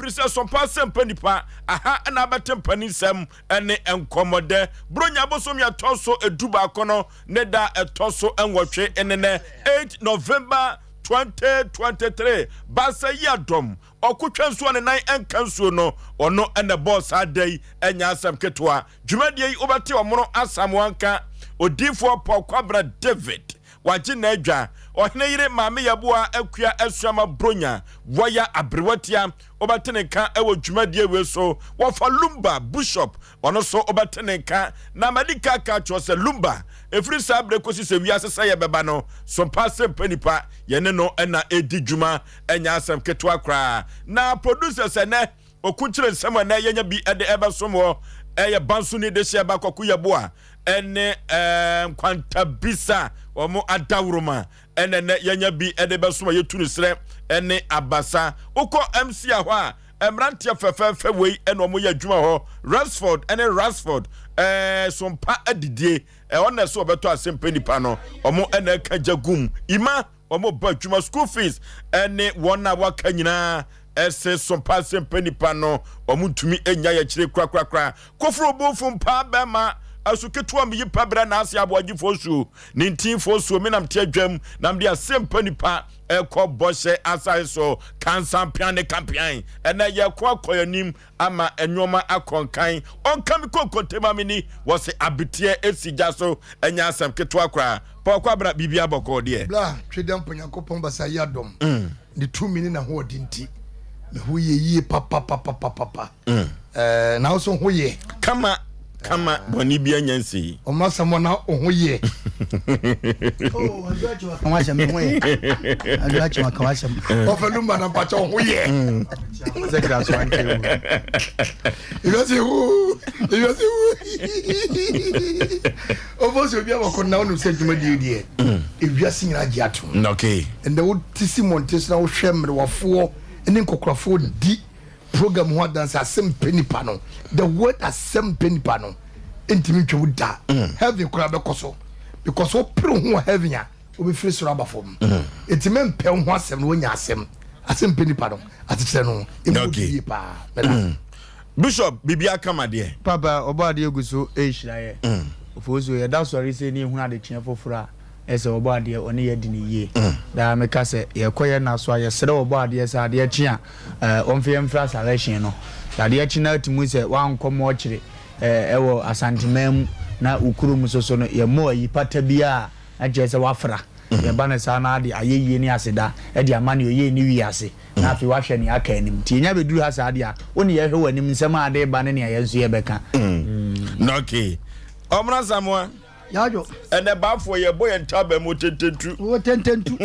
Ɛfiri sɛ Sɔmpa Asɛmpa Nipa, aha na abɛte mpaninsɛm ne nkɔmmɔdɛ. Buronya bosome a ɛtɔ so 11 no ne da a ɛtɔ so nwɔtwe ne nɛ, 8 November 2023. Baasa yi adɔm, ɔko twa nsuo a ne nan nka nsuo no, ɔno na ɛbɔɔ saa da yi, ɛnyɛ asɛm ketewa. Dwumadie yi wobɛte Ɔmono Asamoah nka, Odiyifoɔ Paul Kwabena David, Wagye n'adwa, Ɔhene yere Maame Yeboah Akua Asuama Bronya, Wɔya Aberewatia, wobɛte ne nka wɔ dwumadie wei so. Wɔfa Lumba Bushop, ɔno nso wobɛte ne nka. Na madi ka aka akyerɛ sɛ Lumba, ɛfiri saa berɛ kɔsi sɛ wiase sɛeɛ bɛba no, Sompa Asɛmpa Nipa, yɛne no na ɛdi dwuma, ɛnyɛ asɛm ketewa koraa. Na producers ɛnɛ, Okukyere nsɛm a ɛnɛ yɛnya bi de ɛbɛsom wɔ ɛyɛ Bansoni Dehyeɛ Ba Kwaku Yeboah ɛne ɛɛ Nkwantabisa wɔn adaworoma ɛna ɛnɛ yɛnya bi de bɛsom a yɛtu no serɛ ɛne abasa. Wokɔ MC a hɔ a mmeranteɛ fɛfɛɛfɛ wei ɛna wɔn yɛ adwuma hɔ Ransford ɛne Ransford ɛɛ sompa adidie ɛhɔ na ɛsɛ wɔbɛtɔ asɛmpɛ nipa no wɔn ɛna ɛka gya gum ima wɔn bɔ adwuma school fees ɛne wɔn a waka nyinaa ɛse so mpa se mpa nipa no wɔn ntumi nya yɛkyerɛ korakorakora koforo bonfo mpa bɛma asu ketewa mi yi pa brɛ na ase aboagyefoɔ suo ne ntinfoɔ suo me nam te adwam nam de ase mpa nipa ɛkɔ bɔhyɛ asase so kansampean ne kampean ɛnɛ yɛkɔ akɔ anim ama nnoɔma akɔ nkan. Ɔnka me konkonte ma me ni, wɔse abeteɛ si gya so, ɛnyɛ asɛm ketewa koraa. Paul Kwabena, biribiara bɔkɔɔ deɛ? Bra, Twedampɔ Nyankopɔn basa yi adom, ne tumi ne n'ahoɔden nti, me ho yɛ yie papapapapapa. Ɛɛ, na wo nso ho yɛ? Kama kama, bɔne biara nya nsii. Ɔma asɛm na wo ho yɛ. Oh, adu akyi waka w'asɛm me ho yɛ. Adu akyi waka w'asɛm. Ɔfɛ lumba na mpakyɛ wo ho yɛ. Sɛ kra so ankyɛ mu. Ewiase hu, ewiase hu. Ɔfɔ sɛ obi abɔkɔ na wonim sɛ dwumadie deɛ ewiase nyinaa gye atom. Okay. Ɛnna wote si mmɔnten so na wohwɛ mmerewafoɔ ne nkɔkorafoɔ di program ho adanse asɛm pɛ nipa no the word asɛm pɛ nipa no ntumi ntwa mu da mm. heaven koraa bɛkɔ so because wopere ho wɔ heaven a wobɛfiri soro aba fam mm. ɛti mɛmpɛ wo ho asɛm no woanya asɛm asɛm pɛ nipa no asekyerɛ no ɛmu yie paa mɛda mm. Bishop biribi aka ma deɛ. Papa ɔbɔ adeɛ gu so ɛrehyira yɛ. Ofosuo yɛda sɔre sɛ ne ehunu adekyeɛ foforɔ a Ɛsɛ ɔbɔ adeɛ ɔne yɛ di no yie. Daa meka sɛ yɛkɔ yɛ nna so a yɛsrɛ ɔbɔ adeɛ sɛ adeɛ kye a ɔmfa yɛn mfiri asarehyɛn no. Sɛ adeɛ kye na atumi sɛ woankɔ mɔkyere ɛwɔ Asanteman mu na wo kurom nso so no yɛmmɔ ayi pata biara a na kyerɛ sɛ woafra. Yɛba no saa na ade ayɛyie ne aseda de ama nea ɔyɛɛ ne wiase na afei woahwɛ nea aka anim. Nti yɛnya bɛduru ha saa deɛ a wo ne yɛhwɛ w'anim nsɛm a ade reba ne nea yɛn nso yɛbɛka. Okay. Ɔmmra Samoa. Yadwo. Ɛnɛ baafoɔ yɛ bɔ yɛn ntaban mu otententu. Otententu.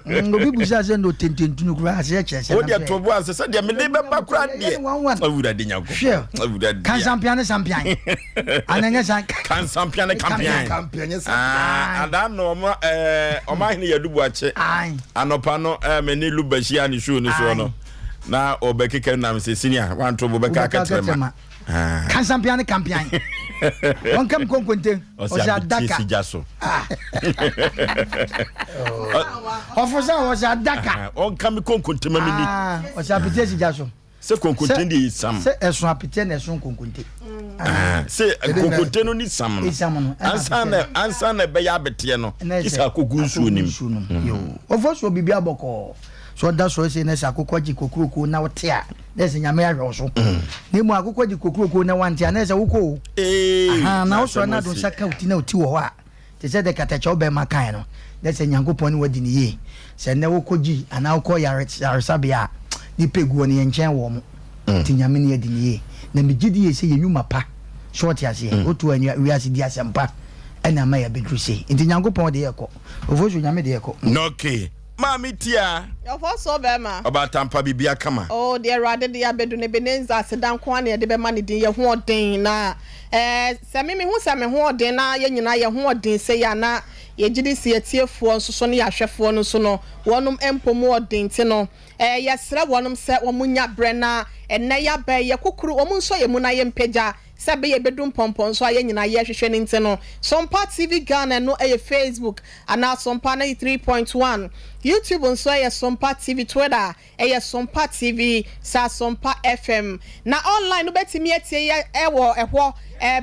Mm, obi busa sɛ na otententu no koraa aseɛ kyerɛ sɛ. Wo deɛ to bo ase sɛ deɛ mede bɛba koraa deɛ. Awurade Nyankopɔn. Hwɛ. Awurade. Kansampian ne sampian. Ana nyɛ san. Kansampian ne kampian. Kampian nyɛ sampian. Adaa no ɔmo ɛɛ ɔmo ahene yɛ dubu akye. Anɔpa no ɛɛ me ne Luba hyia ne show no soɔ no. Na ɔbɛkeka nam sɛ senior wanto bo bɛka akɛtrɛma. Ah. Kansampian ne kampian. Wɔn kam konkonte. Ɔsɛ adaka. Si gya so. Ah. Ɔfo sɛ ɔsɛ adaka. Ɔnka mi konkonte ma mi ni. Ah, ɔsɛ apete si gya so. Sɛ konkonte de sam. Sɛ ɛso apete na ɛso konkonte. Ah, sɛ konkonte no ni sam no. Sam no. Ansa na ansa na ɛbɛyɛ abeteɛ no. Kisa akogu nsuo nim. Ɔfo so biribi abɔkɔɔ. So ɔda sɔre sei na sɛ akokɔ gye kokuroko na wote a na ɛsɛ nyame ahwɛ wo so na mmom akokɔ gye kokuroko na wante a na ɛsɛ wokɔ o aha na wosɔre na ado nsa ka wo ti na wo ti wɔ hɔ a te sɛ de katakyɛ wo bɛrima kae no na ɛsɛ nyankopɔn ne wadi ne yie sɛ nnɛ wokɔ gyi anaa wokɔ yare yaresabea a nipa egu hɔ no yɛnkyɛn wɔ mo nti nyame ne adi ne yie na megye di yie sɛ yɛ nnwuma pa so ɔte aseɛ woto a wiase di asɛmpa ɛna ama yɛabɛduru sei nti nyankopɔn de yɛkɔ ofosu nyame de yɛkɔ. Okay. Maame Tia. Ɔfɔsoɔ bɛɛma. Ɔbaatampa bibia kama. Oh deɛ Awurade de abɛdu no Ebenezer aseda nko ara na yɛde bɛma ne din yɛ ho ɔden na eh sɛ me mehu sɛ me ho ɔden na yɛn nyinaa yɛ ho ɔden sei a na yɛgyedi sɛ yɛtiefoɔ nso so ne yɛahwɛfoɔ no nso no wɔnom mpo mu ɔden nti no eh yɛsrɛ wɔnom sɛ wɔn nya berɛ na Ɛnnɛ yɛaba yi, yɛkokoro, wɔn nsɔ yɛn mu na yɛmpagya sɛ ɛbɛyɛ yɛbɛdu mpɔmpɔnso a yɛn nyinaa yɛrehwehwɛ no nti no. Sompa TV Ghana ɛno yɛ Facebook anaa Sompa 93.1. YouTube nso yɛ Sompa TV, Twitter Ɛyɛ Sompa TV, saa Sompa FM. Na online wobɛtumi atie yɛ wɔ ɛhɔ.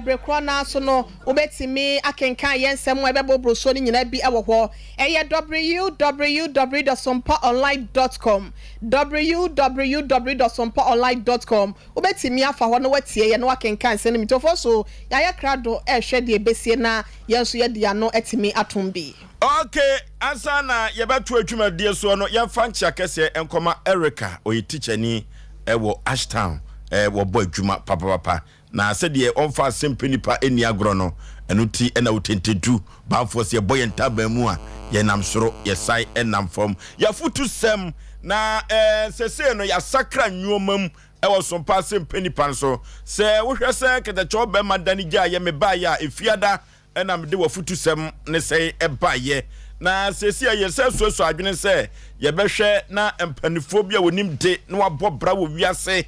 Bere korɔ no ara nso no, wobɛtumi akenkan yɛn nsɛm a ɛbɛboboro soɔ no nyinaa bi wɔ hɔ. Ɛyɛ www dot sompaonline dot com, www dot sompaonline dot com. Wobɛtumi afa hɔ na woatie yɛn na woakenkan nsɛm no bi. Nti so yɛayɛ krado rehwɛ deɛ ɛbɛsie na yɛn nso yɛde ano atumi atom bi. Ok, ansa na yɛbɛtoa dwumadie soɔ no, yɛmfa nkyea kɛseɛ nkɔma Erica, ɔyɛ tikyani wɔ Ashtown, wɔbɔ adwuma papapapa, na sɛdeɛ ɔmfa asɛm pɛ nipa nni agorɔ no, ɛno ti na otententu banfoɔ sɛ yɛbɔ yɛn ntaban mu a, yɛnam soro, yɛsan nam fam. Yɛafotu sɛm, na sɛsei no yɛasakra nnoɔma mu wɔ sompa asɛm pɛ nipa nso. Sɛ wohwɛ sɛ kɛtɛkyɛw bɛrima dane gyaeɛ mebaeɛ a, efiada na mede w'afotusɛm ne sɛe baeɛ. Na seesei a yɛsan suasua adwene sɛ yɛbɛhwɛ na mpanimfoɔ bi a wɔnim de na wɔabɔ bra wɔ wiase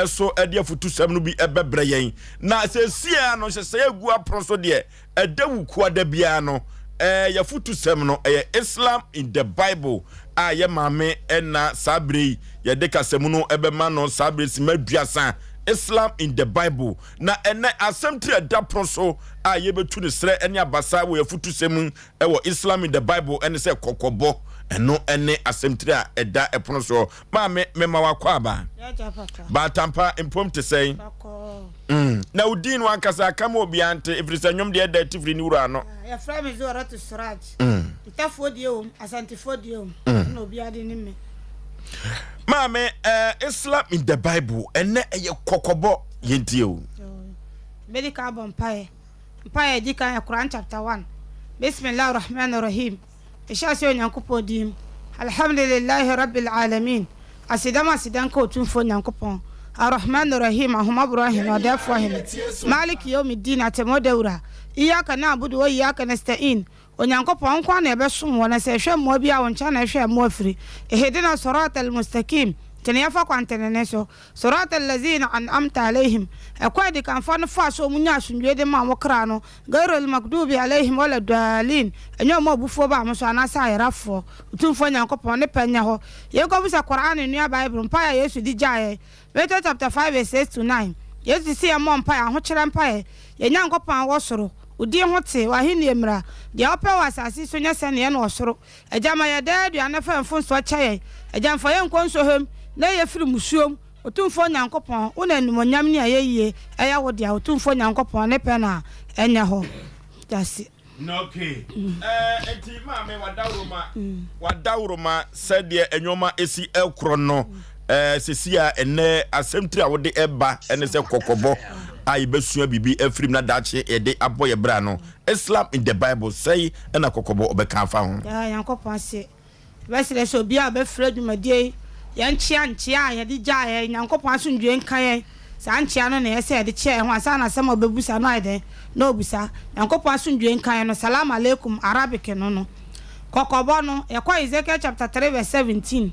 so de afotusɛm no bi bɛbrɛ yɛn. Na seesei a no nhyehyɛeɛ agu apono so deɛ, ɛda Wukuada biara no, yɛafotusɛm no ɛyɛ Islam in the Bible a yɛ maame na saa berɛ yi yɛde kasamu no bɛma no saa berɛ sima aduasa, Islam in the Bible. Na ɛnnɛ, asɛm tiri a ɛda pono so a yɛbɛtu no serɛ ne abasa wɔ yɛn afutusɛm mu wɔ Islam in the Bible ne sɛ kɔkɔbɔ. Ɛno ne asɛm tiri a ɛda pono soɔ. Maame, mema wakɔ aba. Baatampa, mpom te sɛn? Mm. Na wo din no ankasa ka ma obiara nte, ɛfiri sɛ nnwom deɛ ɛda atifiri ne wura ano. Ah, yɛfrɛ me Zuaratu Suraj. Mm. Ntafoɔ deɛ wom, Asantefoɔ deɛ wom. Mm. Na obiara de ne me. Maame, uh, Islam in the Bible, ɛnɛ ɛyɛ kɔkɔbɔ. Yɛntie o. Mɛdi kan abɔ mpaeɛ. Mpaeɛ a ɛdi kan yɛ Qur'an chapter 1. Bismillah ar-Rahman ar-Rahim. Mehyɛ aseɛ Onyankopɔn din mu. Alhamdulillahi Rabbil Alamin. Aseda mu aseda nka Otumfoɔ Nyankopɔn. Ar-Rahman ar-Rahim, Ahummɔborɔ Hene, Ɔdɛɛfoɔ Hene. Maliki Yawmiddin, Atemmuo Da Wura. Iyyaka na'budu wa iyyaka nasta'in. Onyankopɔn, wo nko ara na yɛbɛsom wo, na sɛ yɛhwɛ mmoa bi a, wo nkyɛn na yɛhwɛ mmoa firi. Ihdina sirata al-mustaqim, tene yɛn fa kwantenenee so. Sirata al-lazina an'amta alayhim, ɛkwan a adikanfoɔ no faa so a wɔnyaa asomdwoeɛ de maa wɔn kra no, Ghairi al-maghdubi alayhim wala ad-daalin, ɛnyɛ wɔn a abufuo baa wɔn so anaasɛ ayerafoɔ. Otumfoɔ Nyankopɔn, ne pɛ nyɛ hɔ. Yɛnkɔbisa Qur'aan nua Bible, mpaeɛ a Yesu de gyaa yɛn, Matthew chapter 5 verse 6 to 9, Yesu se yɛmmɔ mpaeɛ, ahokyerɛ mpaeɛ, Yɛn Nyankopɔn a wowɔ soro, wo din ho te, w'ahennie mmra, deɛ wopɛ wɔ asase yi so nyɛ sɛdeɛ ɛne wɔ soro. Agya, ma yɛn daa aduane na fa yɛn mfomsoɔ kyɛ yɛn. Agya, mfa yɛn nkɔ nsɔhwɛ mu, na yi yɛn firi mmusuo mu. Otumfoɔ Nyankopɔn, wo na animuonyam ne ayɛyie yɛ wo dea, Otumfoɔ Nyankopɔn, ne pɛ na ɛnyɛ hɔ. Dase. Okay. Eh, nti maame wadawuroma wadawuroma sɛdeɛ nneɛma esi ɛkorɔ no eh, sisi a ɛnɛ asɛmtiri a wode ɛba ɛne sɛ kɔkɔbɔ a yɛbɛsua biribi afiri mu na daakye yɛde abɔ yɛ bra no Islam in the Bible sɛe ɛna kɔkɔbɔ ɔbɛka afa ho. Nyankopɔn se Yɛbɛsrɛ sɛ obiara a ɔbɛfrɛ dwumadie yi, yɛnkyea nkyea a yɛde gyaa yɛn, Nyankopɔn asomdwoeɛ nka yɛn, saa nkyea no na ɛyɛ sɛ yɛde kyea yɛn ho ansa na asɛm a ɔbɛbusa no ayɛ dɛn na ɔbusa. Nyankopɔn asomdwoeɛ nka yɛn no, Salaam Alaikum, Arabic no no. Kɔkɔbɔ no, yɛkɔ Ezekiel chapter 3 verse 17,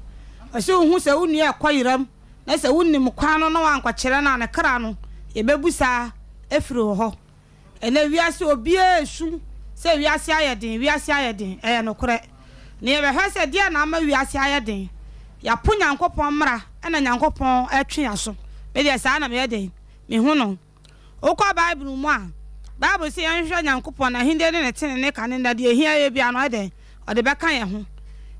ɔse wohu sɛ wo nua ɛkɔ yeram na sɛ wonim kwan no na woankɔkyerɛ no a, ne kra no yɛbɛbusa afiri wo hɔ. Ɛnnɛ wiase obiara resu sɛ wiase ayɛ den, wiase ayɛ den. Ɛyɛ nokorɛ. Na yɛbɛhwɛ sɛ deɛn na ama wiase ayɛ den. Yɛapo Nyankopɔn mmara ɛna Nyankopɔn retwe yɛn aso. Me deɛ saa na meyɛ dɛn? Mehu no. Wokɔ Bible mu a, Bible se yɛnhwehwɛ Nyankopɔn, n'ahennie ne ne tenenee kane na deɛ ɛhia yɛn biara no ɔyɛ dɛn? Ɔde bɛka yɛn ho.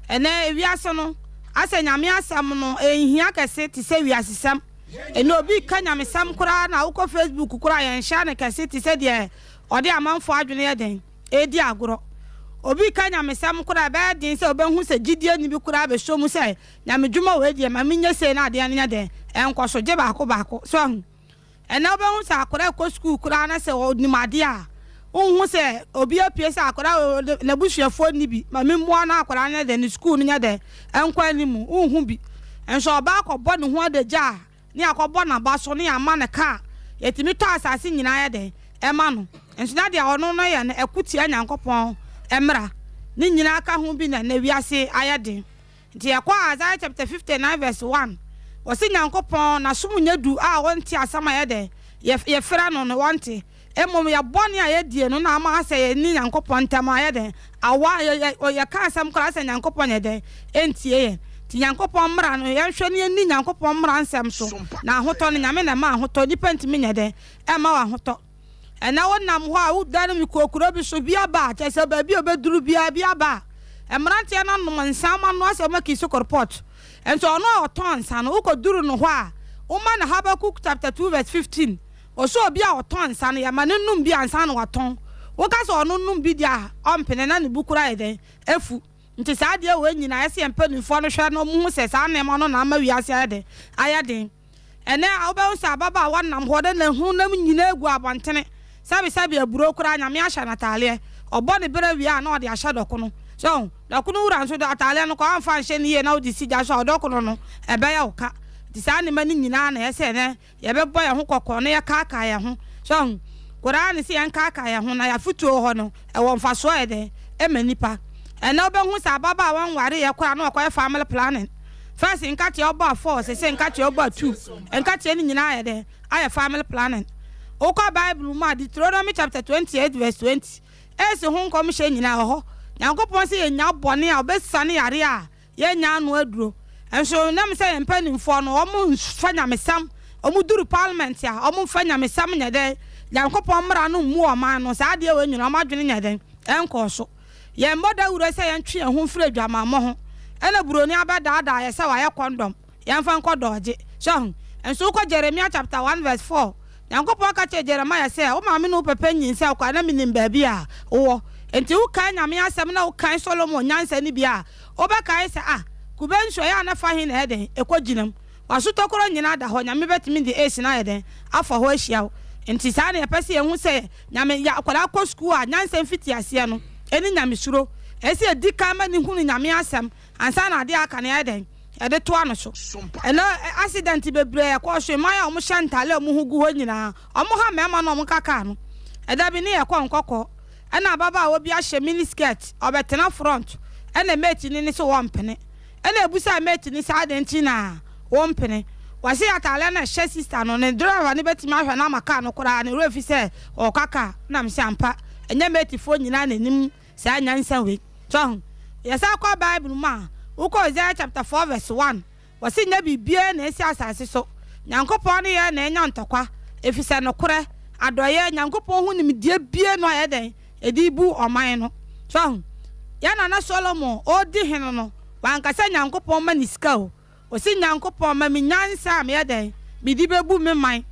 Ɛnnɛ wiase no, asɛ Nyame asɛm no ɛnhia kɛse te sɛ wiasesɛm. Ɛnnɛ obi reka nyamesɛm koraa na wokɔ Facebook koraa a yɛnhyɛ no kɛse te sɛ deɛ ɔde amanfoɔ adwene yɛ dɛn redi agorɔ. Obi reka nyamesɛm koraa a ɛbɛyɛ den sɛ wobɛhu sɛ gyidieni bi koraa bɛsɔ mu sɛ nyamedwuma wei deɛ ma menyɛ sei na adeɛ no nyɛ dɛn ɛnkɔ so gye baako baako. So ahu? Ɛnnɛ wobɛhu sɛ akwadaa rekɔ sukuu koraa na sɛ ɔnim adeɛ a, wonhu sɛ obi apue sɛ akwadaa wei n'abusuafoɔ nni bi, ma memmoa na akwadaa no nyɛ dɛn, ne sukuu no nyɛ dɛn, ɛnkɔ anim. Wonhu bi. Nso ɔbaa kɔbɔ ne ho adagya a, ne yɛakɔbɔ n'aba so, ne yɛama no kaa, yɛtumi tɔ asase nyinaa yɛ dɛn, ɛma no. Nso na deɛ ɔno no yɛ no, ɛko tia Nyankopɔn mmara. Ne nyinaa ka ho bi na ɛnnɛ wiase ayɛ den. Nti yɛkɔ Isaiah chapter 59 verse 1. Wɔse Nyankopɔn n'asom nyɛ du a ɔnte asɛm a yɛdɛn? Yɛfrɛ no no ɔnte. Mmom yɛ bɔne a yɛdie no na ama asɛ yɛne Nyankopɔn ntam ayɛ dɛn? Awa, yɛ, yɛ, yɛka asɛm koraa sɛ Nyankopɔn nyɛ dɛn? Ɛntie yɛn. Nti Nyankopɔn mmara no, yɛnhwɛ na yɛnni Nyankopɔn mmara nsɛm so, na ahotɔ no, Nyame na ɛma ahotɔ, nnipa ntumi nyɛ dɛn? Ɛmma wo ahotɔ. Ɛnnɛ wonam hɔ a, wodane me kɔɔ kuro bi so, bi aba a, kyerɛ sɛ baabi a ɔbɛduru biara, bi aba a, mmeranteɛ no anom nsa, wɔanoa sɛ wɔaki sokorpɔt. Nso ɔno a ɔtɔn nsa no, wokɔduru no hɔ a, woma no Habakkuk chapter 2 verse 15, Ɔsɛ obi a ɔtɔn nsa no, yɛma no nom bi ansa na watɔn. Woka sɛ ɔno nnom bi deɛ a, ɔmpene na ne bo koraa ayɛ dɛn? Afu. Nti saa adeɛ wei nyinaa, ɛsɛ yɛn mpanimfoɔ no hwɛ na wɔhu sɛ saa nneɛma no na ama wiase ayɛ dɛn? Ayɛ den. Ɛnnɛ, wobɛhu sɛ ababaawa nam hɔ na ne honam nyinaa gu abɔntene. Sɛbesɛbe aburoo koraa, Nyame ahyɛ no ataaleɛ. Ɔbɔ ne bra wie a, na ɔde ahyɛ dɔkono. So ahu? Dɔkono wura nso, ataaleɛ no koraa, wamfa anhyɛ no yie na wode si gya so a, ɔdɔkono no, ɛbɛyɛ wo ka. Nti saa nneɛma no nyinaa na ɛsɛ sɛ ɛnnɛ Yɛbɛbɔ yɛn ho kɔkɔ na yɛakaakae yɛn ho. So ahu? Koraa ne sɛ yɛnkaakae yɛn ho, na yɛn afotuo wɔ hɔ no, ɛwɔ mfasoɔ a ɛyɛ dɛn? Ɛma nnipa. Ɛnnɛ wobɛhu sɛ ababaawa nwareeɛ koraa na wakɔyɛ family planning. First nkateɛ wobɔ a four, sese nkateɛ wobɔ a two. Nkateɛ no nyinaa ayɛ dɛn? Ayɛ family planning. Wokɔ Bible mu a, Deuteronomy chapter 28 verse 20, AIDS ho nkɔmhyɛ nyinaa wɔ hɔ. Nyankopɔn sɛ yɛnnya bɔne a, ɔbɛsane yareɛ a Yɛnnya ano aduro. Nso nam sɛ yɛn mpanimfoɔ no wɔn nfa nyamesɛm, wɔn duru parliament a wɔn nfa nyamesɛm nyɛ dɛn, Nyankopɔn mmara no mmu ɔman no, saa adeɛ wei nyinaa wɔn adwene nyɛ dɛn, ɛnkɔɔ so. Yɛn mmɔ dawuro sɛ yɛn twe yɛn ho mfiri adwamammɔ ho, ɛna buroni abɛdaadaa yɛ sɛ wayɛ kɔndɔm, yɛnfa nkɔ dɔɔgye. So ahu? Nso wokɔ Jeremia chapter 1 verse 4, Nyankopɔn ka kyerɛɛ Jeremiah sɛ, Wo maame ne wo papa nyinsɛn wo koraa na minim baabi a wowɔ. Enti wokae Nyame asɛm na wokae Solomon nyansa no bi a, wobɛkae sɛ, Ah, kube nsu, ɛyɛ a na fa he na ɛyɛ dɛn ɛkɔgyina mu? W'asotɔkorɔ nyinaa da hɔ, Nyame bɛtumi de ace no ayɛ dɛn afa hɔ ahyia wo. Enti saa na yɛpɛ sɛ yɛhu sɛ Nyame, yɛ akwadaa kɔ sukuu a, nyansa mfitiaseɛ no ne Nyamesuro. Ɛsɛ sɛ yɛdi kan ma no hunu Nyame asɛm ansa na adeɛ a aka no yɛayɛ dɛn? Yɛde toa no so. Ɛnɛ accident bebree a ɛkɔɔ so, mmaa a wɔhyɛ ntaade a wɔn ho gu hɔ nyinaa, wɔha mmarima no a wɔka kaa no. Ɛda bi ne yɛkɔ nkɔkɔ, ɛna ababaawa bi ahyɛ mini skirt, ɔbɛtena front, ɛna mate no ne sɛ wɔmpene. Ɛna ebusaa mate no sɛ adɛn nti na wɔmpene. Wɔse ataade no a ɛhyɛ sister no, ne driver no bɛtumi ahwɛ no ama kaa no koraa, ne werɛ fi sɛ ɔɔka kaa. Ɛna mese ampa, ɛnyɛ matefoɔ nyinaa na ɛnim saa nyansa wei. So ahu? Yɛsan kɔ Bible mu a, wokɔ Isaiah chapter 4 verse 1, wɔse nyɛ biribiara na esi asase so. Nyankopɔn ne yɛn na anya ntɔkwa, efisɛ nokorɛ, adɔeɛ, Nyankopɔn ho nimdeɛ bie no ayɛ dɛn? Ɛde bu ɔman no. So ahu? Yɛn nana Solomon, ɔredi hene no, wanka sɛ Nyankopɔn ma ne sika o. Ɔse Nyankopɔn ma me nyansa a meyɛ dɛn? Mede bɛbu me man.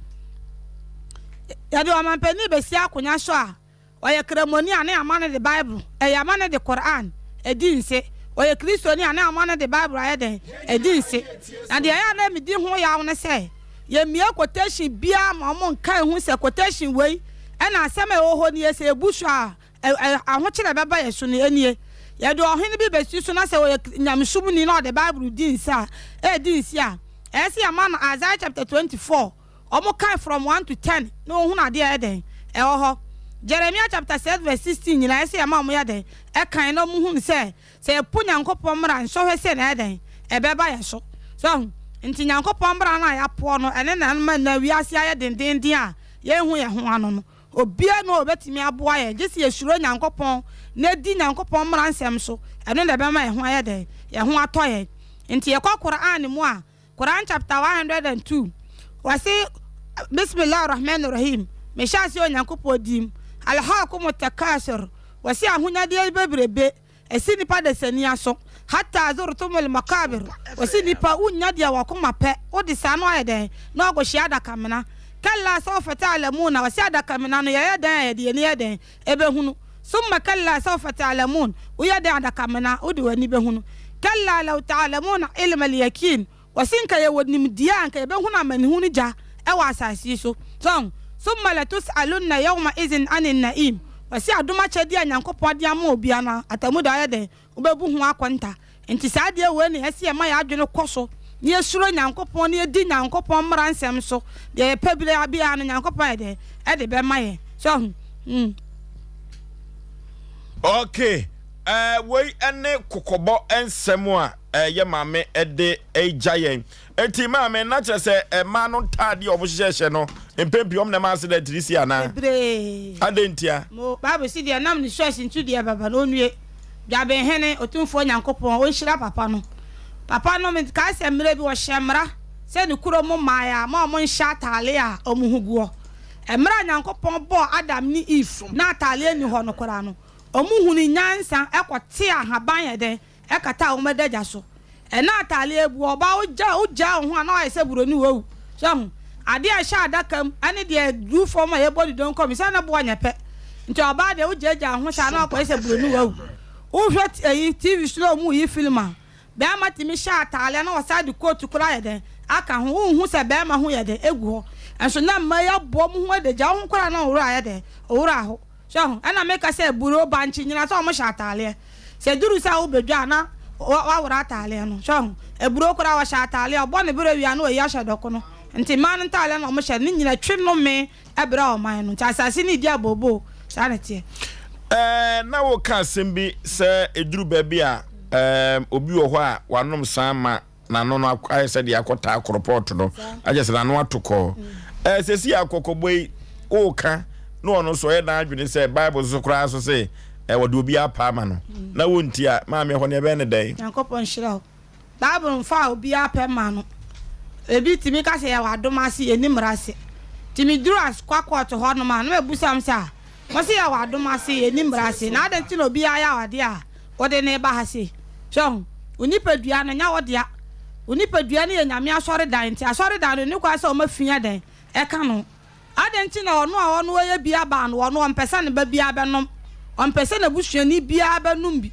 Yɛde ɔmanpanin bɛsi akonya so a, Ɔyɛ Kramoni a, ne ama no de Bible, ɛyɛ ama no de Qur'aan, adi nse. Ɔyɛ Kristoni a, ne ama no de Bible ayɛ dɛn? Adi nse. Na deɛ ɛyɛ a na medi ho yaw ne sɛ, yɛmmue quotation biara ma wɔn nka nhu sɛ quotation wei ɛna asɛm a ɛwɔ hɔ nie, sɛ yɛbu so a, ahokyere a ɛbɛba yɛn so no nie. Yɛde ɔhene bi bɛsi so na sɛ ɔyɛ nyamesomni na ɔde Bible di nse a, ɛredi nse a, ɛyɛ sɛ yɛma no Isaiah chapter 24, Ɔmo kae from one to ten na wɔhunu adeɛ a ɛyɛ dɛn? Ɛwɔ hɔ. Jeremia chapter 6 verse 16 nyinaa ɛsɛ yɛma ɔmo yɛ dɛn? Ɛkan na ɔmo hunu sɛ, sɛ yɛpo Nyankopɔn mmara a, nsɔhwɛ sei na ɛyɛ dɛn? Ɛbɛba yɛn so. So ahu? Nti Nyankopɔn mmara no a yɛapoɔ no, ɛne na ɛma nnɛ wiase ayɛ dendeenden a yɛnhu yɛn ho ano no. Obiara nni hɔ a obetumi aboa yɛn, gye sɛ yesuro Nyankopɔn na yedi Nyankopɔn mmara nsɛm so. Ɛno na ɛbɛma yɛn ho ayɛ dɛn? Yɛn ho atɔ yɛn. Nti yɛkɔ Qur'aan mu a, Quran chapter 102 wɔse Bismillah Rahman Rahim mehyɛ aseɛ Onyankopɔn din mu Alhaakumu takasur wɔse ahonyadeɛ bebrebe ɛsi nipa dasani aso Hatta zurtumul makabir wɔse nipa wonnya deɛ wakoma pɛ wode saa no ayɛ dɛn na wakɔhyia adakamena Kalla sawfa ta'lamuna wɔse adakamena no yɛyɛ dɛn a yɛde yɛni yɛ dɛn ɛbɛhunu. Summa kalla sawfa ta'lamun, woyɛ dɛn adakamena, wode w'ani bɛhunu. Kalla law ta'lamuna ilma al-yakin, wɔse nka yɛwɔ nimdeɛ a anka yɛbɛhunu amanehunu gya wɔ asase yi so. So ahu? Summa latus'alunna yawma izin anin na'im, wɔse adom akyɛdeɛ a Nyankopɔn de ama obiara no, atemmuda ɔyɛ dɛn? Wobɛbu ho akonta. Enti saa adeɛ wei na ɛsɛ yɛma yɛn adwene kɔ so, na yɛsuro Nyankopɔn, na yɛdi Nyankopɔn mmara nsɛm so. Deɛ yɛpɛ biara no, Nyankopɔn ayɛ dɛn? Ɛde bɛma yɛn. So ahu? Mm. Okay, eh, wei ne kɔkɔbɔ nsɛm a eh, yɛ maame de agya yɛn. Enti maame, na kyerɛ sɛ mmaa no ntaadeɛ a wɔhyehyɛhyɛ no, mpɛn pii wɔn na ɛma accident no si anaa? Bebree. Adɛn ntia? Mo, Bible se deɛ ɛnam ne suasi nto deɛ ɛbɛba no, ɔnnue. Dwabenhene, Otumfoɔ Nyankopɔn, ɔnhyira papa no. Papa no, mekae sɛ mmerɛ bi ɔhyɛɛ mmara sɛ ne kuro mu mmaeɛ a, ma wɔnhyɛ ataaleɛ a wɔn ho guɔ. Mmerɛ a Nyankopɔn bɔɔ Adam ne Eve na ataaleɛ nni hɔ no koraa no, wɔhunuu nyansa kɔtee ahaban yɛ dɛn? Ɛkataa wɔn adagya so. Ɛna ataaleɛ abu ɔbaa wogya wogyaa wo ho a na wayɛ sɛ buroni wawu. So ahu? Adeɛ a ɛhyɛ adaka mu ɛne deɛ ɛduru fam a yɛbɔ ne donko mi sɛ ne boɔ nyɛ pɛ. Nti ɔbaa deɛ wogyaagyaa wo ho saa na wakɔyɛ sɛ buroni wawu. Wohwɛ ɛyi TV so na wɔn reyi film a, bɛrima tumi hyɛ ataaleɛ na ɔsan de coat koraa ayɛ dɛn aka ho. Wonhu sɛ bɛrima ho yɛ dɛn egu hɔ. Nso na mmaa yi abɔ wɔn ho adagya wo ho koraa na wo werɛ ayɛ dɛn? Wo werɛ aho. So ahu? Ɛna meka sɛ buro, bankye nyina sɛ wɔn hyɛ ataaleɛ. Sɛ eduru sɛ wobedwa a na waworɔ ataaleɛ no. So ahu? Aburo koraa wɔhyɛ ataaleɛ, ɔbɔ ne berɛ wie a na wayi ahyɛ dɔkono. Nti mmaa no ntaaleɛ na wɔhyɛ no, ne nyina twe nnome brɛ ɔman no. Nti asase no redi abooboo. Saa na ɛteɛ. Ɛɛ, na woka asɛm bi sɛ eduru baabi a, ɛɛ, obi wɔ hɔ a wanom saa ma n'ano no ayɛ sɛ deɛ akɔtaa koropɔɔto no, akyɛ sɛ n'ano ato kɔɔ. Ɛɛ, sɛsi a kɔkɔbɔ yi woka na ɔno nso ɔyɛ n'adwene sɛ Bible nso koraa nso se ɛ wɔde obi apa ama no na wonti a, maame ɛhɔ no yɛbɛyɛ no dɛn? Nyankopɔn nhyira wo. Bible mfaa obiara pɛ mma no. Ebi tumi ka sɛ yɛwɔ adom ase, yɛnni mmara ase. Nti meduru Asukwa kɔɔto hɔnom a, na mabisa wɔn sɛ, ah, Mose yɛwɔ adom ase, yɛnni mmara ase, na adɛn nti na obiara yɛ adeɛ a wode no reba ha sei? So ahu? Wo nipadua no, ɛnyɛ wo dea. Wo nipadua no yɛ Nyame asɔredan, nti asɔredan no, ɛnni kwan sɛ wɔma fi yɛ dɛn? Ɛka no. Adɛn nti na ɔno a ɔno ɔyɛ bia baa no, ɔno ɔmpɛ sɛ ne ba biara bɛnom, ɔmpɛ sɛ n'abusuani biara bɛnom bi?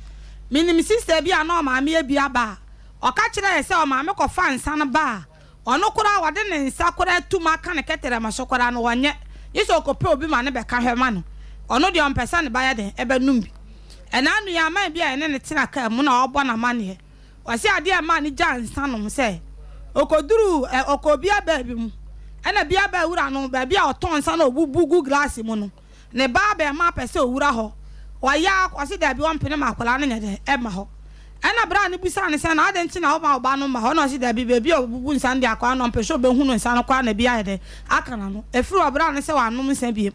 Menim sista bi a na ɔmaame yɛ bia baa, ɔka kyerɛɛ yɛ sɛ ɔmaame kɔfa nsa no baa, Ɔno koraa ɔde ne nsa koraa tum aka ne kɛtrɛma so koraa no ɔnyɛ, gye sɛ ɔkɔpɛ obi ma no bɛka hwɛ ma no. Ɔno deɛ ɔmpɛ sɛ ne ba yɛ dɛn ɛbɛnom bi. Ɛna ano yi aman bi a yɛne no tena kaa mu na ɔrebɔ no amanneɛ. Ɔse adeɛ a ɛmaa no gyaa nsa nom sɛ, ɔkɔduruu ɛ, ɔkɔɔ bia baa bi mu, ɛna bia baa wura no baabi a ɔtɔn nsa na ɔbubu gu glass mu no, Ne ba abarimaa pɛ sɛ owura hɔ. Ɔyɛ ara kwa, ɔse daabi ɔmpene ma akwadaa no nyɛ dɛn ɛmma hɔ. Ɛna bere a no bisaa no sɛ na adɛn nti na woma wo ba no mma hɔ na ɔse daabi baabi a ɔbubu nsa no deɛ akwadaa no ɔmpɛ sɛ ɔbɛhunu nsa no koraa na bi ayɛ dɛn aka n'ano. Ɛfiri hɔ bere a no sɛ wannom nsa biom.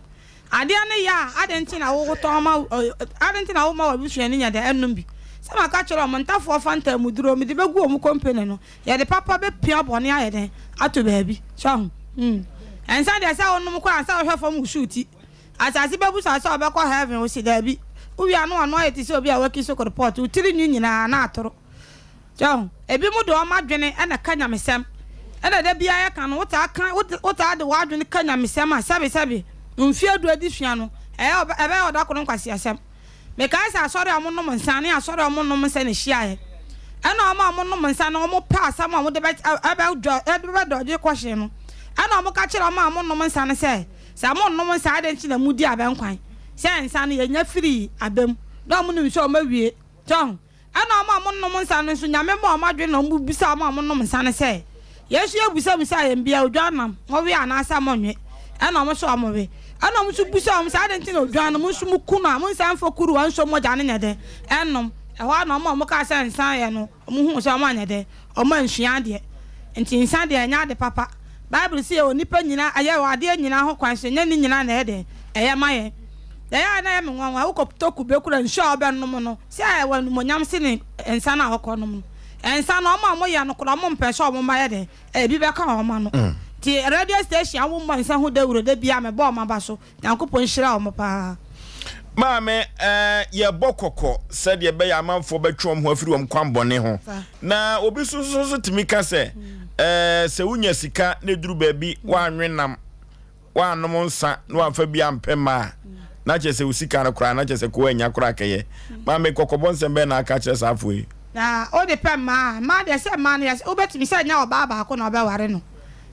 Adeɛ no yɛ a adɛn nti na wotɔn ma adɛn nti na woma w'abusuani nyɛ dɛn ɛnnom bi. Sɛ maka kyerɛ wɔn ntafoɔ fa ntaamuduro mede bɛgu wɔn kompene no Yɛde papa bɛpia bɔne ayɛ dɛn ato baabi. So ahu? Hmm. Ɛnsa deɛ sɛ wonom koraa ansa wohwɛ fam wusuw ti. Asase bɛbu sa sɛ ɔbɛkɔ heaven wo se daabi. Wowie a na wano ayɛ te sɛ obi a waki so koropɔt, wo tiri nwi nyinaa na atoro. So ahu? Ebinom de wɔn adwene na ɛka nyamesɛm. Ɛna da biara yɛka no, wotaa ka, wotaa de w'adwene ka nyamesɛm a, sɛbe sɛbe, mfeɛ du adesua no, ɛyɛ ɛbɛyɛ ɔda koro nkwaseasɛm. Mekae sɛ asɔre a wɔnom nsa ne asɔre a wɔnnom nsa na ehyiae. Ɛnna wɔn a wɔnom nsa no, wɔpɛ asɛm a wɔde bɛ, ɛbɛdɔ, ɛde bɛdɔgye kɔhye no. Ɛnna wɔka kyerɛɛ wɔn a wɔnom nsa no sɛ, Sɛ monnom nsa a, adɛn nti na mudi abɛnkwan? Sɛ nsa no, yenya firii aba mu. Na wɔnim sɛ wɔawie. So ahu? Ɛnna wɔn a wɔnom nsa no nso, Nyame maa wɔn adwene na wɔbisaa wɔn a wɔnom nsa no sɛ, Yɛn nso yɛbusabusaa yɛn bia, odwan nam, mowe anaasɛ monnwe? Ɛnna wɔn nso wɔwe. Ɛnna wɔn nso bisaa wɔn sɛ, Adɛn nti na odwan no, mo nso moku no a, monsan mfa kuruwa nsɔ mogya no nyɛ dɛn nnom? Ɛhɔ ara na wɔn a wɔkaa sɛ nsa yɛ no, wɔhuu sɛ wɔanyɛ dɛn? Wɔansua adeɛ. Enti nsa deɛ, ɛnyɛ ade papa. Bible se yɛwɔ nnipa nyinaa, yɛwɔ adeɛ nyinaa ho kwan, so ɛnyɛ ne nyinaa na ɛyɛ dɛn? Ɛyɛ ma yɛn. Ɛyɛ a na ɛyɛ me nwanwa, wokɔtɔ kube kura nsuo a wobɛnom no, sɛ ɛwɔ animuonyam sene nsa no a wokɔnom no. Nsa no, wɔn a wɔyɛ no koraa, wɔmpɛ sɛ wɔn mma yɛ dɛn? Ebi bɛka wɔn ano. Nti radio station a wɔmmɔ nsa ho dawuro da biara mebɔ wɔn aba so. Nyankopɔn nhyira wɔn paa. Maame, eh, yɛbɔ kɔkɔ sɛdeɛ ɛbɛyɛ amanfoɔ bɛtwe wɔn ho afiri wɔn kwan bɔne ho. Na obi nso nso nso tumi ka sɛ, eh, sɛ wonya sika na eduru baabi woanwe nam, woannom nsa na woamfa bi ampɛ mma a, na kyerɛ sɛ wo sika no koraa na kyerɛ sɛ ko annya koraa kɛyɛ. Maame, kɔkɔbɔ nsɛm bɛn na aka akyerɛ saa afoɔ yi? Na wode pɛ mmaa a, mmaa deɛ sɛ mmaa no yɛ wobɛtumi sɛ nyɛ ɔbaa baako na wobɛware no.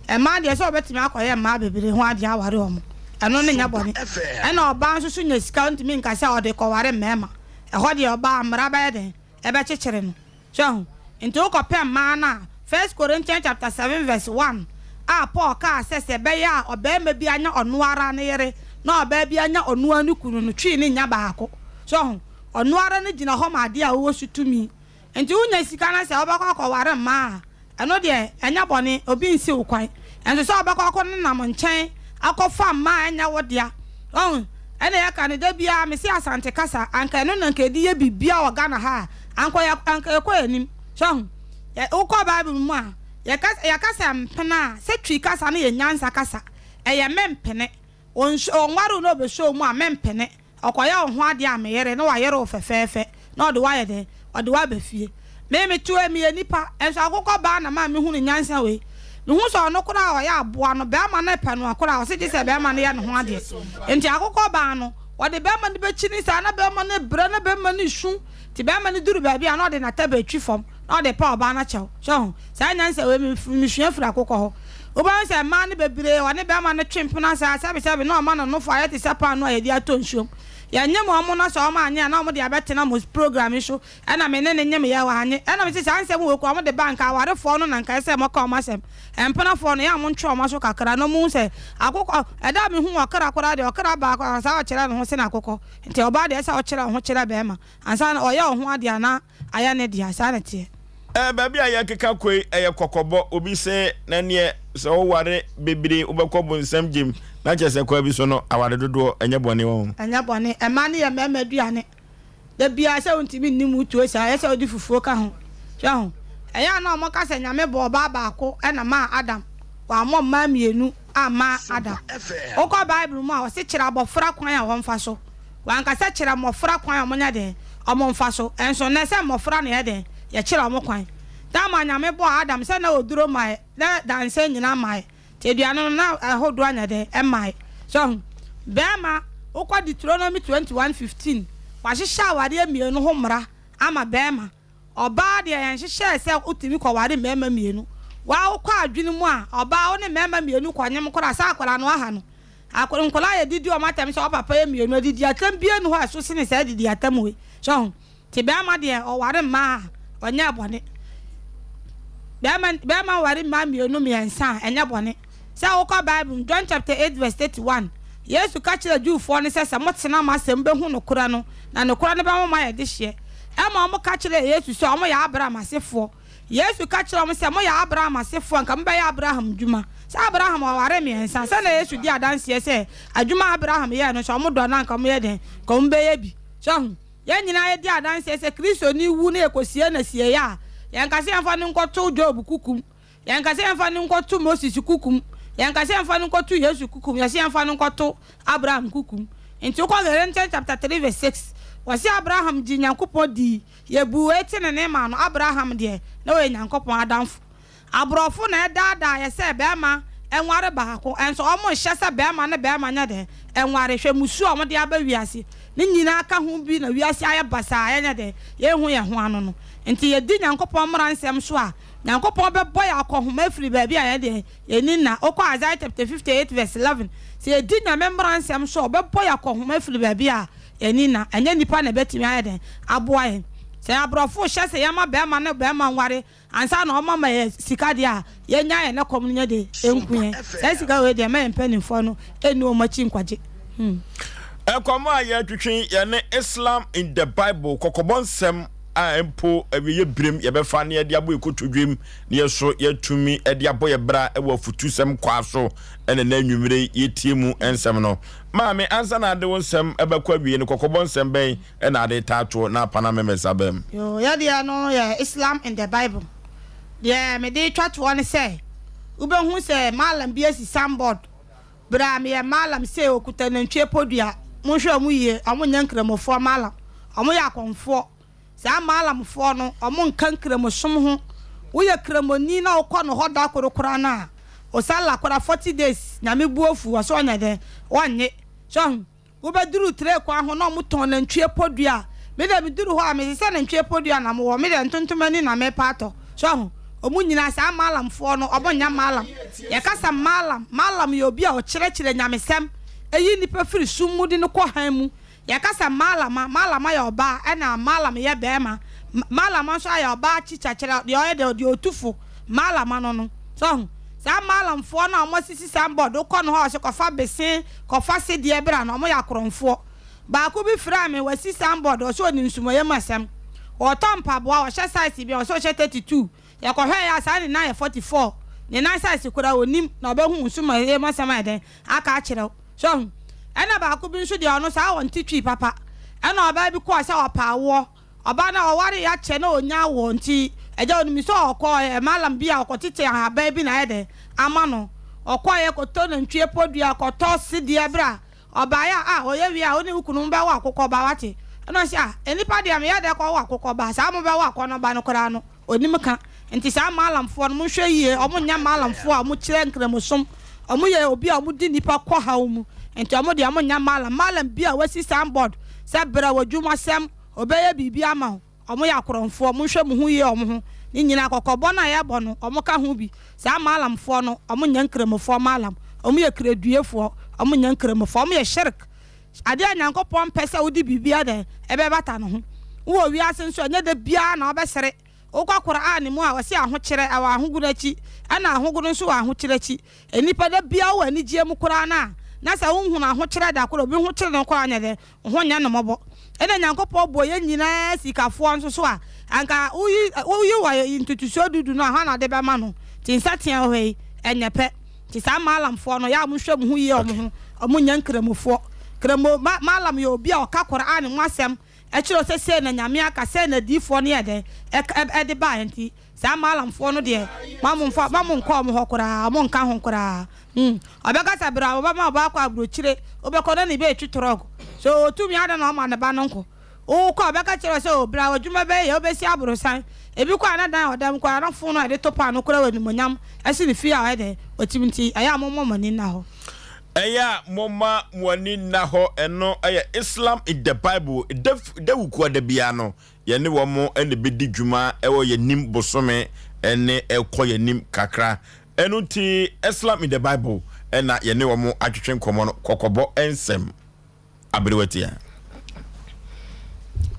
Mmaa deɛ sɛ wɔbɛtumi akɔyɛ mmaa bebree ho adeɛ aware wɔn, ɛno no nyɛ bɔne. Ɛna ɔbaa nso so nya sika ɔntumi nka sɛ ɔde kɔware mmarima. Ɛhɔ deɛ ɔbaa mmara bɛyɛ dɛn? Ɛbɛkyekyere no. So ahu? Nti wokɔpɛ mmaa no a, First Corinthians chapter 7 verse 1 a Paul kaa sɛ sɛ ɛbɛyɛ a ɔbarima bi anya ɔno ara ne yere na ɔbaa bi anya ɔno ara ne kunu no, twi no nnya baako. So ahu? Ɔno ara no gyina hɔ ma adeɛ a ɔwɔ so tumi. Nti wonya sika na sɛ wobɛkɔ akɔware mmaa a, Ɛno deɛ, ɛnyɛ bɔne, obi nsi wo kwan. Nso sɛ wobɛkɔ akɔnenam nkyɛn akɔfa mmaa a ɛnyɛ wo dea. Wahu? Ɛna yɛka no da biara, mese Asante kasa, anka ɛno na anka yɛde yɛ biribiara wɔ Ghana ha a, anka yɛ, anka yɛkɔ yɛn anim. So wahu? Yɛ, wokɔ Bible mu a, yɛka, yɛka sɛ mpena a, sɛ Twi kasa no yɛ nyansa kasa. Ɛyɛ mempene. Ɔnhyɛ, ɔnware wo na ɔbɛhyɛ wo mu a, mempene. Ɔkɔyɛ wo ho adeɛ a, me yere, na wayere wo fɛfɛɛfɛ, na ɔde wo ayɛ dɛn? Ɔde wo aba fie. Me, mete hɔ yi, meyɛ nipa, nso akokɔ baa na maa mehunu nyansa wei. Mehu sɛ ɔno koraa a ɔyɛ aboa no, barima no repɛ no koraa a, ɔse gye sɛ barima no yɛ ne ho adeɛ. Nti akokɔ baa no, ɔde barima no bɛkyini saa, na barima no rebrɛ, na barima no resu. Nti barima no duru baabi a, na ɔde n'atabiri twi fam, na ɔde repɛ ɔbaa no akyɛw. So ahu? Saa nyansa wei, mesua firi akokɔ hɔ. Wobɛhu sɛ mmaa no bebree, wɔne barima no twe mpena saa, sɛbesɛbe na wɔma no nofo ayɛ te sɛ paanoo a yɛde atɔ nsuom. Yɛnyem wɔn na sɛ wɔanyɛ a na wɔde abɛtena mo program yi so, ɛna me ne no nyem yɛ, wanyɛ. Ɛna mese saa nsɛm wei koraa wɔde ba a, nka awarefoɔ no na nka ɛsɛ sɛ moka wɔn asɛm. Mpenafoɔ no, yɛ a montwe wɔn aso kakra na wɔnhu sɛ akokɔ, ɛda a mehuu ɔkra koraa deɛ, ɔkra baako a saa ɔkyerɛ ne ho sene akokɔ. Nti ɔbaa deɛ ɛsɛ sɛ ɔkyerɛ wo ho kyerɛ barima ansa na ɔyɛ wo ho adeɛ a na ayɛ ne dea. Saa na ɛteɛ. Ɛɛ baabi a yɛkeka kɔ yi ɛyɛ kɔkɔbɔ. Obi se na neɛ sɛ woware bebree wobɛkɔ bonsam gyem. Na kyerɛ sɛ kwan bi so no aware dodoɔ ɛnyɛ bɔne wahu. Ɛnyɛ bɔne. Mmaa no yɛ mmarima aduane. Da biara sɛ wontumi nni mu tuo saa, ɛyɛ sɛ wode fufuo ka ho. So ahu? Ɛyɛ a na wɔka sɛ Nyame bɔɔ ɔbaa baako na maa Adam. Wammɔ mmaa mmienu amma Adam. Wokɔ Bible mu a, ɔse kyerɛ abɔfra kwan a wɔmfa so. Wanka sɛ kyerɛ mmɔfra kwan a wɔnyɛ dɛn? Wɔmfa so. Nso nnɛ sɛ mmɔfra na yɛyɛ dɛn? Yɛkyerɛ wɔn kwan. Tam a Nyame bɔɔ Adam sɛ na oduro mmaeɛ, na dansɛn nyinaa mmaeɛ. Nti aduane no na ahodoɔ anyɛ dɛn? Ɛmmaeɛ. So ahu? Bɛɛma, wokɔ Deuteronomy 21:15, wahyehyɛ awareɛ mmienu ho mmara ama bɛɛma. Ɔbaa deɛ yɛnhyehyɛɛ sɛ wotumi kɔware mmarima mmienu. Waa wokɔ adwene mu a, ɔbaa wo ne mmarima mmienu kɔnyem koraa sɛ akwadaa no aha no. Akor nkwadaa a yɛdidi wɔn atɛm sɛ ɔpapa yɛ mmienu, adidi atɛm biara nni hɔ a ɛso sene saa adidi atɛm wei. So ahu? Nti bɛrima deɛ ɔware mmaa a, ɔnyɛɛ bɔne. Bɛrima bɛrima ware mmaa mmienu mmiɛnsa a, ɛnyɛ bɔne. Sɛ wokɔ Bible mu, John chapter 8 verse 31, Yesu ka kyerɛɛ Jewfoɔ no sɛ, sɛ motena m'asɛm bɛhu nokorɛ no, na nokorɛ no bɛma moayɛ dehyeɛ. Ɛma wɔka kyerɛɛ Yesu sɛ wɔyɛ Abraham asefoɔ. Yesu ka kyerɛɛ wɔn sɛ, Moyɛ Abraham asefoɔ a, anka mobɛyɛ Abraham nnwuma. Sɛ Abraham ɔwaree mmiɛnsa, sɛ na Yesu di adanseɛ sɛ adwuma a Abraham yɛɛ no, sɛ wɔdɔ no a, anka wɔyɛ dɛn? Anka wɔbɛyɛ bi. So ahu? Yɛn nyinaa yɛdi adanseɛ sɛ Kristoni wu na yɛkɔsie no asieeɛ a, yɛnka sɛ yɛmfa no nkɔto Job kukum. Yɛnka sɛ yɛmfa no nkɔto Moses kukum. Yɛnka sɛ yɛmfa no nkɔto Yesu kukum. Yɛse yɛmfa no nkɔto Abraham kukum. Nti wokɔ Galatians chapter 3 verse 6, wɔse Abraham gyee Nyankopɔn dii. Yɛbuu wei tenenee maa no. Abraham deɛ, na ɔyɛ Nyankopɔn adamfo. Aborɔfo na ɛdaadaa yɛ sɛ bɛɛma nware baako, nso wɔn nhyɛ sɛ bɛɛma ne bɛɛma nyɛ dɛn? Nware. Hwɛ musuo a wɔde aba wiase. Ne nyinaa ka ho bi na wiase ayɛ basaa a yɛnyɛ dɛn? Yɛnhu yɛn ho ano no. Nti yɛdi Nyankopɔn mmara nsɛm so a, Nyankopɔn bɛbɔ yɛn akɔnhoma afiri baabi a yɛn deɛ yɛnni nna. Wokɔ Isaiah chapter 58 verse 11, sɛ yɛdi Nyame mmara nsɛm so a, ɔbɛbɔ yɛn akɔnhoma afiri baabi a Yɛn nna, ɛnyɛ nnipa na ɛbɛtumi ayɛ dɛn aboa yɛn. Sɛ aborɔfo hyɛ sɛ yɛmma barima ne barima nware ansa na wɔama yɛn sika deɛ a, yɛnnyae yɛn ɛkɔm no nyɛ den nku yɛn. Saa sika wei deɛ, mma yɛn mpanimfoɔ no nni wɔn akyi nkwagye. Hmm. Nkɔmmɔ a yɛretwetwe yɛne Islam in the Bible, kɔkɔbɔ nsɛm a mpo awieeɛ berem yɛbɛfa na yɛde abɔ yɛn kotodwem na yɛn nso yɛatumi de abɔ yɛn bra wɔ afutusɛm kwaa so ɛna na anwummere yɛtie mu nsɛm no. Maame, ansa na ade wo nsɛm bɛkɔ awiei no, kɔkɔbɔ nsɛm bɛn na ade taa toɔ na apa na members aba mu? Yoo, yɛ deɛ no yɛ Islam in the Bible. Deɛ mede retwa toɔ ne sɛ, wobɛhu sɛ Mallam bi asi signboard, bra meyɛ Mallam sei, ɔkuta nantwie podua, monhwɛ wɔn yie, wɔn nyɛ Nkramofoɔ Mallam, wɔn yɛ akɔmfoɔ. Saa Mallamfoɔ no, wɔn nka Nkramosom ho. Woyɛ Kramoni na wokɔ no hɔ da koro koraa no a, Osalla koraa 40 days, Nyame bo afu, ɔse ɔnyɛ dɛn? Ɔnnye. So ahu? Wobɛduru tray kwan ho na wɔtɔn nantwie podua a, me deɛ meduru hɔ a, mese sɛ nantwie podua na mowɔ, me deɛ ntontom ani na mepɛ atɔ. So ahu? Wɔn nyinaa, saa Mallamfoɔ no, wɔnyɛ Mallam. Yɛka sɛ Mallam, Mallam yɛ obi a ɔkyerɛkyerɛ Nyamesɛm, ɛyi nnipa firi sum mu de no kɔ hann mu. Yɛka sɛ Malama, Malama yɛ ɔbaa ɛna Malam yɛ bɛɛma. Malama nso ayɛ ɔbaa kyikya kyerɛ deɛ ɔyɛ deɛ deɛ ɔtu fo. Malama no no. So ahu? Saa Malamfoɔ no a wɔn asisi signboard, wokɔ no hɔ a ɔse kɔfa bese, kɔfa sedeɛ bra no, wɔn yɛ akorɔmfoɔ. Baako bi frɛɛ me, wasi signboard, ɔse ɔnim nsumaeɛ mu asɛm. Ɔtɔ mpaboa, ɔhyɛ size bi a, ɔse ɔhyɛ 32. Yɛkɔhwɛeɛ a saa ne nan yɛ 44. Ne nan size koraa ɔnnim na ɔbɛhu wo nsumaeɛ mu asɛm ayɛ dɛn aka akyerɛ wo. So ahu? Ɛna baako bi nso deɛ ɔno saa ɔnte twi papa. Ɛna ɔbaa bi kɔɔ sɛ ɔpɛ awoɔ. Ɔbaa no a ɔwareeɛ akyɛ na ɔnnya awoɔ nti agya ɔnim sɛ ɔkɔɔ mallam bi a ɔkɔtete ahaban bi na ayɛ dɛn ama no. Ɔkɔeɛ kɔtɔ nantwie podua, kɔtɔ sedeɛ berɛ a ɔbaeɛ a ah ɔyɛ wie a wo ne wo kunu mobɛwo akokɔ ba wate. Ɛna ɔse ah nnipa deɛ meyɛ dɛn kɔwo akokɔ ba saa mobɛwo akɔnɔ ba no koraa no Onim ka. Nti saa Maalamfoɔ no monhwɛ yie, wɔn nyɛ Maalamfoɔ a wɔn kyerɛ nkramosom, wɔn yɛ obi a wɔn di nnipa kɔ haw mu, nti wɔn deɛ wɔn nyɛ Maalam. Maalam bi a wasi sign board sɛ brɛ wɔ dwuma sɛm, ɔbɛyɛ biribi ama wo, wɔn yɛ akorɔmfoɔ, monhwɛ mo ho yie wɔn ho. Ne nyinaa kɔkɔbɔ no a yɛbɔ no wɔn ka ho bi. Saa Maalamfoɔ no wɔn nyɛ nkramofoɔ Maalam, wɔn yɛ kreduefoɔ, wɔn nyɛ nkramofoɔ, wɔn yɛ shirk. Adeɛ a Nyankopɔn mpɛ sɛ wode biribi ayɛ dɛn? Ɛbɛbata ne ho. Wowɔ wiase nso a, ɛnyɛ da biara na wobɛsere. Wokɔ Qur'aan mu a, wɔse ahokyerɛ wɔ ahogono akyi, ɛna ahogono nso wɔ ahokyerɛ akyi. Nnipa, da biara wowɔ anigyeɛ mu koraa no a, na sɛ wonhunu ahokyerɛ da koro, obi ho kyere no koraa nyɛ dɛn? Wo ho nyɛ no mmɔbɔ. Ɛna Nyankopɔn bɔɔ yɛn nyinaa sikafoɔ nso so a, anka woyi woyi wɔ ntotosoɔ du du no a, hwan na wode bɛma no? Nti nsateaa wɔ hɔ yi, ɛnyɛ pɛ. Nti saa Maalamfoɔ no, yɛ a monhwɛ mo ho yie wɔn ho, wɔn nyɛ Nkramofoɔ. Nkramo, ma, Maalam yɛ obi a ɔka Qur'aan mu asɛm kyerɛ wo sɛ sei na Nyame aka, sei na adiyifoɔ no yɛɛ dɛn, ɛka, ɛ, ɛde baeɛ. Nti saa Maalamfoɔ no deɛ, ma momfa, ma monkɔ wɔn hɔ koraa, wɔn nka ho koraa. Hmm. Ɔbɛka sɛ berɛ a wɔbɛma ɔba akɔ aburokyire, wobɛkɔ na ne ba retwi trɔg. So ɔwɔ tumi adɛn na ɔma ne ba no nkɔ? Wokɔ a, ɔbɛka kyerɛ wo sɛ, O, bra, w'adwuma bɛyɛ yɛ, wobɛsi aborosan. Ebi kɔ a, na dan a ɔda mu koraa, na fon a yɛde to paano koraa wɔ animuonyam sen fie a ɔyɛ dɛn, ɔte mu. Nti, ɛyɛ a momma mo ani nna hɔ. Ɛyɛ a momma mo ani nna hɔ, ɛno yɛ Islam in the Bible. Da da Wukuada biara no, yɛne wɔn na ɛbɛdi dwuma wɔ yɛn anim bosome ne ɛkɔ yɛn anim kakra. Ɛno nti, Islam in the Bible na yɛne wɔn atwetwe nkɔmmɔ no, kɔkɔbɔ nsɛm. Aberewatia.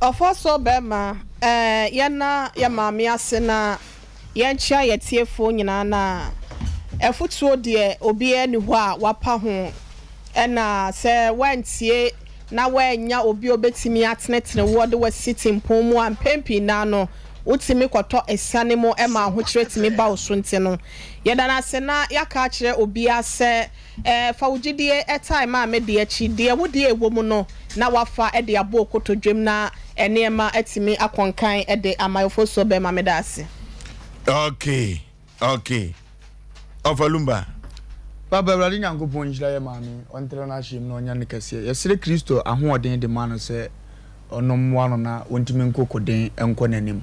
Ɔfɔsɔ bɛma eh, yɛna yɛ maame ase na yɛnkyea yɛ tiefoɔ nyinaa na afutuo deɛ obiara nni hɔ a wapa ho ɛna sɛ woantie na woannya obi a obɛtumi atenetene woɔ de wo asi tempɔn mu a mpɛn pii naa no wotumi kɔtɔ asiane mu ma ahokyerɛ tumi ba wo so nti no yɛda no ase na yɛaka akyerɛ obiara sɛ Fa wo gyidie tae ma me deɛ akyi, deɛ wo deɛ ɛwɔ mu no na woafa de abɔ wo kotodwem na nneɛma atumi akɔ nkan de ama wo. Fosuo bɛma meda ase. Okay okay Ɔfa Lumba. Papa Awurade Nyankopɔn nhyira yɛ maame, ɔntra n'ahyɛm na ɔnya no kɛseɛ. Yɛsrɛ Kristo ahoɔden de ma no sɛ Ɔno mmoa no na ɔntumi nko koden nkɔ n'anim.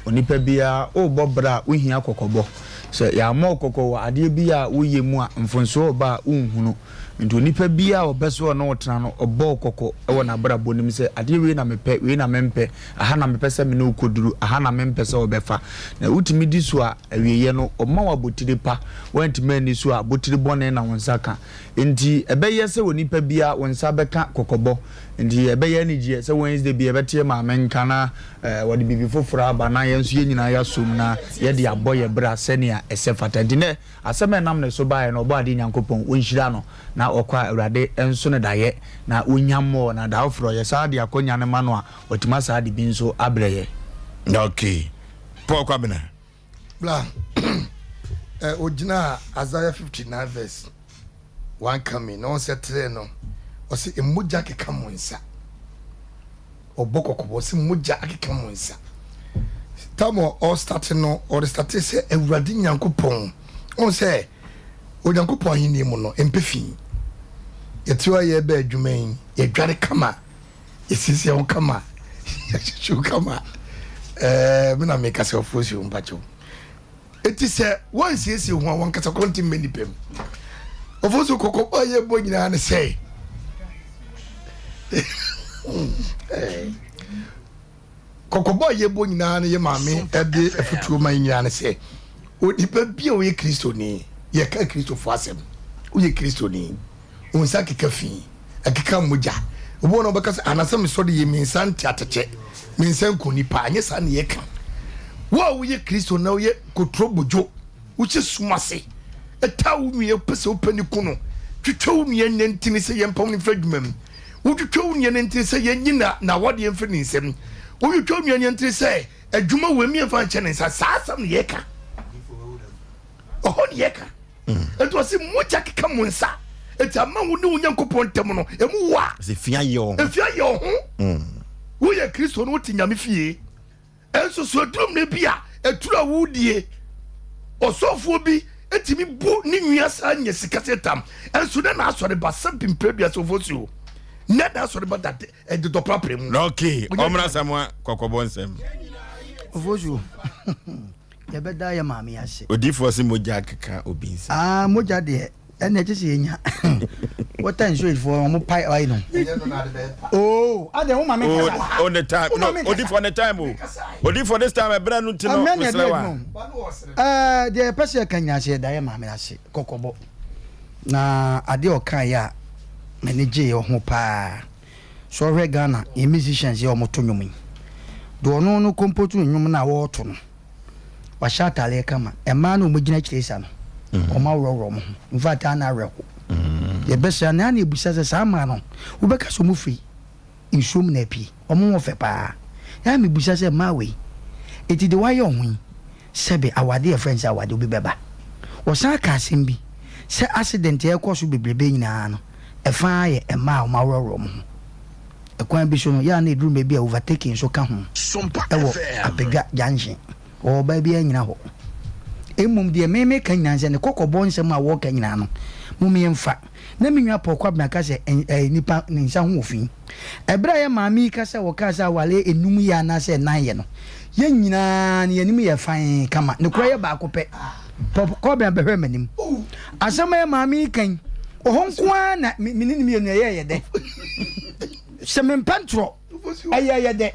Onipa biara, worebɔ bra a, wohia kɔkɔbɔ. Sɛ yɛammɔ wo kɔkɔ wɔ adeɛ bi a woyɛ mu a, mfomsoɔ reba a, wonhunu. Nti onipa biara a ɔpɛ sɛ ɔne wo tena no, ɔbɔ wo kɔkɔ wɔ n'abrabɔ no mu sɛ, adeɛ wei na mepɛ, wei na mempɛ, aha na mepɛ sɛ me ne wo kɔduru, aha na mempɛ sɛ wobɛfa. Na wotumi di so a, awieeɛ no, ɔma wo abotire pa. Woantumi anni so a, abotire bɔne na wo nsa ka. Enti ɛbɛyɛ sɛ onipa biara wo nsa bɛka kɔkɔbɔ. Enti ɛbɛyɛ anigyeɛ sɛ Wednesday bi yɛbɛte yɛn maame nka na wɔde biribi foforɔ aba na yɛn nso yɛn nyinaa yɛasom na yɛde abɔ yɛn bra sɛnea ɛsɛ fata. Enti nnɛ asɛm a ɛnam ne so baeɛ no Ɔbɔadeɛ Nyankopɔn ɔnhyira no na ɔkɔ a Awurade nso no dayɛ na ɔnya mmɔɔ na da foforɔ yɛsan de akɔnya no ma no a watumi asan de bi nso abrɛ yɛn. Okay. Paul Kwabena. Bla eh, ogyinaa Isaiah 59 verse 1 coming na ɔsɛ tere no, ɔsɛ mogya akeka mo nsa. Ɔbɔ kɔkɔbɔ ɔsɛ mogya akeka mo nsa. Tam ɔstate no, ɔrestate sɛ Awurade Nyankopɔn, ɔn sɛ Onyankopɔn ahenni mu no, mpɛ fi. Yɛte hɔ a yɛbɛ adwuma yi, yɛdware kama. Yɛsiesie ho kama, yɛhyehyɛ ho kama. Ɛɛ me na meka sɛ ɔfoɔ si ho mpakyɛw. Eti sɛ wɔnsiesie ho a wɔn kasa koro nti mmɛ nipa mu. Ɔfoɔ so kɔkɔbɔ a yɛbɔ nyinaa ne sɛ kɔkɔbɔ a yɛbɔ nyinaa ne yɛ maame ɛde afutuo ma yɛ nyinaa ne sɛ onipa bi a ɔyɛ kristoni yɛka kristofo asɛm woyɛ kristoni wo nsa keka fi, ɛkeka mogya. Obi wɔ na ɔbɛka sɛ anasɛ mesɔ de yɛ me nsa nte atɛkyɛ, me nsa nku nipa. Anyɛ saa na yɛka. Wo a woyɛ Kristo na woyɛ kotoro bodwo, wohyɛ sum ase, ɛtaa wo nua pɛ sɛ wopɛ ne ku no, twitwa wo nua nantini sɛ yɛmpam no mfiri adwuma mu, wotwitwa wo nua nantini sɛ yɛnyi na n'awadeɛ mfiri ne nsam, wotwitwa wo nua nantini sɛ adwuma wɔ mu yɛmfa nhyɛ ne nsa. Saa asɛm na yɛka. Ɔhɔ ne yɛka. Enti ɔse mogya keka mo nsa. Enti ama wo ne wo Nyankopɔn ntam no, emu wa. Ɔse fi ayɛ wo ho. Efi ayɛ wo ho. Woyɛ Kristo no, wote Nyame fie. Nso so aduru mmerɛ bi a, aturo a wodie, ɔsɔfoɔ bi tumi bu ne nua saa nya sika sɛ tam. Nso nɛ n'asɔre ba sɛ mprɛduasa ofosuo. Nɛ n'asɔre ba dade ɛdedɔprapra mu. Okay, ɔmmra Samoa kɔkɔbɔ nsɛm. Ofosuo. Yɛbɛda yɛ maame ase. Odiifoɔ se mogya keka obi nsa. Ah mogya deɛ ɛnna ɛkyɛ sɛ yɛnya. Water and sewage foɔ wɔn pae ayi no. Oh adɛn wo maame nkasa. Oh ne time no odiifoɔ ne time o. Odiifoɔ this time ɛbrɛ no ti no mesrɛ wa. Ɛɛ deɛ yɛpɛ sɛ yɛka nyinaa sɛ yɛda yɛ maame ase kɔkɔbɔ na adeɛ ɔka yɛ a m'ani gye ho paa. Sɛ ɔhwɛ Ghana yɛn musicians yɛ wɔn to nnwom yi deɛ ɔno no kompotu nnwom no a wɔreto no. Wahyɛ ataareɛ kama. Mmaa no a wɔgyina akyire sa no, wɔaworɔworɔ wɔn ho. In fact, a na awerɛho. Yɛbɛsra no, a na yɛbisa sɛ saa mmaa no, wobɛka sɛ wɔfiri nsuo mu na apue? Wɔn ho fɛ paa. Na mebisa sɛ mmaa wei, enti deɛ wɔayɛ wɔn ho yi, sɛbe awadeɛ a yɛfrɛ no sɛ awadeɛ, obi bɛba? Wɔsan ka asɛm bi sɛ accident a ɛrekɔ so bebrebe nyinaa no, ɛfa ara yɛ mmaa a wɔaworɔworɔ wɔn ho. Ɛkwan bi so no, yɛ a na ɛduru baabi a overtaking nso ka ho wɔ Apadwa junction hɔ, ɔbaa biara nnyina hɔ. Mmom deɛ me meka nyinaa ne sɛ, ne kɔkɔbɔ nsɛm a wɔreka nyinaa no, mom yɛmfa. Na me nua Paul Kwabena ka sɛ ɛɛ nipa ne nsa ho wɔ fi. Ɛberɛ a yɛn maame yi ka sɛ wɔkaa sɛ awareɛ nnum yɛ anaasɛ nnan yɛ no, yɛn nyinaa no yɛn anim yɛ fann kama. Nokorɛ yɛ baako pɛ. Paul Kwabena bɛhwɛɛ m'anim. Asɛm a yɛn maame yi ka yi, ɔhɔ nko ara na me ne no mmienu ɛyɛɛ yɛ dɛ. Sɛ mempɛ ntorɔ, ɛyɛɛ yɛ dɛ.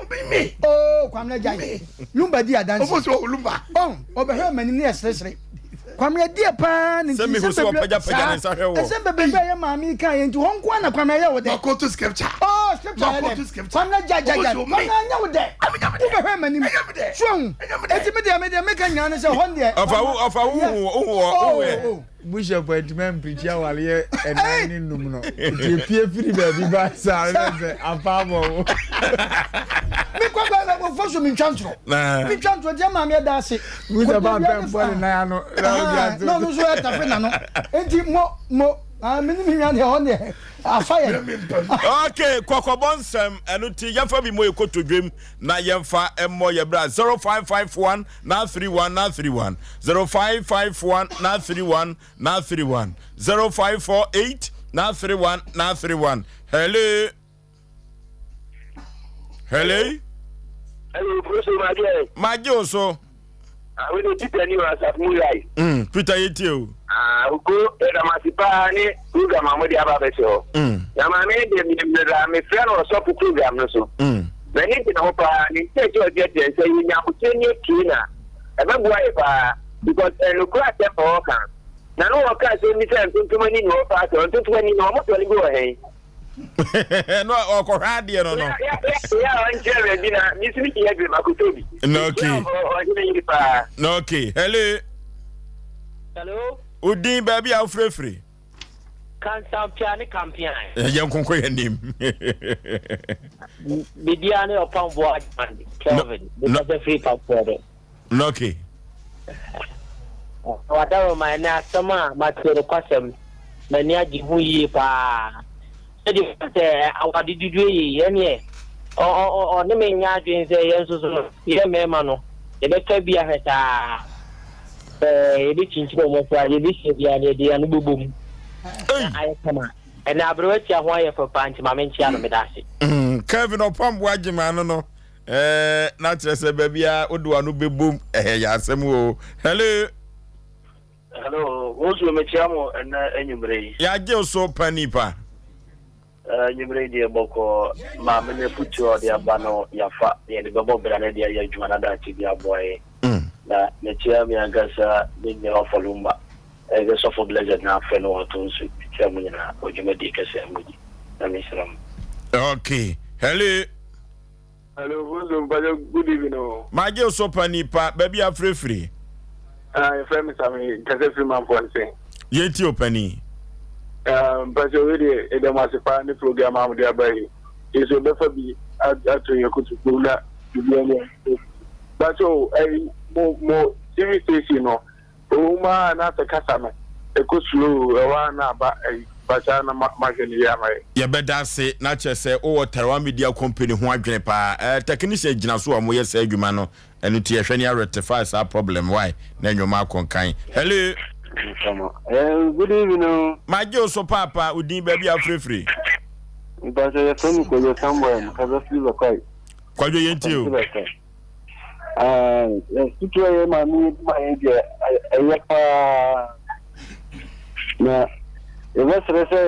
Oo, Kwamina gyae. Lumba di adanse. Ɔn, ɔbɛhwɛɛ m'anim na yɛseresere. Kwamina deɛ paa ne nti nsɛm bebree saa, nsɛm bebrebe a yɛn maame yi kaeɛ nti, hɔ nko ara na Kwamina yɛ wo dɛ. Oo, scripture yɛ dɛ. Kwamina gyae, gyae, gyae. Kwamina anyɛ wo dɛ. Wobɛhwɛɛ m'anim. So ahu? Enti me deɛ, me deɛ meka nyinaa ne sɛ hɔ deɛ. Ɔfa wo, ɔfa wo hu, wo hu, wo hu ɛ. Bishop antumi ampirikyi awareɛ ɛnan ne num no nti epie firi baabi ba saa ne sɛ afa abɔ wo. Me kɔ kɔ kɔ fɔ so mi ntwa ntorɔ. Mi ntwa ntorɔ nti ɛma mi ɛda ase. Bishop ampɛ mpɔ ne nan ano. Na ɔno nso ɛtafe n'ano nti mo mo mi ni mi nwa deɛ ɔno deɛ afa yɛ. Okay kɔkɔbɔ nsɛm ɛno ti yɛnfa bi mo yɛ kotodwem na yɛnfa ɛmmɔ yɛ bra 0551 931 931 0551 931 931 0548 931 931 Hello Hello Hello, Bruce Magye. Magye o so. Ah, we dey Peter ni asaf mu yai. Peter yetie o. Ah, ugo edamasi pa ne program a mode aba abɛhyɛ hɔ. Na maame de mmerɛ mefrɛ no ɔsɔfo program no so. M'ani gye ne ho paa, ne nkyerɛkyerɛ a ɔkyerɛkyerɛ no, sɛ yɛnya aboterɛ ne yɛtie no a, ɛbɛboa yɛ paa because ɛyɛ nokorɛ asɛm na ɔreka. Na na ɔka asɛm bi sɛ ntontom ani na ɔfa asɛm, ntontom ani no wɔtɔ no bi wɔ he? No ɔkɔhwɛ adeɛ no no. Yɛ a ɔnkyerɛ baabi na me nso medi adwene makɔtɔ bi. Na okay. Ɔhene yere paa. Na okay. Hello. Hello. Odin baabi a wofirefiri. Kansampia ne Kampean. Yɛn nkonko yɛn nim. Bidia ne Ɔpamboa Agyeman Kelvin. Bikasa firi Pampoɔ do. Okay. Wadaroma ɛnɛ asɛm a mate nokwasɛm m'ani agye ho yie paa. Sɛdeɛ ɔka sɛ awade dudu yei ɛneɛ ɔne me nyɛ adwene sɛ yɛn nso so no yɛ mmarima no yɛbɛka bi ahwɛ saa. Sɛ yɛbɛkyinkyini wɔn so a, deɛ ɛbɛhyia biara no, yɛde yɛn ano bɛbɔ mu na ayɛ kama. Ɛnɛ aberewa tia ho ayɛ fɛ paa nti ma menkyea no, meda ase. Kevin Ɔpamboa Gyimah no no eh, na kyerɛ sɛ baabi a wode w'ano bɛbom ɛhɛ yɛ asɛm o. Hello. Hello, wo nso mekyia mo ɛnɛ anwummerɛ yi. Yɛagye wo so pa nipa. Anwummere yi deɛ bɔkɔɔ, maame no afutuo a ɔde aba no yɛafa na yɛde bɛbɔ bra na yɛde ayɛ adwuma na daakye bi aboa yɛn. Na mekyia me ankasa me nua Ɔfɔ Lumba, ɛyɛ sɛ Sɔfo Blessed na afrɛ no wato nsu. Mekyia mo nyinaa wɔ dwumadie kɛseɛ a modi. Nyame nhyira mo. Okay, hello. Hello, Bonzo mpakyɛ good evening o. Magye wo so pa nipa, baabi a frɛfiri. Ah, yɛfrɛ me Sami, kasa firi Mampɔnten. Yɛnti o pani. Ah, mpakyɛ wei deɛ yɛda mo ase paa ne program a mode aba yi. Yɛsɛ yɛbɛfa bi ato yɛ kotokuo na biribi ani. Mpakyɛ o, ɛyi mo mo TV station no. Ɛwɔ mu ara na sɛ kasa no ɛkɔ slow ɛhɔ a na aba ayi basaa na mahwɛ no yie ama yɛ. Yɛbɛda ase na kyerɛ sɛ wowɔ Tarawa Media Company ho adwene paa. Eh, technician gyina so a wɔyɛ saa adwuma no, ɛno nti yɛhwɛ ne rectify saa problem why na nnwoma akɔ nkan. Hello. Eh, good evening. Oh. Magye wo so paapa, wo din baabi a wofirefiri. Mpakyɛ yɛfrɛ me Kwadwo Samuel, mekasa firi Bɛkwae. Kwadwo yɛntie o. Tutu a yɛ maame yɛ ma yɛ deɛ ɛyɛ paa na yɛbɛsrɛ sɛ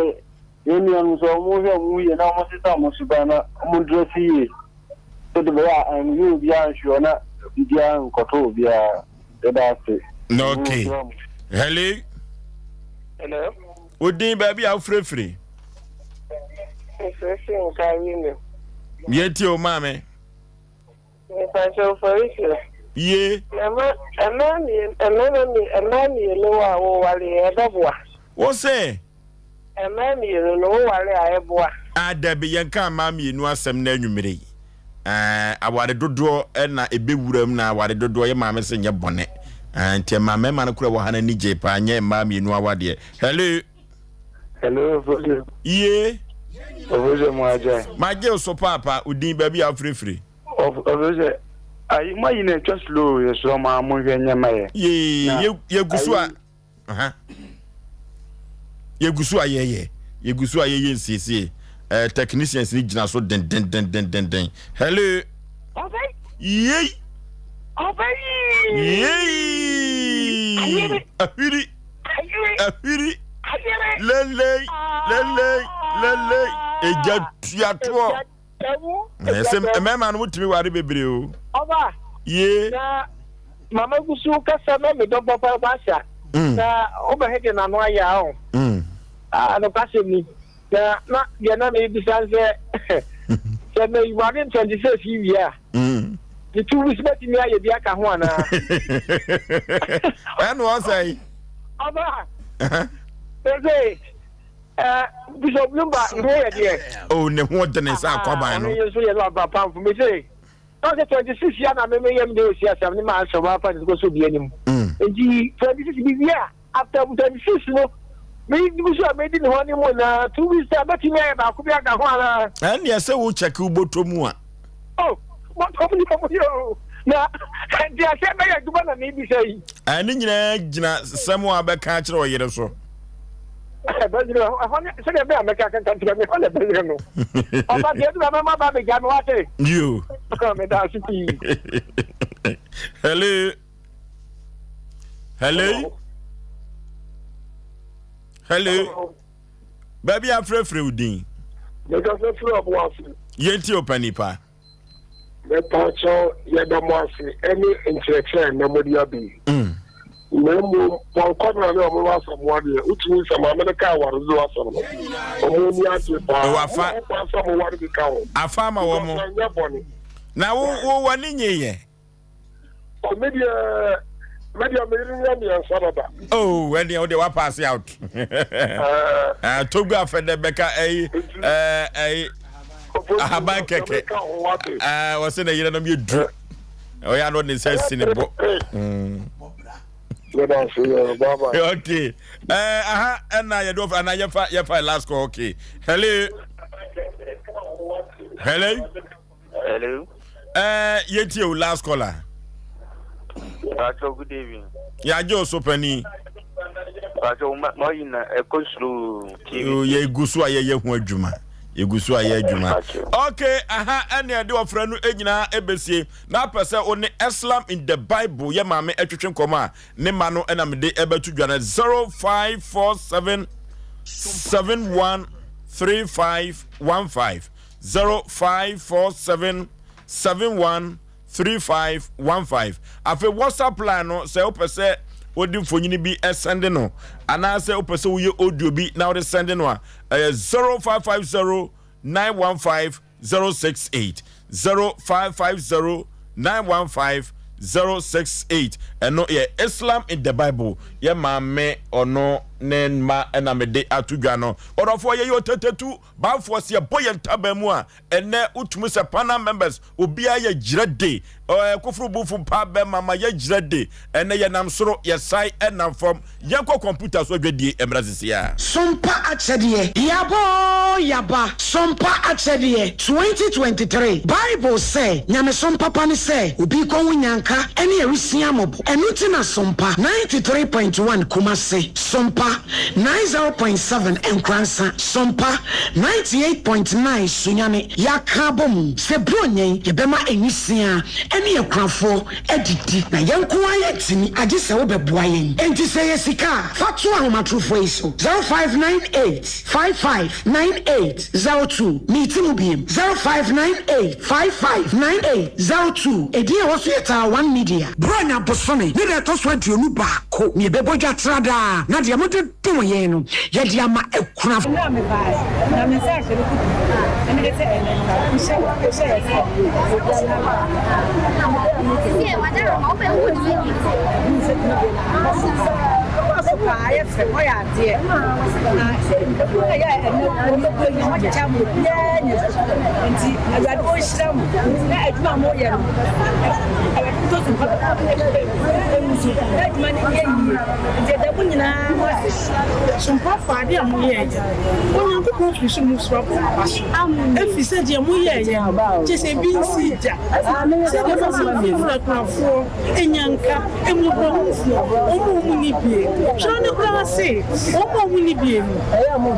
yɛn nuanom sɛ wɔn hwɛ wɔn yie na wɔn sesa wɔn suban na wɔn drɛse yie sɛde bɛyɛ a ɛnyɛ obiara nhwɛ na biribiara nkɔtɔ obiara yɛda ase. Okay. Hello. Hello. Odin baabi a wofirefiri. Mefirefiri nkae mi. Yɛtie o maame. Mepakyɛw Felicia. Ye. Na ma mmaa mmienu mmarima mmienu mmaa mmienu a woware yɛ ɛbɛboa. Wo se. Mmaa mmienu no woware a ɛboa. Ah dabi yɛnka mmaa mmienu asɛm na anwummere yi. Eh, aware dodoɔ na ɛbɛwura mu na aware dodoɔ yɛ maame se nyɛ bɔne. Eh, nti ɛma mmarima no kora wɔ ha no ani gye paa nyɛ mmaa mmienu awadeɛ. Hello. Hello, Ofosu. Ye. Ofosu mu agya. Magye wo so paapa, wo din baabi a wofirifiri. Ofosu, ayi mo ayi na atwa slow yɛ srɔ mo a mo nhwɛ nyɛ ma yɛ. Yee, yɛ gu so a. Yɛ gu so a yɛyɛ, yɛ gu so a yɛyɛ nsiesie. Eh, technicians ni gyina so dendendendenden. Hello. Yei. Yei. Ahwiri. Ahwiri. Lelei. Lelei. Lelei. Egya tuatoɔ. Ɛsɛ mmarima no motumi ware bebree o. Ɔba. Ye. Na mama gu so kasa na me dɔbɔ pa ba asa. Mm. Na wobɛhwɛ deɛ n'ano ayɛ a o. Mm. Ah, nokwasɛm ni. Na na deɛ na mebisa sɛ sɛ meware 26 yi wie a. Mm. Ne 2 weeks bɛtumi ayɛ bi aka ho anaa? Ɛna ɔsɛ yi. Ɔba. Sɛ Bishop Lumba ne ho yɛ deɛ. Oh, ne ho de ne nsa akwaban no. Ɔno nso yɛ no aba pamfo me se. Ɔsɛ 26 ya na me me yam de osi asɛm ne ma asɛm afa ne kɔ so bi anim. Nti 26 bi wie a after 26 no me bi so a me di ne ho ne mu na 2 weeks a betumi ayɛ baako bi aka ho ana. Ɛnneɛ sɛ wo check wo bɔtɔ mu a. Oh, bɔtɔ mu ni ɔmo yɛ o. Na nti asɛm bɛyɛ adwuma na mebisa yi. Ɛne nyinaa gyina sɛm a bɛka akyerɛ ɔyere so. Ɛbɛyere ɛhɔ ne sɛdeɛ bɛyɛ a mɛka kaka nkyerɛ me ɛhɔ na ɛbɛyere no. Ɔba deɛ ɛduru abɛma ba abɛgya me wate. Yo. Meda ase pii. Hello. Hello. Hello. Baabi afrɛfrɛ wo din. Mekasa firi Ɔboase. Yɛntie ɔpani pa. Mepaakyɛw, yɛda mo ase ɛne nkyerɛkyerɛ a nnɛ mode aba yi. Na mmom pɔnkɔ no a ne wɔn wɔ Asamoah deɛ, wotumi sɛ maame no kaa awaredoɔ asɛm no, wɔn ani agye paa. Ɛwɔ afa. Wɔn ho kwan sɛ wɔware bi ka ho. Afa ama wɔn. Because ɛnyɛ bɔne. Na wo wo w'ani nye yɛ. Oh, me deɛ me deɛ me yere yɛ mmiɛnsa dada. Oh, ɛdeɛ wo deɛ wa pass out. Ah, Togo afɛ dɛ bɛka ɛyi ɛɛ ɛyi ahaban kɛkɛ. Ɛɛ wɔsɛ na yere nom yɛ du. Ɔyɛ ano de nsa si ne bo. Okay. Ɛɛ aha ɛna yɛde ɔfɛ ana yɛfa yɛfa last call okay. Hello. Hello. Hello. Eh, yɛtie o last caller. Pastor, good evening. Yɛagye o so panin. Pastor, ma yi na ɛkɔ slow TV. Yɛgu so a yɛyɛ ho adwuma. Yɛgu so a yɛ adwuma. Okay, aha ɛne ɛde ɔfrɛ no nyinaa ɛbɛsie. Na apɛ sɛ wo ne Islam in the Bible yɛ maame ɛtwetwe nkɔmɔ a ne ma no ɛna mede ɛbɛto dwa no 0547 71 3515. 0547 71 3515. Afei WhatsApp line no sɛ wopɛ sɛ wode mfonini bi sɛnde no anaasɛ wopɛ sɛ woyɛ audio bi na wode sɛnde no a ɛyɛ 0550 915 068 0550 915 068 ɛno yɛ Islam in the Bible yɛ maame ɔno ne mma ɛna mede ato dwa no ɔdɔfoɔ yɛyɛ ɔtɛtɛtu Banfoɔ sɛ yɛbɔ yɛn ntaban mu a, ɛnnɛ wotumi sɛ panel members obiara yɛ gyerɛ de. Ɔɛ koforo bufo pa bɛma ma yɛgyina de. Ɛnnɛ yɛnam soro, yɛsan nam fam. Yɛnkɔ kɔmputa so adwadie mmra sisi ara. Sompa Akyɛdeɛ, Yaba oo yaba, Sompa Akyɛdeɛ, 2023 Bible sɛ, Nyamesom papa ne sɛ obi rekɔhu nyanka ne awisiaa mmɔbɔ. Ɛno nti na Sompa 93.1 Kumasi, Sompa 90.7 Nkoransa, Sompa 98.9 Sunyani yɛaka abɔ mu sɛ Buronya yi yɛbɛma nwisiaa ne akunafoɔ adidi, na yɛn nko ara yɛntumi, agye sɛ wobɛboa yɛn. Enti sɛ ɛyɛ sika a, fa to ahomatorofoɔ yi so, 0598 55 98 02. Meti mu biem, 0598 55 98 02. Edin a ɛwɔ so yɛ Taa One Media. Buronya bosome ne da ɛtɔ so 21 na yɛbɛbɔ dwa tra daa, na deɛ mode dom yɛn no, yɛde ama akunafo. Mmerɛ a mebaeɛ, na me nsa rehyɛ me kotokuo mu, na mede sɛ ɛnnɛ nka, mehyɛ hyɛɛ sɛ obiara mma Ɔkɔɔ so paa, ayɛ fɛ, ɔyɛ adeɛ. Na ekuo no a ɛyɛ ɛnnɛ wɔbɛbɔ yi, wɔakyekyɛ ama obiara anya bi. Nti Awurade ɔnhyira mo na adwuma a moyɛ no, Awurade ntɔ so mpa ɛmu so na adwuma no nyɛ yie. Nti yɛda mo nyinaa mo ase. Sompafoɔ, adeɛ a moyɛeɛ no, Onyankopɔn firi soro mu soro abɔ mo aba so, ɛfiri sɛ deɛ moyɛeɛ no, kyerɛ sɛ ebi nsii da, sɛdeɛ mosi mfimfini akunafoɔ, anyanka, mmɔborɔhunufoɔ, wɔn a wɔnni bie. Twerɛ no koraa se, Wɔn a wɔnni bie no,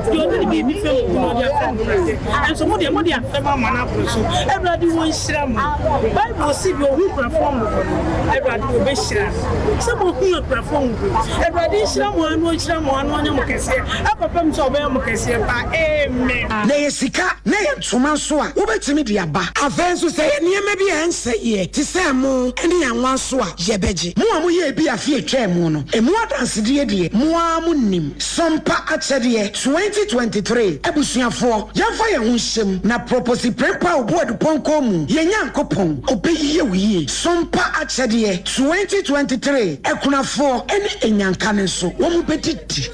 deɛ ɔde ne biribi fɛm obi no, ɔde afɛm Awurade. Nanso mo deɛ, mode afɛm ama no aboro so. Awurade ɔnhyira mo. Bible se, Deɛ ɔhu akunafoɔ mmɔbɔ no, Awurade ɔbɛhyira no. Sɛ moahu akunafoɔ mmɔbɔ yi, Awurade nhyira mo ara na ɔnhyira mo ara na ɔnyɛ mo kɛseɛ ɛkɔpem sɛ ɔbɛyɛ mo kɛseɛ paa. Amen. Na ɛyɛ sika na ɛyɛ ntoma nso a, wobɛtumi de aba. Afei nso, sɛ ɛyɛ nneɛma bi a ɛnsɛeɛ te sɛ ɛmo ne anwa nso a, yɛbɛgye. Mo a moyɛɛ bi afe a ɛtwaa mu no, emu adansedie deɛ, mo ara monim. Sompa Akyɛdeɛ 2023 Abusuafoɔ, yɛmfa yɛn ho nhyɛ mu na Proposi Prempeh Obuadupɔnkɔ mu, yɛn Nyankopɔn, ɔbɛyie wo yie. Sompa Akyɛdeɛ 2023 Akunafoɔ ne Anyanka no nso, wɔbɛdidi.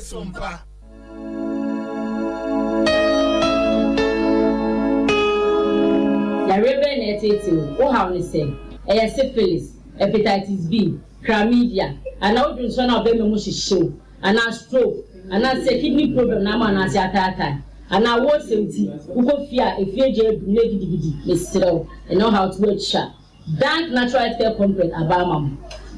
Yareɛ bɛn na ɛreteetee wo? Wo haw ne sɛn? Ɛyɛ syphilis, hepatitis B, chlamydia, anaa wo dwonsɔ no a ɔbarima mu hyehye wo, anaa stroke, anaasɛ kidney problem na ama w'anase ataatae, anaa woresɛm nti wokɔ fie a efie gya adum na gidigidi, mesrɛ wo, ɛnnɛ wo haw to atwa. Dank Natural Health Care Complex aba ama mo.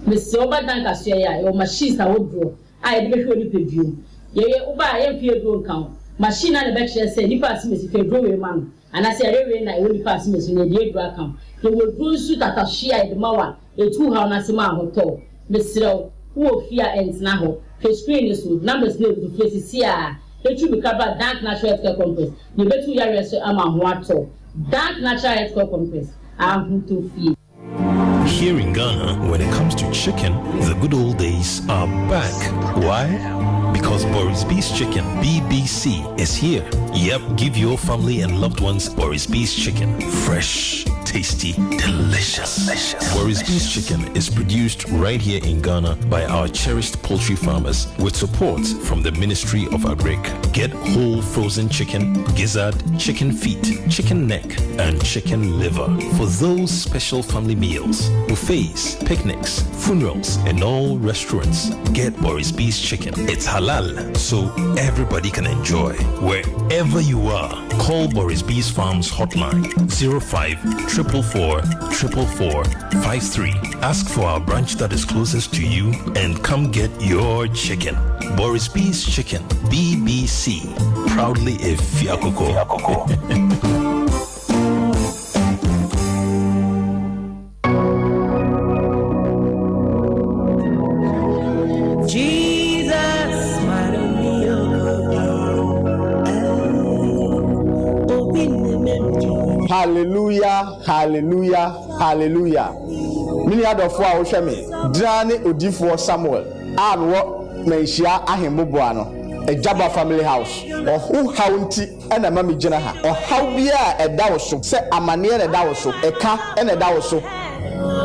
Mesrɛ wo ba Dank asoɛeɛ a, yɛwɔ machines ahodoɔ a yɛde bɛhwɛ wo nipadua mu. Yɛyɛ, wo ba a, yɛmfa aduro nka ho. Machine no ara na ɛbɛkyerɛ sɛ nipa asemesi fa aduro wei ma no, anaasɛ yareɛ wei na ɛwɔ nipa asemesi no, yɛde aduro aka ho. Yɛwɔ aduro nso tatahwe a yɛde ma wo a, ɛtu wo haw no ase ma ahotɔ wo. Mesrɛ wo, wowɔ fie a, ɛntena hɔ. Hwɛ screen no so, numbers no agu so, frɛ seesei ara na tu mmirika bra Dank Natural Health Care Complex na yɛbɛtu wo yareɛ so ama ho atɔ wo. Dank Natural Health Care Complex, ahotɔ fie. Here in Ghana, when it comes to chicken, the good old days are back. Why? Because Boris B's Chicken, BBC, is here. Yep, give your family and loved ones Boris B's Chicken. Fresh, tasty, delicious. delicious. Boris B's Chicken is produced right here in Ghana by our cherished poultry farmers with support from the Ministry of Agric. Get whole frozen chicken, gizzard, chicken feet, chicken neck, and chicken liver for those special family meals, buffets, picnics, funerals, and all restaurants. Get Boris B's Chicken. It's halal, so everybody can enjoy. Wherever you are, call Boris B's Farms hotline 05 444 444 53. Ask for our branch that is closest to you and come get your chicken. Boris B's Chicken, BBC. Proudly a Fiakoko. Jesus, Hallelujah, hallelujah, hallelujah. Me nua dɔfoɔ a wohwɛ me, Draa ne odiyifoɔ Samuel a mewɔ Manhyia Ahemmoboa no, Agyaba Family House. Ɔho haw nti na ɛma megyina ha. Ɔhaw biara a ɛda wo so, sɛ amaneɛ na ɛda wo so, ɛka na ɛda wo so,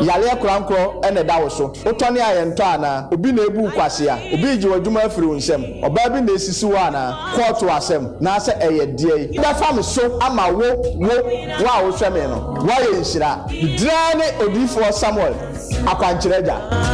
Yareɛ korankorɔ na ɛda wo so. Wotɔne a yɛntɔ anaa? Obi na ebu wo kwasea? Obi regye w'adwuma afiri wo nsam? Ɔbaa bi na esisi wo anaa? Kɔɔto asɛm, naasɛ ɛyɛ deɛn? Bɛfa me so ama wo, wo, wo a wohwɛ me no, woayɛ nhyira. Me din ara ne Odiyifoɔ Samuel, Akwankyerɛ Agya.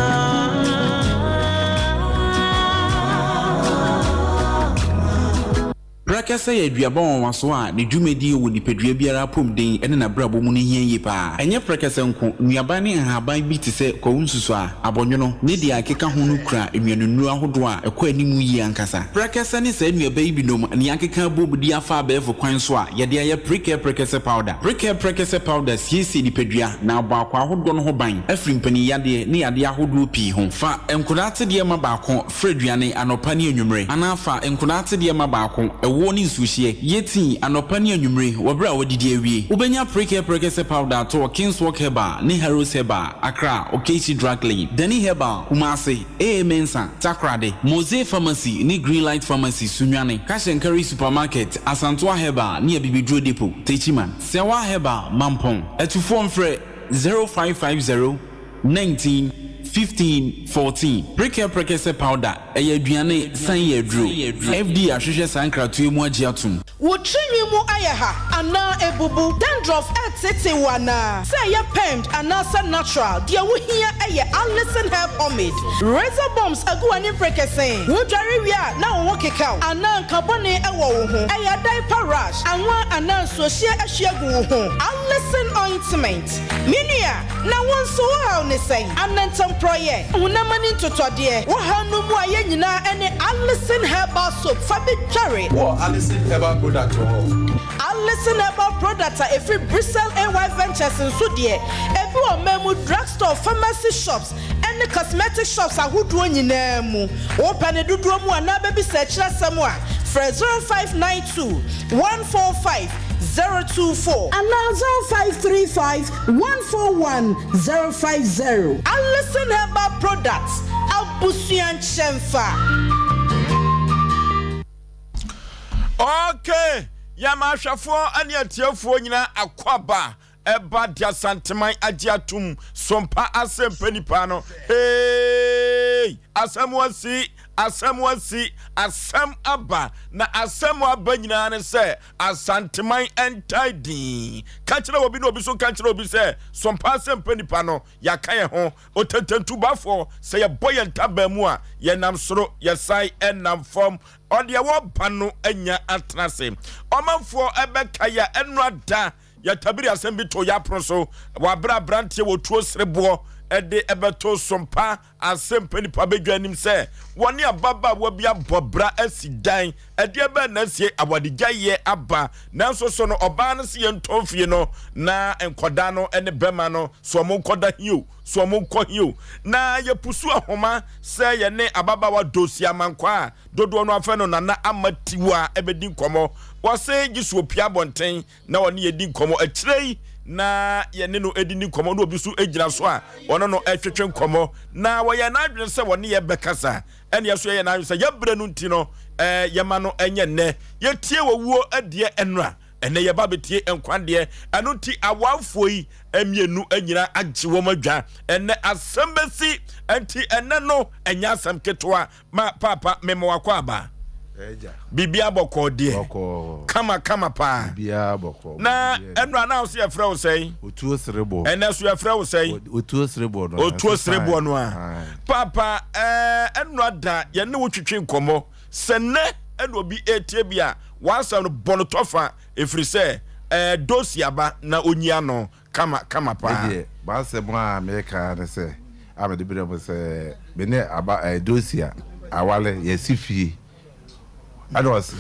Prɛkɛsɛ yɛ aduaba nwanwaso a ne dwumadie wɔ nipadua biara apɔmuden ne n'abrabɔ mu no hia yie pa ara. Ɛnyɛ prɛkɛsɛ nko, nnuaba ne nhaban bi te sɛ kwawu nsusuaa, abɔnwono, ne deɛ ɛkeka ho no kura nnuanennuro ahodoɔ a ɛkɔ anim yie ankasa. Prɛkɛsɛ ne saa nnuaba yi binom na yɛakeka abom de afa abɛɛfo kwan so a yɛde ayɛ Prekɛ Prɛkɛsɛ Powder. Prekɛ Prɛkɛsɛ Powder siesie nipadua na abɔ akwaa ahodoɔ no ho ban afiri mpaninyadeɛ ne yadeɛ ahodoɔ pii ho. Fa nkodaa tedeɛ ma baako Fra aduane anɔpa ne anwummere, anaa fa nkwadaa atedeɛ ma baako, ɛwoɔ ne nsuohyeɛ. Yɛ tii anɔpa ne anwummere wɔ berɛ a woadidi awie. Wobɛnya Prekɛ Prɛkɛsɛ Powder atɔ wɔ Kingswalk Herbal ne Harrows Herbal, Accra, Okaishie Drug Lane, Dani Herbal, Kumasi, AA Mensah, Takoradi, Mosey Pharmacy ne Greenlight Pharmacy, Sunyani, Cash and Carry Supermarket, Asantoa Herbal ne Abibiduro Depot, Techiman, Sɛwa Herbal, Mampong. Atufoɔ mfrɛ 0550 19, 15, 14. Prekɛ prɛkɛsɛ powder, ɛyɛ aduane, san yɛ aduro. FDA ahwehwɛ saa nkratoɔ yi mu agye atom. Wo tirinwi mu ayɛ ha anaa abubu? Dandruff reteetee wo anaa? Sɛ ɛyɛ permed anaasɛ natural, deɛ wohia yɛ Alison Hair Pomade. Razor bumps agu w'anim prekesee? Wodware wie a na wo ho keka wo anaa nka bɔne wɔ wo ho? Ɛyɛ diaper rash, anwa anaa nsuohyeɛ ahwie agu wo ho? Alison Ointment. Me nua, na wo nso wo haw ne sɛn? Anantamporɔeɛ, honam ani ntotɔdeɛ, wo haw no mu a yɛn nyinaa ne Alison Herbal Soap fa bi dware. Wowɔ Alison Herbal Product wɔ hɔ? Alison Herbal Product a ɛfiri Bristol AY Ventures nso deɛ, ebi wɔ ɔman mu drugstore, pharmacy shops, ne cosmetic shops ahodoɔ nyinaa mu. Wopɛ ne dodoɔ mu anaa bɛbisa akyiri asɛm a, frɛ 0592 145 024. Anaa 0535 141 050. Alison Herbal Products, abusua nkyɛnfa. Okay, yɛma ahwɛfoɔ ne atiefoɔ nyinaa akwaaba ɛba de Asanteman agye atom sompa asɛmpa nipa no hey asɛm asi asɛm asi asɛm aba na asɛm aba nyinaa ne sɛ Asanteman ntae din ka kyerɛ obi na obi so ka kyerɛ obi sɛ sompa asɛmpa nipa no yɛaka yɛn ho otententubafoɔ sɛ yɛbɔ yɛn ntaban mu a yɛnam soro yɛsan ɛnam fam ɔdeɛ wɔba no anya atena ase ɔmanfoɔ ɛbɛka yɛ ɛno ada Yɛtabiri asɛm bi too yɛapono so wɔ abere a aberanteɛ wɔ tuo sereboɔ de ɛbɛto sompa asɛmpa nipa badwa anim sɛ wɔne ababaawa bi abɔ bra asi dan. Ɛdeɛ bɛn na asie awadegyaeɛ aba? Nanso so no ɔbaa no se yɛntɔn fie no na nkɔdaa no ne bɛma no so ɔmo nkɔda he o, so ɔmo nkɔ he o. Na yɛpusu ahoma sɛ yɛne ababaawa Dosi Amankwaa a dodoɔ no afɛ no Nana Ama Tiwa ɛbɛdi nkɔmmɔ. Wɔse gye so opia abɔnten na ɔne yɛn di nkɔmmɔ. Akyire yi na yɛne no di ne nkɔmmɔ na obi nso gyina so a ɔne no retwetwe nkɔmmɔ. Na wɔyɛ n'adwene sɛ wɔne yɛn bɛkasa. Ɛne yɛn nso yɛyɛ n'adwene sɛ yɛbrɛ no nti no, ɛɛ yɛma no nyɛ nnɛ. Yɛtie owuo deɛ ɛnora, ɛnɛ yɛba bɛtie nkwa deɛ. Ɛno nti awafoɔ yi mmienu nyinaa agye wɔn adwa. Ɛnɛ asɛm bɛsi, nti ɛnɛ no ɛnyɛ asɛm ketewa. Ma paapa mema wakɔ aba. Biribiara bɔkɔɔ deɛ. Kama kama paa. Na ɛno a na wo sɛ yɛfrɛ wo sɛn? Otuo sereboɔ. Ɛnɛ so yɛfrɛ wo sɛn? Otuo sereboɔ no. Otuo sereboɔ no a. Paapa ɛno ada yɛne wo twetwe nkɔmmɔ sɛ nnɛ ɛna obi ɛretie bi a w'asɛm no bɔ no tɔfa ɛfiri sɛ ɛɛ dosi aba na ɔnyi ano. Kama kama paa. Me deɛ m'asɛm a meka ara ne sɛ a mede brɛ mo sɛ me ne aba ɛɛ Dosia awale yɛsi fie ɛna ɔse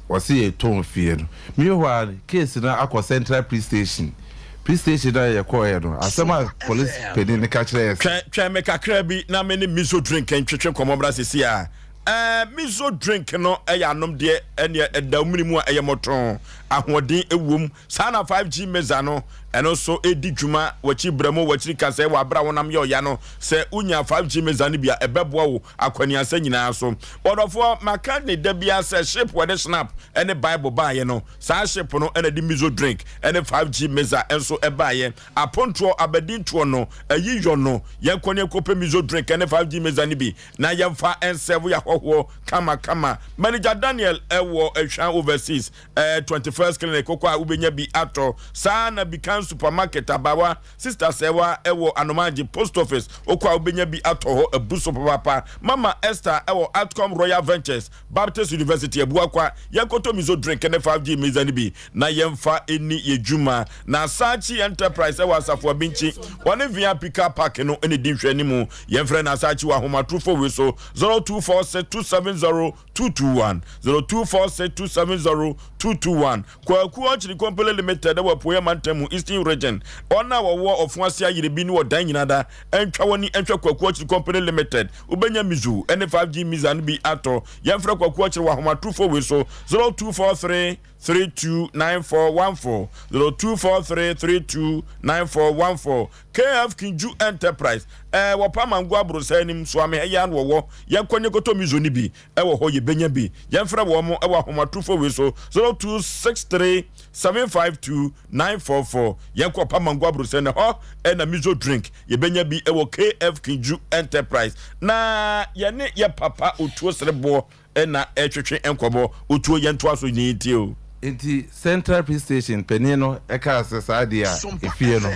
ɔse yɛtɔn fie no meanwhile case no akɔ central police station police station na yɛkɔɔɛ no asɛm a police panin no ka kyerɛ yɛ sɛ. Twɛn twɛn me kakra bi na me ne Miso drink ntwetwe nkɔmmɔ mmra sisi a. Ɛɛ miso drink no yɛ anomdeɛ ɛneɛ ɛda wo mene mu a ɛyɛ mɔtɔn ahoɔden ɛwom saa na 5G meza no ɛno nso ɛdi dwuma wakyi brɛmo wakyiri kasɛɛ wɔ abere a wonam yɛ ɔya no sɛ wonya 5G meza no bi a ɛbɛboa wo akwaniasa nyinaa so ɔdɔfoɔ maka ne da biara sɛ ship wɔde snap ɛne bible baayɛ no saa ship no ɛna de miso drink ɛne 5G meza nso ɛbaayɛ apontoɔ abadintoɔ no ayi yɔ no yɛnkɔ ne yɛnkɔpɛ miso drink ɛne 5G meza no bi na yɛmfa nsɛvo yɛ ahɔhoɔ kama kama. Manager Daniel wɔ Ahwan Overseas 21st Clinic wokɔ a wobɛnya bi atɔ. Saa na Bikan Supermarket abawa Sister Sɛwa wɔ Anomaagye Post Office wokɔ a wobɛnya bi atɔ hɔ abu so papaapa. Mama Esther wɔ Atcom Royal Ventures Baptist University Abuakwa yɛnkɔtɔ miso drink ne 5G mixer no bi na yɛmfa nni yɛ dwuma. Na Sachi Enterprise wɔ Asafo Abinkyi, wɔne VIP Car Park no na ɛdi nhwɛanimu. Yɛmfrɛ no Asachi wɔ ahomatorofo wei so, 0246 270 221, 0246 270 221. Kwaku Ɔkyere Company Limited wɔ Apueɛ Mantam mu, Eastern Region. Wɔn a wɔwɔ Ɔfo Ase Ayerɛbi ne Ɔdan nyinaa da ntwa wɔn ani nhwɛ Kwaku Ɔkyere Company Limited. Wobɛnya Mizu ne 5G Miza no bi atɔ. Yɛmfrɛ Kwaku Ɔkyere wɔ ahomatorofo wei so, 0243 329414, 0243 329414. KF Kinju Enterprise, ɛɛ wɔ Pamango Aborosan anim, Soame ha yi ara na wɔwɔ. Yɛnkɔ ne yɛnkɔtɔ miso no bi wɔ hɔ, yɛbɛnya bi. Yɛmfrɛ wɔn wɔ ahomatorofo wei so, 0263 752 944. Yɛnkɔ Pamango Aborosan no, ɛhɔ na miso drink yɛbɛnya bi wɔ KF Kinju Enterprise. Na yɛne yɛ papa Otuo Sereboɔ na ɛretwetwe nkɔmmɔ. Otuo, yɛntoa so ne yɛntie o. Enti Central Police Station panin no kaa sɛ saa deɛ a efie no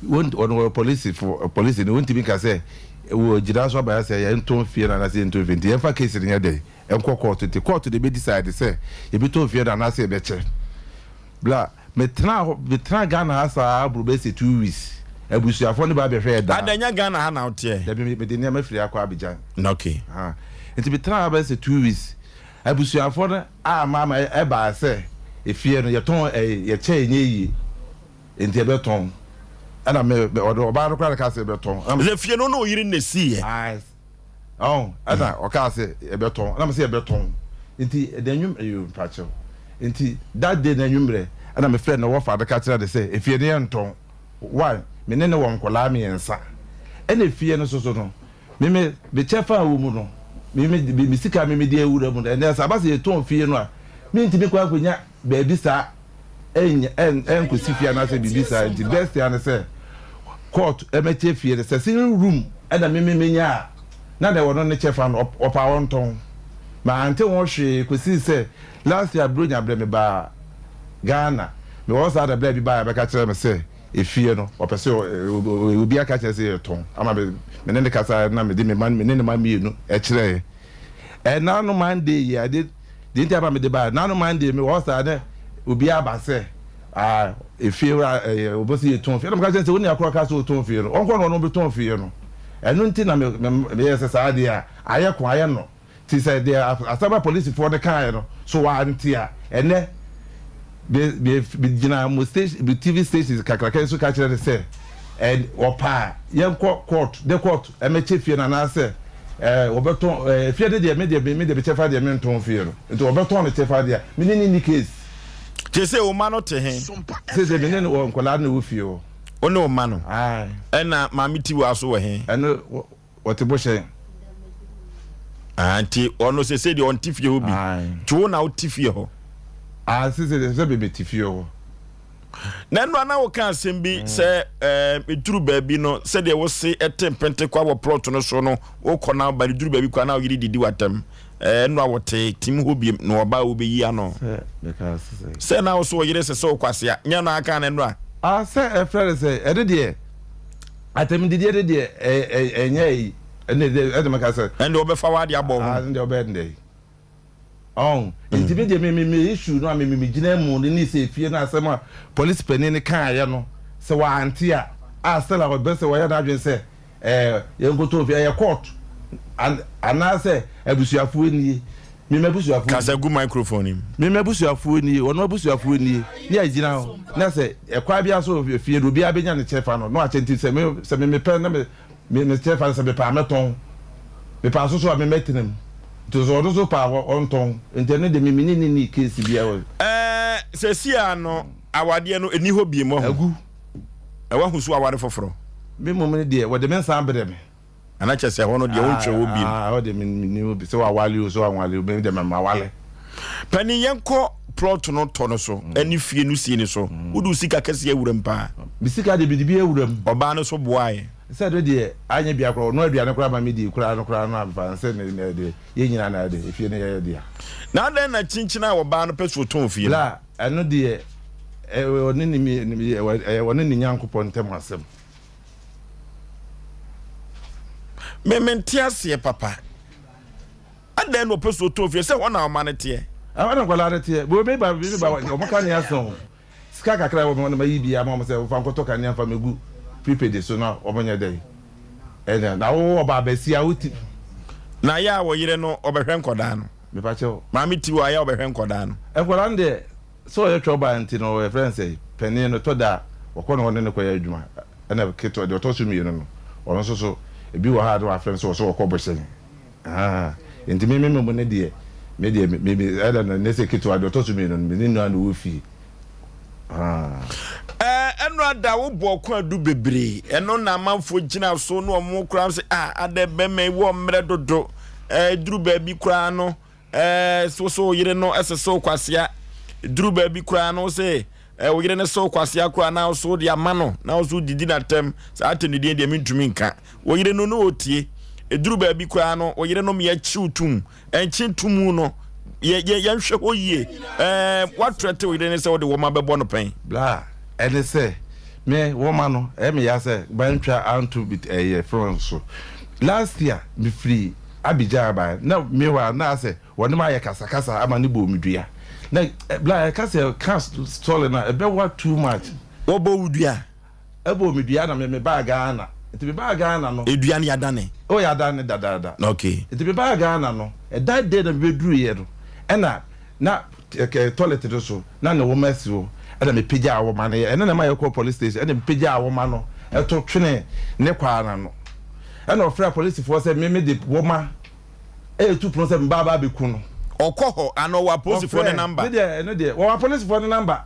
wɔn wɔyɛ polisifo polisini wɔntumi nka sɛ wɔgyina so aba sɛ yɛntɔn fie no anaasɛ yɛntɔn fie nti yɛmfa case no nyɛ dɛn nkɔ court nti court na ɛbɛ decide sɛ yɛbɛtɔn fie no anaasɛ yɛbɛkyɛ bla Metenaa hɔ, metenaa Ghana ha saa boro bɛyɛ sɛ 2 weeks. Abusuafoɔ no ba bɛhwɛɛ daa. Ada nyɛ Ghana ha na woteɛ? Dabi, me, mede nneɛma firi ha kɔ Abidjan. Okay. Ha. Nti metenaa ha bɛyɛ sɛ 2 weeks. Abusuafoɔ no a maama ɛbaa sɛ efie no yɛtɔn ɛɛ yɛkyɛ ɛnyɛ yie nti yɛbɛtɔn. Ɛna me, ɔde ɔbaa no koraa na ɛkaa sɛ yɛbɛtɔn. Ɛna me. Sɛ fie no wo ne wo yere na esiiɛ? Ae. Ɔn, ɛna ɔkaa sɛ yɛbɛtɔn, ɛna mese yɛbɛtɔn, nti ɛda nwum eyo mpakyɛw, nti that day no anwummerɛ ɛna mefrɛ ne wɔfa no ka kyerɛ no sɛ efie no yɛntɔn, why, me ne no wɔ nkwadaa mmiɛnsa, ɛna efie no soso no me me me kyɛfa a ɛwɔ mu no me me me sika a me mede awura mu no ɛnɛ sɛ aba sɛ yɛtɔn fie no a mentumi kɔ akɔnya baabi saa ɛnyɛ ɛn ɛnkɔsi fie anaasɛ biribi saa nti best ara ne sɛ court ɛmɛkyɛ fie no sɛ single room ɛna me me menya a na deɛ ɔno ne kyɛfa no ɔpa ɔntɔn mante ho hwee kɔsii sɛ last year Buronya berɛ mebaa Ghana mewɔ hɔ saa na berɛ bi baeɛ bɛka kyerɛ me sɛ efie no ɔpɛ sɛ obi aka kyerɛ sɛ yɛtɔn ama me me ne ne kasa na mede me ma me ne ne ma mmienu ɛkyerɛɛ Ɛna no Monday yi ade deɛ nti ama mede baa na no Monday me wɔ saa ne obi aba sɛ ah efie wura ɛyɛ ɔbɔ sɛ yɛtɔn fie ɛna meka kyerɛ sɛ wo nua korɔ ka sɛ ɔtɔn fie no ɔnkɔ na ɔno bɛtɔn fie no ɛno nti na me meyɛ sɛ saa deɛ a ayɛ ko ayɛ no ti sɛ deɛ asɛm a polisifoɔ no kaeɛ no so wante a ɛnɛ me me megyina mo station me TV stations kakraka yi so ka kyerɛ no sɛ ɛ ɔpɛ a yɛnkɔ court de court ɛmɛkyɛ fie no anaasɛ ɛɛ wɔbɛtɔn ɛɛ fie no deɛ me deɛ me deɛ me kyɛfa deɛ mentɔn fie no nti wɔbɛtɔn ne kyɛfa deɛ me ne ne ni case. Te sɛ wo ma no te he? Sese me ne no wɔ nkwadaa no wɔ fie hɔ. Wo ne wo ma no? Ae. Ɛna maame Tiwa so wɔ he? Ɛno wɔte bohyɛn. Ah, nti ɔno sese deɛ ɔnte fie hɔ bi. Nti wo na wote fie hɔ? Ah, sese deɛ sɛ bebe te fie hɔ. Na ɛno ana woka asɛm bi sɛ ɛduru baabi no sɛdeɛ wose ɛte mpente kwa wɔ plot no so no wokɔ na ba no duru baabi kwa na woyere didi watam ɛno a wɔte tim hɔ biem na ɔba a wobɛyi ano sɛ na wo so ɔyere sɛ sɛ wokwasea nyɛ no aka no ɛno a. Ah, sɛ ɛfrɛ no sɛ ɛde deɛ atɛmdidie de deɛ ɛnyɛ yi ɛne deɛ ɛde mɛka sɛ. Ɛnde ɔbɛfa w'ade abɔ ho. Ɛnde ɔbɛyɛ ne dɛ ɔn nti mi deɛ mi mi mi issue no a mi mi mi gyina mu ne ne sɛ efie no asɛm a polisi panin no kaayɛ no sɛ wante a a still a ɔbɛ sɛ wɔyɛ n'adwene sɛ ɛɛ yɛn nkoto ofie ɛyɛ court an anaasɛ abusuafoɔ nie mi m'abusuafoɔ Kasa gu microphone mu. Mi m'abusuafoɔ nie ɔno abusuafoɔ nie ne agyina hɔ na sɛ ɛkwan bi aso efie no obiara bɛnya ne kyɛfa no na wakyɛ nti sɛ me sɛ me mepɛ na me me me kyɛfa no sɛ mepɛ a mɛtɔn mepɛ asoso a me mɛtena mu. Nti sɛ ɔno nso pɛ a ɔntɔn. Nti ɛno deɛ me me ne no nni case biara wɔ. Ɛɛ seesei ara no awadeɛ no ɛnni hɔ biem wahu. Agu. Ɛ wahu so aware foforɔ. Me mmom no deɛ wɔde me nsa abrɛ me. Ana kyerɛ sɛ ɛhɔ no deɛ wontwerɛ hɔ biem. Ah, ɛhɔ deɛ menni hɔ bi sɛ wawale o sɛ wanwale o me deɛ mawale. Panin yɛnkɔ plot no tɔ no so ɛne fie no sie no so. Wode wo sika kɛseɛ awura mu paa. Me sika deɛ mede bi awura mu. Ɔbaa no nso boaeɛ. Sɛ ɛno deɛ anyɛ bia koraa ɔnoa aduane koraa ma me di koraa no koraa no amfa nsɛ ne ne deɛ yɛn nyinaa na ɛde efie no yɛyɛ dea. Na adɛn na kyinkyin a ɔbaa no pɛ sɛ ɔtɔn fie no? Bla ɛno deɛ ɛyɛ ɔne ne ɛyɛ ɔne ne Nyankopɔn ntam asɛm. Me mente aseɛ papa. Adɛn na ɔpɛ sɛ ɔtɔn fie sɛ hɔ na ɔma no teɛ? Ɛhɔ na nkwadaa no teɛ. Bo me ba me ba wɔn ka ne asɛm o. Sika kakra a ɛwɔ me hɔ no mayi bi ama wɔn sɛ wɔmfa nkɔtɔ kanea mfa mmɛgu prepaid so na wɔnyɛ dɛn ɛnɛ na wo ɔbaa basia wo ti. Na yɛ a wo yere no ɔbɛhwɛ nkɔdaa no. Mepa kyɛw. Maame ti wɔ a yɛ a ɔbɛhwɛ nkɔdaa no. Nkɔdaa no deɛ sɛ ɔyɛ twɛ ɔbaa nti no yɛfrɛ no sɛ panin no tɔ da a wɔkɔ ne hɔ ne no kɔyɛ adwuma ɛna ketewa deɛ ɔtɔ so mmienu no ɔno nso so ebi wɔ hɔ a na wafrɛ no sɛ ɔsɛ ɔkɔ bɔhyɛn. Ahaa nti me me mom no deɛ me deɛ me me ɛda no ne sɛ ketewa deɛ ɔtɔ so mmienu no me ne nua na ɔwɔ fie ahaa. Ɛɛ ɛno ada wo bɔ ɔko adu bebree ɛno na amanfoɔ gyina so na wɔn koraa sɛ ah adɛ bɛrima yi wɔ mmerɛ dodo ɛɛ duru baabi koraa no ɛɛ so so yere no ɛsɛ sɛ kwasea duru baabi koraa no sɛ Ɛ, wo yere no sew kwasea koraa na wo so wode ama no na wo so wodidi n'atɛm. Saa atɛmdidie deɛ mentumi nka. Wo yere no ne ɔtie. Ɛduru baabi koraa no, wo yere nom yɛkyew tum. Ɛnkye ntomu no, yɛ, yɛ, yɛnhwɛ hɔ yie. Ɛɛ, woatrɛte wo yere no sɛ wode wɔma bɛbɔ no pɛn? Bla, ɛne sɛ, me, wɔma no, ɛyɛ me ya sɛ mantwa anto bit ɛyɛ front so. Last year, mefiri Abidjan baeɛ, na me hɔ a, na asɛ Wɔne me ayɛ kasakasa ama no bɔɔ me dua. Na bla yɛka sɛ ka story no a ɛbɛwa too much. Wɔbɔ wo dua? Ɛbɔɔ me dua na me me baa Ghana. Nti me baa Ghana no. Edua no yɛadane? Oh yɛadane dadaada. Okay. Nti me baa Ghana no, that day na me bɛduruiɛ no, ɛna na toilet no so na ne nwoma si hɔ, ɛna me pagyaa nwoma no, ɛno na ɛma yɛkɔɔ police station, ɛna me pagyaa nwoma no ɛto twenee ne kwaa no ano. Ɛna ɔfrɛɛ apolisifoɔ sɛ me me de nwoma Ɛyɛ pono sɛ meba aba abɛku no. Ɔkɔ hɔ anaa ɔwɔ apolisifoɔ ne namba? Ne deɛ ɛno deɛ wɔwɔ apolisifoɔ ne namba.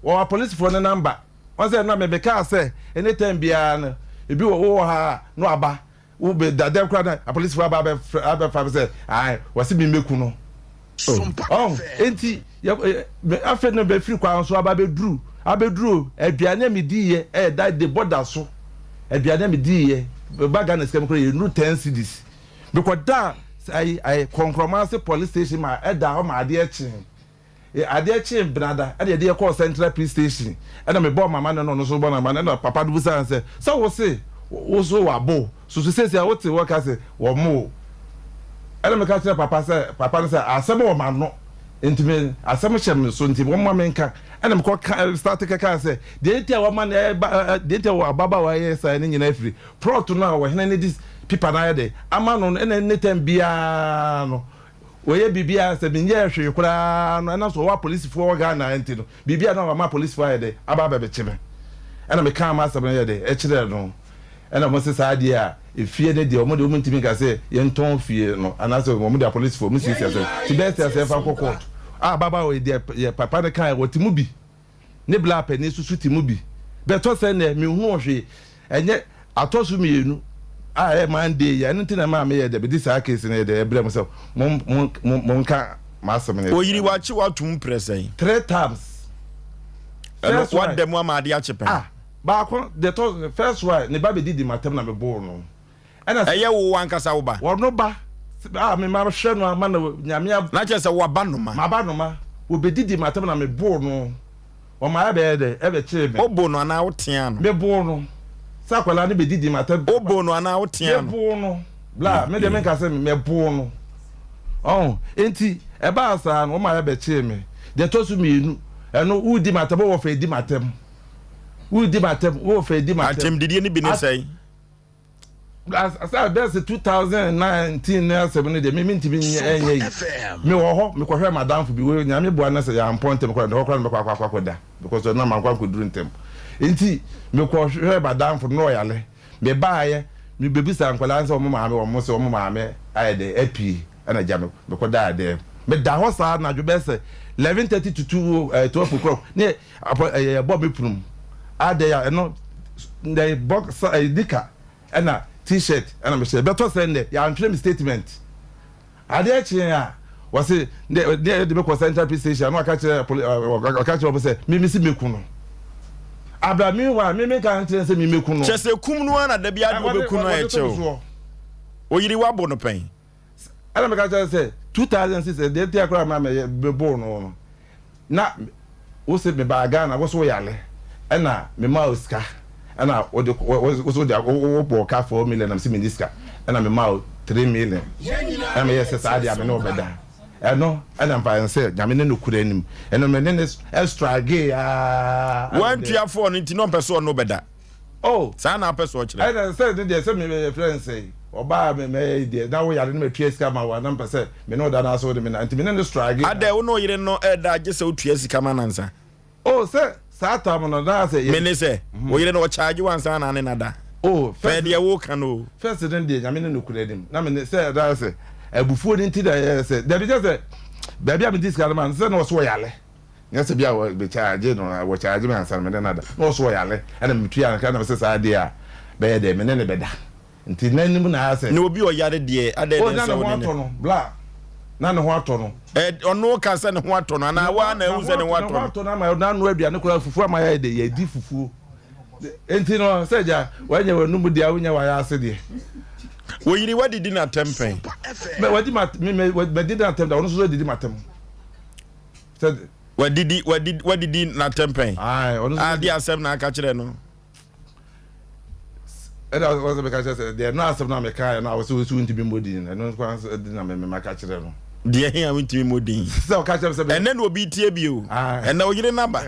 Wɔwɔ apolisifoɔ ne namba. Wɔn sɛ ɛno a mebɛkaa sɛ anytime biara no ebi wɔ wowɔ ha a na waba wo bɛ da dɛm koraa na apolisifoɔ aba abɛfrɛ abɛfa me sɛ ae wɔsi mi mɛku no. Oh, enti yɛ afei no bɛfiri kwan so aba abɛduru abɛduru aduane a mediiɛ ɛyɛ da de bɔda so. Aduane a mediiɛ ba Ghana sika mu koraa yɛ nnuru ten cedis. Mekɔdaa ayi ayi Kɔnkrɔma ase police station ma ɛdaa hɔ ma adeɛ kyee. Adeɛ kyee Benada ɛna yɛde yɛ kɔɔ Central police station ɛna mebɔɔ mama no ɛna ɔno nso bɔ n'ama no ɛna papa no bisaa no sɛ sɛ wo se wo so wabo so so seesei a wote hɔ ka sɛ wɔmmo wo. Ɛna meka kyerɛɛ papa sɛ papa no sɛ asɛm wɔ m'ano nti me asɛm hyɛ me so nti wɔmma menka. Ɛna mekɔ ka start kɛkaa sɛ deɛ nti a wɔma no ɛba deɛ nti a wɔ ababaawa yɛ saa ne nyinaa firi plot no a ɔhene no de pipa no ayɛ dɛ ama no no ɛna ne tɛm biara no wɔyɛ biribiara sɛ menyɛɛ hwee koraa no ɛna so ɔwɔ apolisifoɔ wɔ Ghana nti no biribiara na wɔama apolisifoɔ ayɛ dɛ aba abɛbɛkye me ɛna mekaa m'asɛm no yɛ dɛ ɛkyerɛɛ no. Ɛna wɔn se saa deɛ a efie no deɛ wɔn deɛ wɔn ntumi nka sɛ yɛntɔn fie no anaasɛ wɔn de apolisifoɔ wɔn siesie asɛm ti bɛyɛ sɛ asɛm fa nkɔ court a ababaawa yi deɛ yɛ papa no kan wɔte mu bi ne bla panin soso te mu bi bɛtɔ sɛ nɛ mehunu hwee ɛnyɛ atɔ so mmienu a ɛyɛ Monday yɛ ɛno nti na maa meyɛ dɛ mede saa case no yɛ dɛ ɛbrɛ mo sɛ mo mo mo mo nka m'asɛm no. Oyiri wakye watom prɛ sɛn? Three times. Ɛno wada mu ama ade akye pɛn? Ah. Baako, deɛ ɛtɔ first one, ne ba bɛdidi m'atɛm na meboo no. Ɛna. Ɛyɛ wo ankasa wo ba? Ɔno ba a me ma hwɛ no ama no Nyame ab. Na kyerɛ sɛ w'aba noma. M'aba noma. Wɔbɛdidi m'atɛm na meboo no. Ɔma ɛbɛyɛ dɛ, ɛbɛkyee me. Woboo no anaa woteaa no? Meboo no. Sɛ akwadaa no bɛdidi m'atɛm. Woboo no anaa woteaa no? Meboo no. Bla, me deɛ menka sɛ meboo no. Ɔho, enti ɛbaa saa no, ɔma ɛbɛkyee me. Deɛ ɛtɔ so mmienu, ɛno wodi m'atɛm, wowɔ fɛ di m'atɛm. Woredi m'atɛm, worefɛ di m'atɛm. Atɛmdidie no bi ne sɛn? Asa bɛyɛ sɛ 2019 ne asɛm no deɛ me mentumi nyɛ yi. Mewɔ hɔ mekɔhwɛ m'adamfo bi wei nyame boa no sɛ yɛampɔ ntɛm koraa hɔ koraa no mɛkɔ akɔ akɔda because na mankɔ ankɔduru ntɛm. Nti mekɔhwɛ m'adamfo no na ɔyare. Mebaeɛ mebɛbisa nkwadaa no sɛ wɔn maame wɔn sɛ wɔn maame ayɛ dɛ apue. Ɛna gya me mekɔ daa dɛm. Meda hɔ saa anadwo bɛyɛ sɛ 11:30 to 2 eh, 12 o'clock ne apɔ ɛyɛ ɛbɔ me pono mu. Adɛn a ɛno ndɛ bɔ sa ɛyɛ nika ɛna t-shirt ɛna mehyɛ bɛtɔ sɛ ndɛ yɛantwerɛ me statement. Adeɛ kyee a wɔse ndɛ ndɛ yɛde me kɔ central police station na waka kyerɛ poli ɔka kyerɛ wɔn sɛ me mesi meku no. Abra meanwhile me menka nkyerɛ sɛ me meku no. Kyerɛ sɛ kum no ara na da biara de wɔbɛku no ayɛ kyɛw. Oyiri wabo no pɛn. Ɛna meka kyerɛ sɛ 2006 ɛdeɛ nti akora ma mɛyɛ meboo no no na wo se mebaa Ghana wo so wo yale ɛna mema wo sika ɛna wode wo so wode wo bɔɔ ka 4 million na mese menni sika ɛna mema wo 3 million ɛna meyɛ sɛ saa deɛ a me ne wo bɛda ɛno ɛna mfa yɛn sɛ nyame ne nokorɛ anim ɛno me ne ne ɛstrage aa Wantua 4 no nti na ɔmpɛ sɛ ɔne wo bɛda. Oh. Saa na apɛ sɛ ɔkyerɛ. Ɛna sɛ ne deɛ sɛ me yɛ frɛ nsɛ ɔbaa me mɛ deɛ na wo yare no ma tua sika ma wo na mpɛ sɛ me ne ɔda na so de me na nti me ne no strage. Adɛ wo ne ɔyere no ɛda agye sɛ wotua sika ma no ansa. Oh sɛ saa tam no na sɛ. Me ne sɛ wo yere no ɔcharge wo ansa na ne na da. Oh first. Pɛ deɛ wo ka no o. First no deɛ nyame ne no kura nim na me ne sɛ na sɛ abufuo no nti na yɛ sɛ dabi kyɛ sɛ baabi a me di sika no ma no sɛ na ɔso ɔyale. Nyɛ sɛ bi a wɔ charge no wɔ charge me ansa na me ne no ada na ɔso ɔyare ɛna me tua no ka na me sɛ saa deɛ a bɛyɛ dɛ me ne no bɛda nti n'anim na ayɛ sɛ. Na obi ɔyare deɛ adɛn Oh na na ɛsɛ ne wo ho ne ne. atɔ no bla na ne ho atɔ no. Ɛ ɔno ka sɛ ne ho atɔ no anaa waa na ɛhu sɛ ne ho atɔ Ne ho no. atɔ no ama n'ano aduane koraa fufuo ama yɛayɛ dɛ yɛdi fufuo nti no sɛ gya wanya w'anum deɛ a wonya w'ayɛ ase deɛ. Wo yere wadidi n'atɛm pɛn. Mɛ wadi ma me mɛ mɛdi n'atɛm da ɔno nso so adidi m'atɛm. Wadidi wadidi wadidi n'atɛm pɛn. Adi asɛm na aka kyerɛ no. Ɛna wɔn sɛ meka kyerɛ sɛ deɛ ɛno asɛm na meka yɛ no a wɔsɛ wɔsi wontumi mmɔ din ɛno nko ara de na mema ka kyerɛ no. Deɛ he a wontumi mmɔ din. Sɛ ɔka kyerɛ sɛ ɛnɛ na obi tie bi o. Ɛnɛ oyere naba.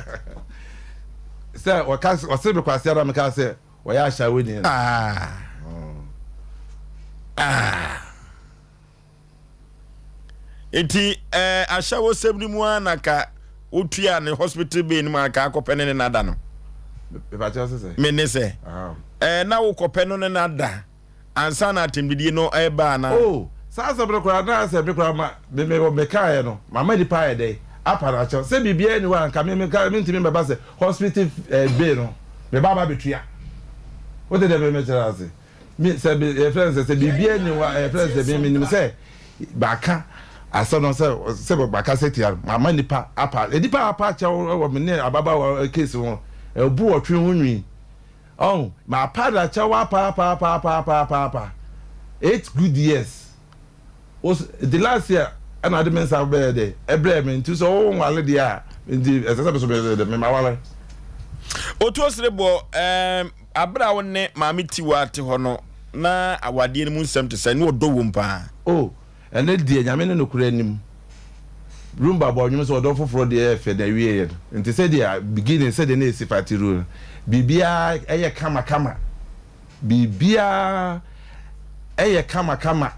Sɛ ɔka ɔsere me kwasea na meka sɛ ɔyɛ ahyɛwoni. Ah. Ah. Nti eh, ahyɛwosɛm no mu ara na ka wotua ne hospital bill no mu anka akɔpɛ ne ne nada no. Me ne sɛ eh, na wokɔpɛ no ne nada ansa na atɛmdidie no ɛreba anaa? Oh, saa asɛm no koraa na asɛ me koraa ma me me mekaeɛ no mama nipa ayɛ dɛn apa no akyɛw sɛ biribiara ni hɔ a nka me me mentumi mbɛba sɛ hospital eh, bill no meba aba abɛtua wote deɛ mekyerɛ ase Me sɛ me yɛfrɛ no sɛ sɛ biribiara nni hɔ a yɛfrɛ no sɛ me menim sɛ baka asɛm no sɛ sɛ baka sɛ tia no mama nipa apa nipa apa kyɛw wɔ me ne ababaawa case ho ɛbu ɔtwe ho nwi ɔn ma apa da kyɛw apa apa apa apa apa apa apa eight good years Wo nti last year ɛna ade me nsa bɛyɛ dɛ ɛbrɛ me nti sɛ wo nwale deɛ a nti ɛsɛ sɛ me so meyɛ dɛ mema wale. Otuo Sereboɔ, ɛɛm, abere a wo ne Maame Tiwa te hɔ no, na awadeɛ no mu nsɛm te sɛn? Ne ɔdɔ wom paa? Oh, ɛno deɛ Nyame ne nokorɛ nim. Rumba bɔɔ nnwom sɛ ɔdɔ foforɔ deɛ ɛyɛ fɛ na awieɛ no nti sɛdeɛ beginning sɛdeɛ na ɛsi fa tiro no biribiara ɛyɛ kama kama. Biribiara yɛ kamakama.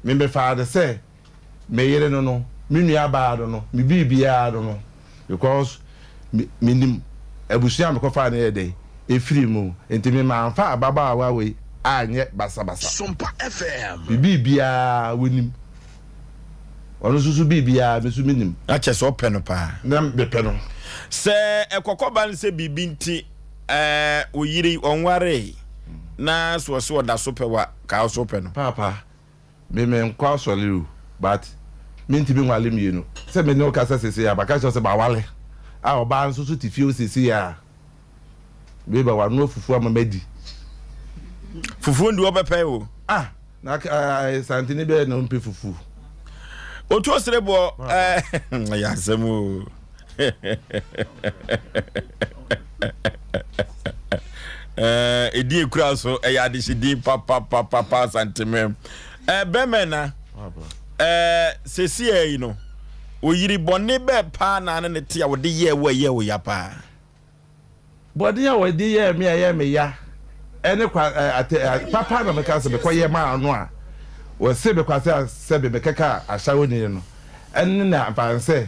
Me mefaa no sɛ me yere no no, me nua baa no no, me biribiara no no because me menim abusua a mekɔfaa no yɛ dɛn ɛfiri mu nti me manfa ababaawa wei anyɛ basabasa. Me biribiara wonim. Ɔno nso so biribiara me nso menim. Na kyerɛ sɛ ɔpɛ no paa. Na mepɛ no. Sɛ ɛkɔkɔba no sɛ biribi nti Ɛɛ wo yere yi ɔnwaree na so ɔse ɔda so pɛ wa kaa wo so wopɛ no. Paapa me me nkɔ asɔre o but me ntumi nwale mienu sɛ me ne wo kasa sesei a maka kyerɛ wo sɛ mawale a ɔbaa nso so te fie hɔ sesei a me ba wanoa fufuo ama madi. Fufuo ndi ɔbɛpɛ o. Ah na santene bɛyɛ na ɔmpɛ fufuo. Otuo sere boɔ ɛɛ ɛyɛ asɛm o. Ɛdin ekura so ɛyɛ adehyedin papapapapa asantemɛ. Ɛɛ bɛmɛ na ɛɛ sɛsi ɛyi no oyiri bɔne bɛɛ paa na ne ne te a wɔde yɛɛ wo ɛyɛ wo ya paa. Bɔne a wɔde yɛɛ me a ɛyɛɛ me ya ne kwa ɛ ate ɛ papa na meka sɛ mekɔyɛ maa no a wɔse me kwase a sɛbe mekɛka ahyɛwoni no ɛne na mfa sɛ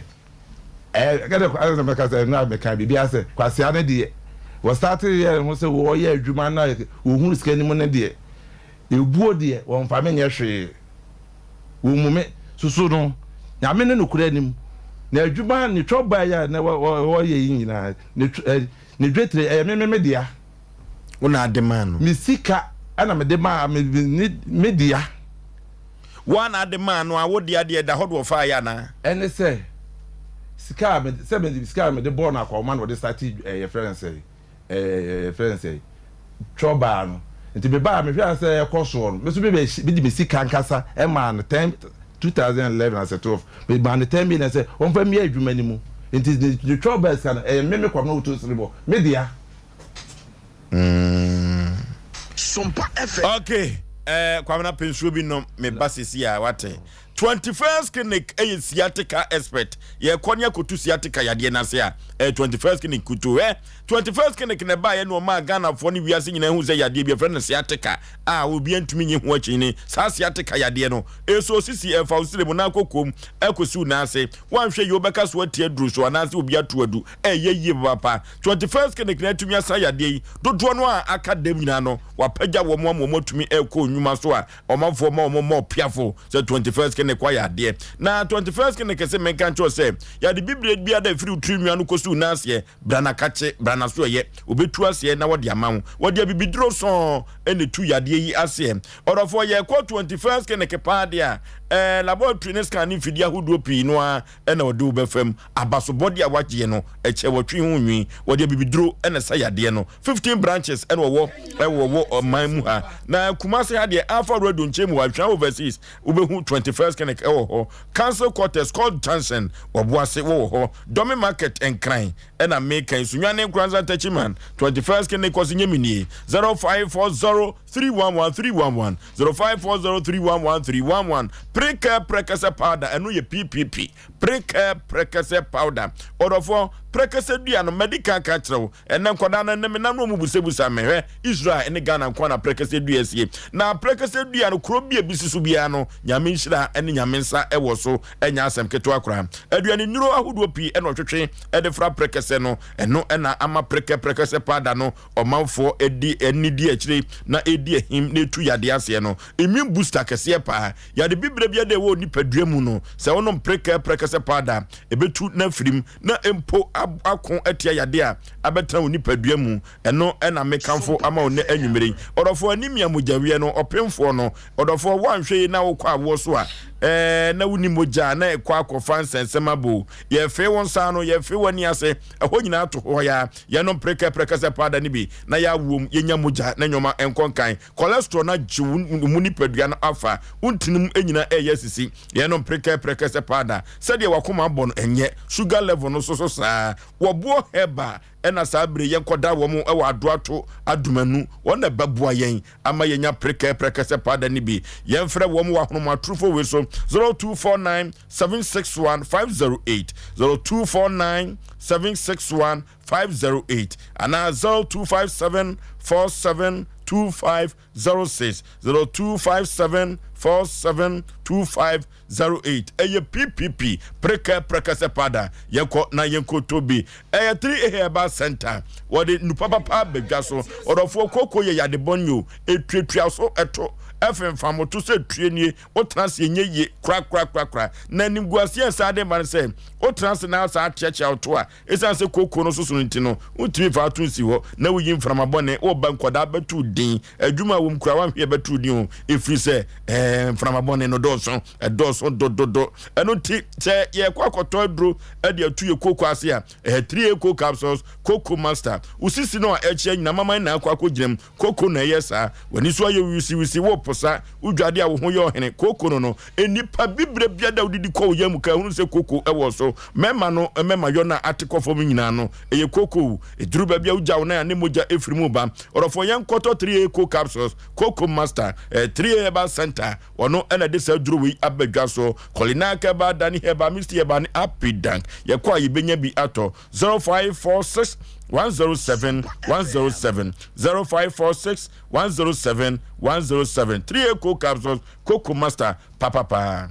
ɛ ɛne kwa ɛne meka sɛ ɛno a meka biribi asɛ kwasea no deɛ wɔstate yɛ ho sɛ wɔyɛ adwuma na wɔhunu sika no mu no deɛ ebuo deɛ wɔmfa me nyɛ hwee wɔmmu me. Susu no, Nyame ne nokorɛ anim, na adwuma ne twɔba yi a na wɔyɛ yi nyinaa, ne ne dwetire, ɛyɛ me me me dea. Wo na ade maa no. Me sika ɛna mede maa me ne me dea. Wo a na ade maa no a wo dea deɛ ɛda hɔ de ɔfaa yɛ anaa? Ɛne sɛ, sika a mede sɛ mede sika a mede bɔɔ no akɔnma na ɔde starte ɛɛ yɛfrɛ no sɛn ɛɛ yɛfrɛ no sɛn twɔbaa no nti mebaa mehwɛ a sɛ ɛkɔ soɔ no me nso mebɛ mede me sika ankasa ɛmaa no ten 2011 asɛ 12 memaa no 10 million sɛ ɔmfa mmia adwuma no mu nti ne ne twɔbaa sika no ɛyɛ me me kɔm na wotu serebɔ me dea. Mm. Okay. Eh, Kwamina pɛ nsuo bi nom me ba sisi a wate. 21st Clinic ɛyɛ eh, sciatica expert. Yɛkɔ ne akɔtu sciatica yadeɛ no ase a eh, 21st Clinic kutu ɛ. 21st Clinic na ɛbaeɛ na ɔmaa Ghanafoɔ ne wiase nyinaa hu sɛ yadeɛ bi ɛfrɛ no sciatica a obi ntumi nye ho akyi ne saa sciatica yadeɛ no. Ɛso sisi ɛfa wo srɛ mu na akɔ kom ɛkɔsiw n'ase. Woanhwɛ yie wobɛka so atia aduru so anaasɛ obi ato adu. Ɛyɛ yie papaapa. 21st Clinic na atumi asa yadeɛ yi. Dodoɔ no a aka dam nyinaa no, wɔapagya wɔn ama wɔn atumi rekɔ nnwuma so a ɔmanfoɔ ma wɔn mmɔ ɔpeafo sɛ 21st Clinic wayɛ adeɛ. Na 21st Clinic se menka nkyerɛ wo sɛ yade bibire biara da ɛfiri wo tiri nwi ano kɔsi wo nan aseɛ, bra na kakye, bra na so ɛyɛ. Wɔbɛtu aseɛ na wɔde ama wo. Wɔde abibiduro sɔn na ɛtu yadeɛ yi aseɛ. Ɔdɔfoɔ yɛrekɔ 21st Clinic paa deɛ a, ɛɛ laboratory ne scan ne mfidie ahodoɔ pii no ara na ɔde wo bɛfa mu. Abasobɔdeɛ a wagyeɛ no, ɛkyɛ wɔtwe ho nwi. Wɔde abibiduro na ɛsa yadeɛ no. 15 branches na wɔwɔ wɔ wɔ ɔman mu ha. Na Kumasi ha deɛ, Alpha Radio nkyɛn mu hɔ, Ahwea Overseas, wobɛhu 21st Clinic wɔ hɔ. Council Quarters, Court Junction, Ɔboase wɔwɔ hɔ. Dɔme Market, Nkran, ɛna meka yi. Sunyani, Nkoranza, Techiman, 21st Clinic kɔ so nyɛ me nie. 0540 311 311 0540 311 311 Prekɛ prɛkɛsɛ powder ɛno yɛ PPP Prekɛ prɛkɛsɛ powder Ɔdɔfoɔ prɛkɛsɛ dua no madi kan ka kyerɛ wo ɛnɛ nkwadaa no ɛnɛ menam na wɔn busabusa me hwɛ Israel ne Ghana nko na prɛkɛsɛ dua sie na prɛkɛsɛ dua no kuro bi a ebi si so biara no Nyame nhyira ne Nyame nsa ɛwɔ so ɛnyɛ asɛm ketewa koraa aduane nnuro ahodoɔ pii ɛna ɔtwetwe ɛde fra prɛkɛsɛ no ɛno ɛna ama prekɛ prɛkɛsɛ powder no ɔmanfoɔ di ani di akyire na ɛdi ahim na ɛtu yadeɛ aseɛ no, immune booster kɛseɛ paa. Yade bibire biara a ɛwɔ nipadua mu no, sɛ wonom prekɛ prɛkɛsɛ powder a, ɛbɛtu no afiri mu na mpo ako atia yadeɛ a abɛtena wo nipadua mu. Ɛno na mekamfo ama wo nnɛ anwummere yi. Ɔdɔfoɔ, anemia mogyaweɛ no, ɔpemfoɔ no, ɔdɔfoɔ, woanhwɛ yie na wokɔ awoɔ so a, ɛɛ na wonni mogya a na ɛkɔ akɔfa nsɛnsɛm abɔ o. Yɛfee wo nsa ano, yɛfee w'ani ase, ɛhɔ nyinaa to hɔ yaa. Yɛnom prekɛprɛkɛsɛ powder no bi na yɛawom, yɛnya mogya na nneɛma nkɔ nkan. Cholesterol no agye wo mu nipadua no afa, wo ntini mu nyinaa ɛreyɛ asisi. Yɛnom prekɛprɛkɛsɛ powder sɛdeɛ w'akoma abɔ no ɛnyɛ, sugar level no nso so saa. Wɔboɔ herbal ɛna saa bere yɛnkɔda wɔn wɔ Adoato Adomanu, wɔn na ɛbɛboa yɛn ama yɛnya prekɛprɛkɛsɛ powder no bi. Yɛmfrɛ wɔn wɔ ahonomatorofo wei so 0249 761 508, 0249 761 508 anaa 0257 47 2506, 0257 47 2508. Ɛyɛ PPP, Prekɛ Prɛkɛsɛ Powder. Yɛnkɔ na yɛnkɔtɔ bi. Ɛyɛ 3A Herbal Center. Wɔde nnupa papa badwa so. Ɔdɔfoɔ, kooko yɛ yade bɔne o. Ɛtuatua so, ɛto, ɛfemfam, to sɛ tue nie. Wotena ase ɛnyɛ yie korakorakorakora. Na animguaseɛ a ɛsan de ba ne sɛ, wotena ase na asan akyeakyea wo to a, ɛsiane sɛ kooko no soso no nti no, wontumi mfa ato nsi hɔ na woyi mframa bɔne. Woba nkwadaa bɛto wo din, adwuma a wɔm koraa woanhwɛ bɛto wo din o, ɛfiri sɛ ɛɛ mframa bɔne no dɔɔso, ɛdɔɔso dododo. Ɛno nti sɛ yɛkɔ akɔtɔ aduro de atu yɛ kooko ase a, ɛyɛ 3A coco capsules, Coco Master. Wo sisi no a ɛkyea nyina maman na akɔ akɔgyina mu. Koko na ɛyɛ saa. W'ani so ayɛ wisiwisi, woreposa, wodwade a wo ho yɛ ɔhene. Koko no no, nnipa bibire biara a wodidi kɔ wo yam mu ka hunu sɛ koko wɔ so. Mmarima no mmarima yɔ no a ate kɔ fam nyinaa no, ɛyɛ koko. Ɛduru baabi a wogya wo nan a ne mogya firi mu ba. Ɔdɔfoɔ yɛnkɔtɔ 3A Co Capsules, Koko Master, 3A Herbal Center, ɔno na ɛde saa duro wei aba dwa so. Kolinak Herbal, Dani Herbal, Misty Herbal ne Apidank. Yɛkɔ a yɛbɛnya bi atɔ. 0546 107 107 0546 107 107 3 Eco capsules Coco Master papapaa.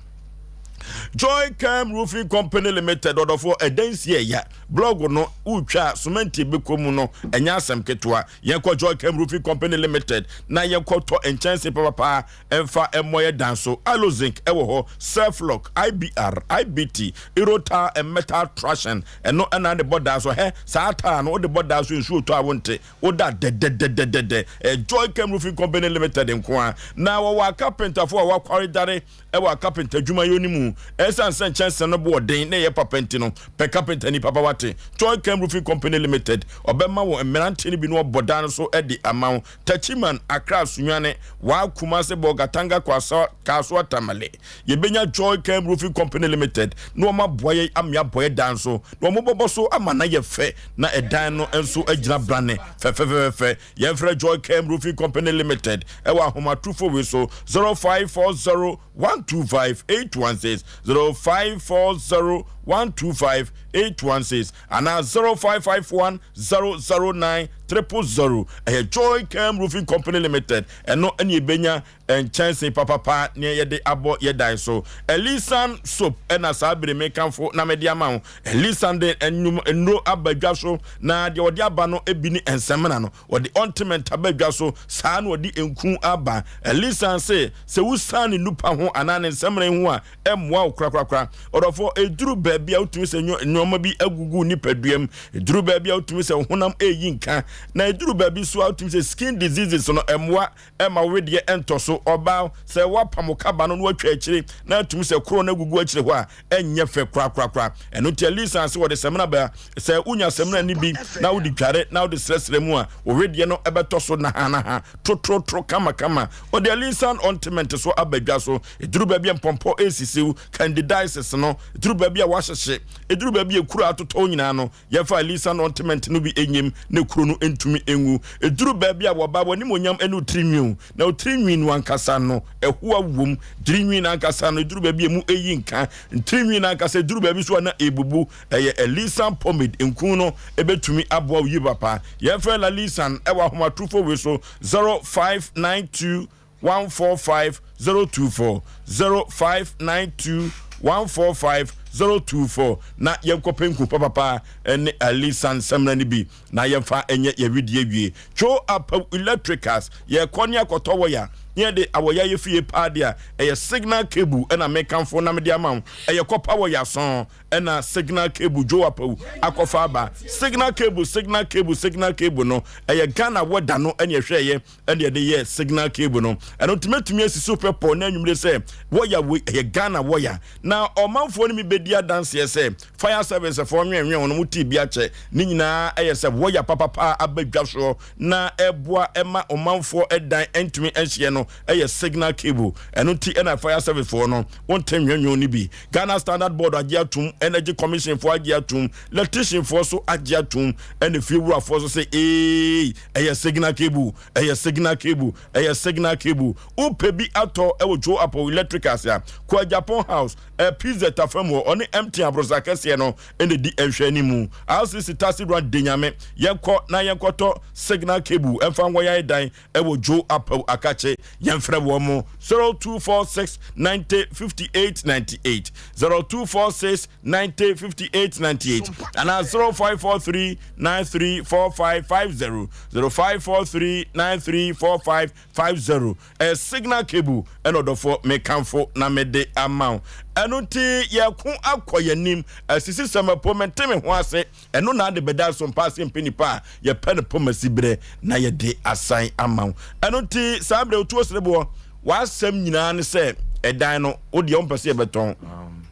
Joy Cam Roofing Company Limited ɔdɔfoɔ ɛdan si ɛya blɔg no wotwa a sumɛnti ɛbɛkɔ mu no ɛnyɛ asɛm ketewa. Yɛnkɔ Joy Cam Roofing Company Limited na yɛnkɔtɔ nkyɛnse papapaa ɛmfa ɛmmɔ yɛ dan so. Alozinc ɛwɔ hɔ, Surflock, IBR, IBT, Aerotile and Metal Trashing ɛno ɛna de bɔ dan so. Hɛ saa tile no wode bɔ dan so nsuo tɔ a wonte woda dɛdɛdɛdɛdɛ. Ɛyɛ Joy Cam Roofing Company Limited nko ara na wɔwɔ akapentafo a wɔakware dare wɔ kapenta adwumayɔ no mu. Ɛsiane sɛ nkyɛnsee no bo wɔ den na ɛyɛ papa nti no, pɛ kapentani papa wate. Joy Cam Roofing Company Limited, ɔbɛma wo mmerante no bi na wɔabɔ dan no so de ama wo. Techiman, Accra, Sunyani, Waa, Kumasi, Bolgatanga, Kwasa, Kasoa, Tamale. Yɛbɛnya Joy Cam Roofing Company Limited na wɔaboa yɛn ama yɛabɔ yɛn dan so, na wɔbɛbɔ so ama no ayɛ fɛ na ɛdan no nso agyina brane fɛfɛfɛfɛ. Yɛmfrɛ Joy Cam Roofing Company Limited ɛwɔ ahomatrofo wei so 0540 125 816, 0540 125 816 anaa 0551 009 000. Ɛyɛ Joy Cam Roofing Company Limited ɛno ɛne ɛbɛnya Nkyɛnse papapa nea yɛde abɔ yɛ dan so. Elisan soap na saa bere mekamfo na mede ama wo. Elisan de nnwom nnuro aba dwa so na deɛ ɔde aba no bi ne nsamina no. Ɔde ointment aba dwa so, saa na ɔde nku aba. Elisan se sɛ wosiane ne nupa ho anaa ne nsamina yi ho a, ɛmmoa wo korakorakora. Ɔdɔfoɔ, ɛduru baabi a wotumi sɛ nneɛma bi agugu wo nipaduam. Ɛduru baabi a wotumi sɛ wo honam ɛreyi nka. Na ɛduru baabi nso a wotumi sɛ skin diseases no ɛmmoa Ɛmma wo wedeɛ ntɔ so. Ɔbaa, sɛ woapam wo kaba no na woatwa akyire na atumi sɛ koro no agugu akyire hɔ a, ɛnyɛ fɛ korakorakora. Ɛno nti Elisa se wɔde samina ba. Sɛ wonya samina no bi na wode dware na wode srɛsrɛ mu a, wo wedeɛ no bɛtɔ so nahanaha, trotrotro, kamakama. Wɔde Elisan ointment so aba dwa so. Ɛduru baabi a mpɔmpɔ resisi wo, candidiasis no, ɛduru baabi a woahyehye, ɛduru baabi a ekuro atotɔ wo nyinaa no, Yɛmfa Elisa no ointment no bi nyem na kuro no ntumi nwu. Ɛduru baabi a wɔba, w'animuonyam ne wo tiri nwi o, na wo tiri nwi no ankasa no, ɛhoa wom. Tiri nwi no ankasa no, ɛduru baabi a emu yi nka. Tiri nwi no ankasa, ɛduru baabi nso a na ɛrebubu. Ɛyɛ Elisan pomade nku no ɛbɛtumi aboa wo yie papa. Yɛmfrɛ Lalisan wɔ ahomatorofo wei so, 0592 145 024 0592 145 024 na yɛnkɔpɛ nku papapa ne Alisa nsɛmina no bi na yɛmfa nyɛ yɛwedeɛ wie. Two Apaw Electricals yɛkɔ ne akɔtɔ wɔya ne yɛde awɔya yɛ fie paa deɛ a ɛyɛ signal cable ɛna mekamfo na mede ama wo. Ɛyɛ kɔpa wɔya sɔn ɛna signal cable Joe Apawu akɔfa aba. Signal cable signal cable signal cable no ɛyɛ Ghana wɔda no ɛne ɛhwɛɛyɛ ɛna yɛde yɛɛ signal cable no. Ɛno nti mɛtumi asi so pɛ pɔw na anwummere sɛ wɔya wei ɛyɛ Ghana wɔya. Na ɔmanfoɔ no mi bɛdi adanseɛ sɛ fire service foɔ nwɛnwɛn wɔn mo tii bi akyɛ. Ne nyinaa ɛyɛ sɛ wɔya papapa aba dwa soɔ na ɛboa ɛma ɔmanfoɔ ɛdan ɛntumi ɛnhyeɛ no ɛyɛ signal cable. Ɛno nti ɛna fire service foɔ no wonte nwɛnwɛn no bi. Ghana Standard Board agye atum, Energy Commission foɔ agye atum, Electrician foɔ so agye atum, ɛna fie wurafoɔ so sɛ eei. Ɛyɛ signal cable, ɛyɛ signal cable, ɛyɛ signal cable. Wopɛ bi atɔ wɔ Joe Apo Electricals a, kɔ Agyapong House, PZ afa mu hɔ, ɔne MTN aborosa kɛseɛ no na ɛdi nhwɛanimu. RCC Taxi Run Denyame, yɛnkɔ na yɛnkɔtɔ signal cable mfa nwɔ yɛn dan wɔ Joe Apo Akakye. Yɛmfrɛ wɔn 0246 90 58 98, 0246 90 58 98 anaa 0543 93 45 50 0543 93 45 50. Ɛyɛ signal cable ɛna ɔdɔfoɔ mekamfo na mede ama wo. Ɛno nti yɛko akɔ yɛnim asisi sɛmɛpo mente me ho ase ɛno na ade bɛda so mpa ase mpɛ nipa a yɛpɛ no pɔmasi berɛ na yɛde asan ama wo. Ɛno nti saa berɛ wotuo sereboɔ W'asɛm nyinaa ne sɛ ɛdan no wo deɛ wompɛ sɛ yɛbɛtɔn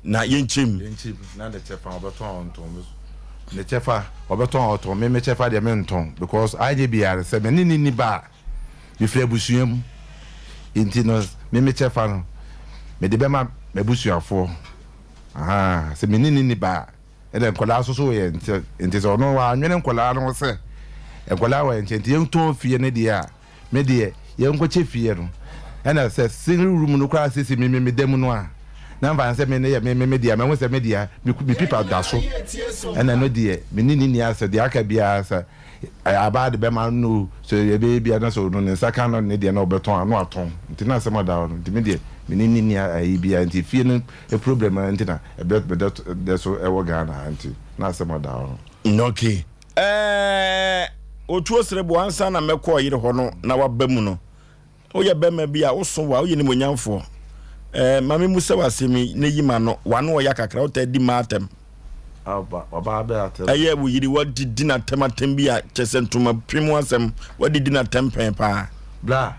na yɛnkyɛ mu. Yɛnkyɛ mu na ne kyɛfa ɔbɛtɔn a ɔntɔn ne kyɛfa ɔbɛtɔn a ɔtɔn me me kyɛfa deɛ mentɔn because anyɛ biara sɛ me ne ne nni ba a mefiri abusua mu nti no me me kyɛfa no mede bɛma m'abusuafoɔ ahaa sɛ me ne ne nni ba a. Ɛna nkwadaa nso so wɔ yɛn nkyɛn nti sɛ ɔno wannwene nkwadaa no ho sɛ nkwadaa wɔ yɛn nkyɛn nti yɛntɔn fie no deɛ a me deɛ yɛnkɔkyɛ fie no ɛna sɛ single room no koraa sisi me me me da mu no a na mfa sɛ me ne yɛ me me me deɛ mahu sɛ me deɛ me me pipa da so ɛna no deɛ me ne ne ni asɛ deɛ aka biara sɛ abaa de bɛma no sɛ yɛbɛyɛ bia na sɛ ɔno ne nsa ka no ne deɛ na ɔbɛtɔn ano atɔn nti na asɛm ɔda hɔ no nti me deɛ. Me ne no nni ayi biara nti fie no problem ara nti na ɛbɛ meda dɛ so ɛwɔ Ghana ha nti na asɛm ɔda hɔ no. Okay. Ɛɛ Otuo Sereboɔ ansa na mɛkɔ ɔyere hɔ no na waba mu no Woyɛ bɛrima bi a woso wa, woyɛ nimonyamfoɔ. Ɛɛ ma me musa wo asɛm yi na yi ma no, w'ano ɔya kakra, wotaa di mmaa atɛm. Ɔbaa bɛ atɛm. Ɛyɛ wo yere wadidi n'atɛm atɛm bi a kyɛ sɛ ntoma pem ho asɛm, wadidi n'atɛm pɛn paa. Bra,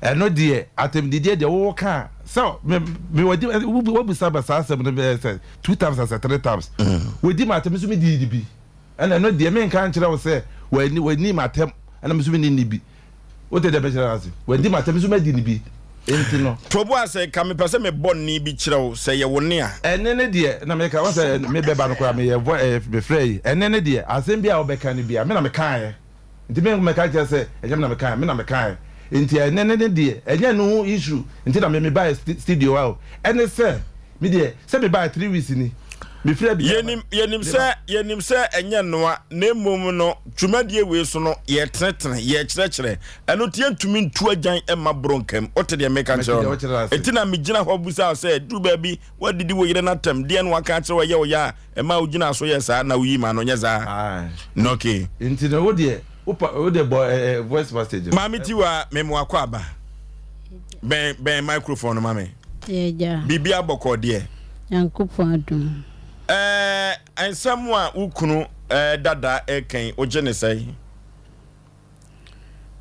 ɛno deɛ atɛmdidie deɛ wo ka a sɛ me me wadi wabusa ma saa asɛm no bɛyɛ sɛ two times asɛ three times. Wadi ma atɛm nso me dii bi. Ɛna ɛno deɛ menka nkyerɛ wo sɛ wani wani ma atɛm ɛna me nso me ni ni bi. Wote deɛ mekyerɛ no ase? Wadi m'atɛm, me nso madi no bi. Enti no. To bo ase ka, mepɛ sɛ mebɔ nne bi kyerɛ wo, sɛ ɛyɛ wo nne a. Ɛnne no deɛ, na meka, wohu sɛ mebɛba no koraa, meyɛ vo ɛɛ mefrɛɛ yi. Ɛnne no deɛ, asɛm biara a wobɛka no biara, me na mekaeɛ. Nti me mmɛka nkyerɛ sɛ ɛnyɛ me na mekaeɛ, me na mekaeɛ. Nti ɛnne no deɛ, ɛnyɛ ɛno ho issue nti na me mebaeɛ studio ha o. Ɛne sɛ, Me deɛ, sɛ mebaeɛ three weeks ni, mefiri Abidjan ba. Yɛnim, yɛnim sɛ, yɛnim sɛ ɛnyɛ nnoa, na mmom no, dwumadie wei so no, yɛretenetene, yɛrekyerɛkyerɛ. Ɛno nti yɛntumi ntu agyan mma borɔ nkam. Wote deɛ meka Mete kyerɛ wo deɛ no? wokyerɛ no ase. Enti na megyina hɔ bisa wo sɛ, duru baabi, woadidi wo yere no atɛm, deɛn na waka akyerɛ wo a ɛyɛ wo ya a ɛmaa wogyinaa so yɛɛ saa na woyii m'ano, nyɛ saa? Aye. Okay. Nti no, wo deɛ, wopa, wo deɛ bɔ eh, eh, voice message no. Maame Tiwa, mema wo akwaaba. Bɛn, bɛn microphone no ma me. Agya. Biribiara bɔkɔɔ deɛ. Nyankopɔn adom. Ɛɛ nsɛm a wo kunu ɛɛ dada ɛɛka yi wogye ne sɛn?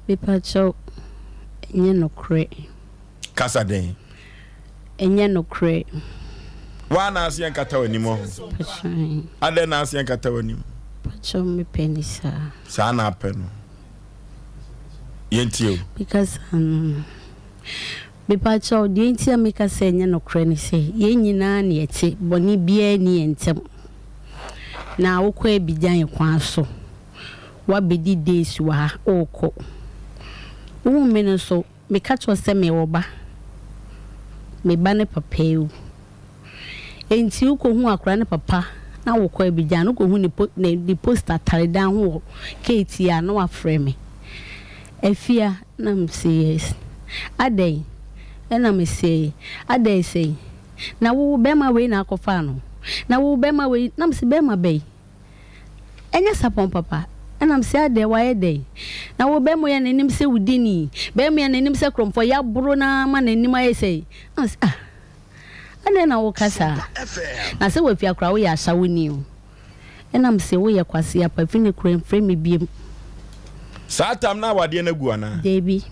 Mepakyɛw, ɛnyɛ nokorɛ. Kasa den. Ɛnyɛ nokorɛ. Waa na aseɛ nkata w'anim ɔho. Pakyɛw. Adɛn na aseɛ nkata w'anim? Pakyɛw mepɛ ne saa. Saa na apɛ no. Yɛntie o. Mekasa no. Mepakyɛw, deɛ nti a meka sɛ ɛnyɛ nokorɛ ne sɛ, yɛn nyinaa na yɛte, bɔne biara nni yɛn ntam. Na wokɔ Abidjan kwan so, woabɛdi days wɔ ha, worekɔ. Wohu me no nso, meka kyerɛ wo sɛ mewɔ ba. Me ba ne papa awu. Enti wokɔhu akwadaa no papa na wokɔ Abidjan, wokɔhu ne po, ne, ne poster tare dan ho wɔ KT a, na wafrɛ me. Afia, na mese yes. Adɛn? Ɛna mese adɛn sɛn? Na wo bɛrima wei na akɔfaa no? Na wo bɛrima wei, na mese bɛrima bɛn? Ɛnyɛ sapɔn papa. Ɛna mese adɛn, wayɛ dɛn? Na wo bɛrima yi a n'anim sɛ wo dini, bɛrima yi a n'anim sɛ korɔmfoɔ, yɛaboro no ara ma n'anim ayɛ sɛn? Na mese ah, adɛn na woka saa? Na sɛ wafia koraa woyɛ asawoni o. Ɛna mese woyɛ kwasea pa fi ne kora mfrɛ me biom. Saa tam no awadeɛ no agu anaa? Dabi.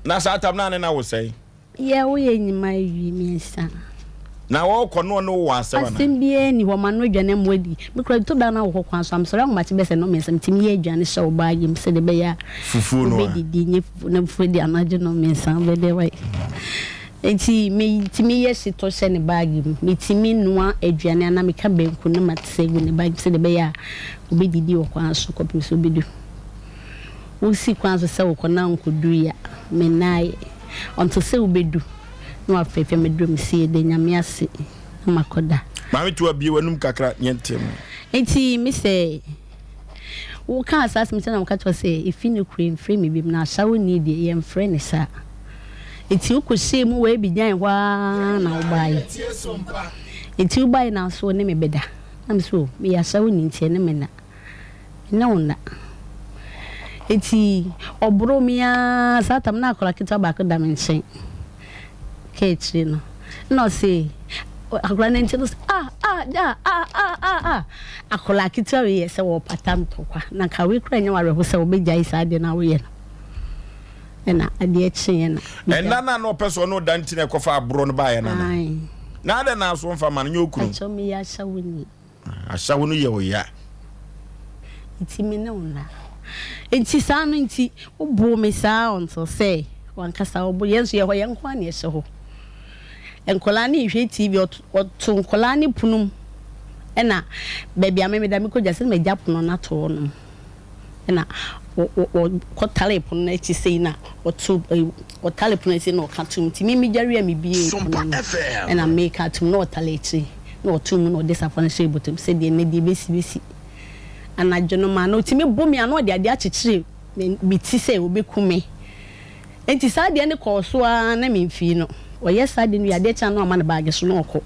Na saa tam no a ne na wo sɛe? Yɛ woyɛ nyima awie miensa. Na ɔɔkɔ no ɔne wo wɔ asɛm anaa? Asɛm biara nni hɔ, manoa aduane ama woadi. Me koraa ɛtɔ da na wokɔ kwan so a, mesɔre ahomakye bɛyɛ sɛ nnɔnmiɛnsa, metumi yɛ aduane hyɛ wo baage mu sɛdeɛ ɛbɛyɛ a Fufuo no a? wobɛdidi, nyɛ fufuo na fufuo deɛ anadwo nnɔnmiɛnsa wobɛdɛ wai. Enti metumi yɛ shitɔ hyɛ ne baage mu, metumi noa aduane anaa meka banku na mate agu ne baage mu sɛdeɛ ɛbɛyɛ a ɔbɛdidi wɔ kwan so kɔpem sɛ ɔbɛdu. Wosi kwan so sɛ wokɔ na wonkɔdui a, mennaeɛ. Until sɛ wobɛdu na wafrɛfrɛ me duru me se yɛda Nyame ase na makɔda. Maame Tiwa bue w'anum kakra yɛnte mu. Enti me sɛ wokaa saa asɛm yi na meka kyerɛ wo sɛ efi ne kura mfrɛ me biom na asawoni deɛ yɛmfrɛ no saa. Enti wokɔhyɛɛ mu wɔ Abidjan hɔ ara na wobaeɛ. Enti wobaeɛ na nso wo ne me bɛda. Na me sɛ o meyɛ asawoni nti ɛne me nna. Me ne wo nna. Enti ɔboroo me ara saa tam na akwadaa ketewa baako da me nkyɛn. Ka akyire no na ɔse akwadaa no nti no sɛ ah ah ah ah ah ah ah akwadaa ketewa wei yɛ sɛ wɔpata ntɔkwa na nka wei koraa nyɛ w'awerɛho sɛ wobɛgyae saa adeɛ no a woyɛ no. Ɛna adeɛ kyeeɛ na. Ɛnna na na ɔpɛ sɛ ɔne ɔda nti na ɛkɔfa aborɔ no baeɛ no ana? Na adɛn na aso mfa ma no nyɛ okunu? Akyɛw meyɛ ahyɛwoni. Ahyɛwo no yɛ wo ya. Nti me ne wo nna. Nti saa no nti woboo me saa until sɛ wankasa wobo yɛn nso yɛhɔ yɛn nko ara na yɛhyɛ hɔ. Nkwadaa no rehwɛ TV ɔto nkwadaa no pono mu ɛna baabi a me meda mekɔgya sɛ na magya pono no ato hɔnom. Ɛna ɔkɔtaree pono no akyi sei na ɔto ɔtare pono akyi na ɔka tom nti me medware a mebiee pono no ɛna meka tom na ɔtare akyire na ɔto mu na ɔde safoa no hyɛɛ bɔtɔ mu sɛdeɛ nnɛ deɛ ɛbɛsi bɛsi anadwo no maa na ɔtumi bo me a na ɔde adeɛ akyekyere me ti sɛ ɔbɛku me nti saa deɛ no kɔɔ so ara na memfii no. Ɔyɛ saa adeɛ no wie a, adeɛ kye a na wama no baage so na ɔkɔ.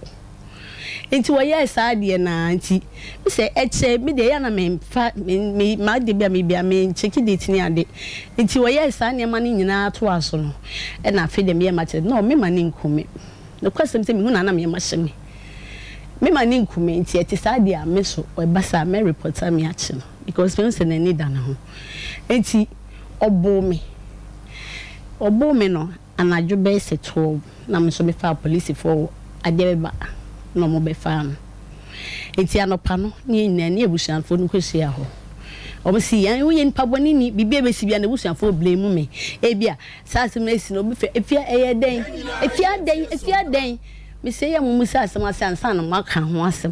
Nti wɔyɛɛ saa adeɛ no ara nti, me sɛ ɛkyɛ me deɛ ɛyɛ a na memfa me me m'adeɛ bi a meyɛ biara menkyɛke date ne ade. Nti wɔyɛɛ saa nneɛma no nyinaa toaa so no, ɛna afei deɛ meyɛɛ m'akyɛdeɛ. No, mema no nku me. Nokwasɛm sɛ mehu no a na me yam ahyɛ me. Mema no nku me nti ɛte saa deɛ a me nso ɛba saa a mɛ report a me akye no because mehu sɛ n'ani da ne ho. Nti ɔboo me. Ɔboo me no anadwo bɛyɛ sɛ 12 na me nso mefaa polisifoɔ wɔ adeɛ bɛba na wɔn bɛfaa no. Nti anɔpa no ne yɛn nyinaa ne abusuafoɔ no kɔhyia hɔ. Wɔn si yɛn woyɛ nipa bɔne ni biribi a ɛbɛsi biara na abusuafoɔ blame me. Ebia Saa asɛm no asi no, obi fɛ, Efia, ɛyɛ dɛn? Efia adɛn? Efia adɛn? Mise yɛ mommisa asɛm ase ansa na moaka ho asɛm.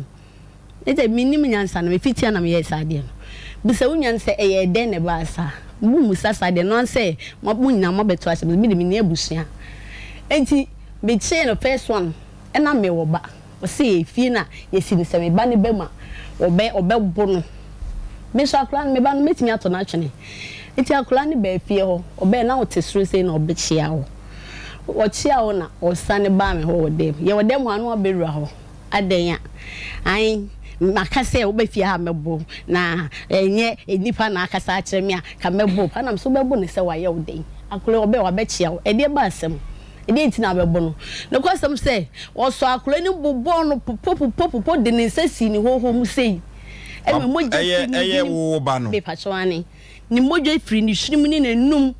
Me deɛ, mennim nyansa no, mefiti a na meyɛɛ saa adeɛ no. Bisa wo nua no sɛ, ɛyɛɛ dɛn na ɛbaa saa? Mommisa saa adeɛ no, ɛno ara sɛ mo nyinaa moabɛto ahyɛ me so. Me deɛ, menni abusua. Enti mekyee no first one, ɛna mewɔ ba. Ɔse efie no a yɛsi no sɛ me ba no ba mu a ɔbɛ ɔbɛbo no. Me nso akwadaa no me ba no mɛtumi ato no atwene. Nti akwadaa no baa fie hɔ ɔbɛɛ na ɔte soro sei na ɔbɛkyea wo. Ɔkyea wo na ɔsane baa me hɔ wɔ dɛm. Yɛwɔ dɛm hɔ a na wabɛwura hɔ. Adɛn a? Ae maka sɛ woba fie ha a mɛbo wo na ɛnyɛ nnipa na akasa akyerɛ me a ka mɛbo wo paa. Na me nso wobɛbo no sɛ wayɛ wo dɛn? Akwadaa yi ɔbɛɛ wabɛkyea wo. Ɛdeɛ ba asɛm? Ɛdeɛn nti na wobɛbo no? Nokwasɛm sɛ, wɔsɔɔ akwadaa no bobɔɔ no popopopopo de ne nsa sii ne hoohoo mu sei. Ɛma mogya Ɛyɛ firi ne ɛyɛ hwenem. wo wo ba no? Mepakyɛw aane. Ne mogya firi ne hwenem ne n'anum.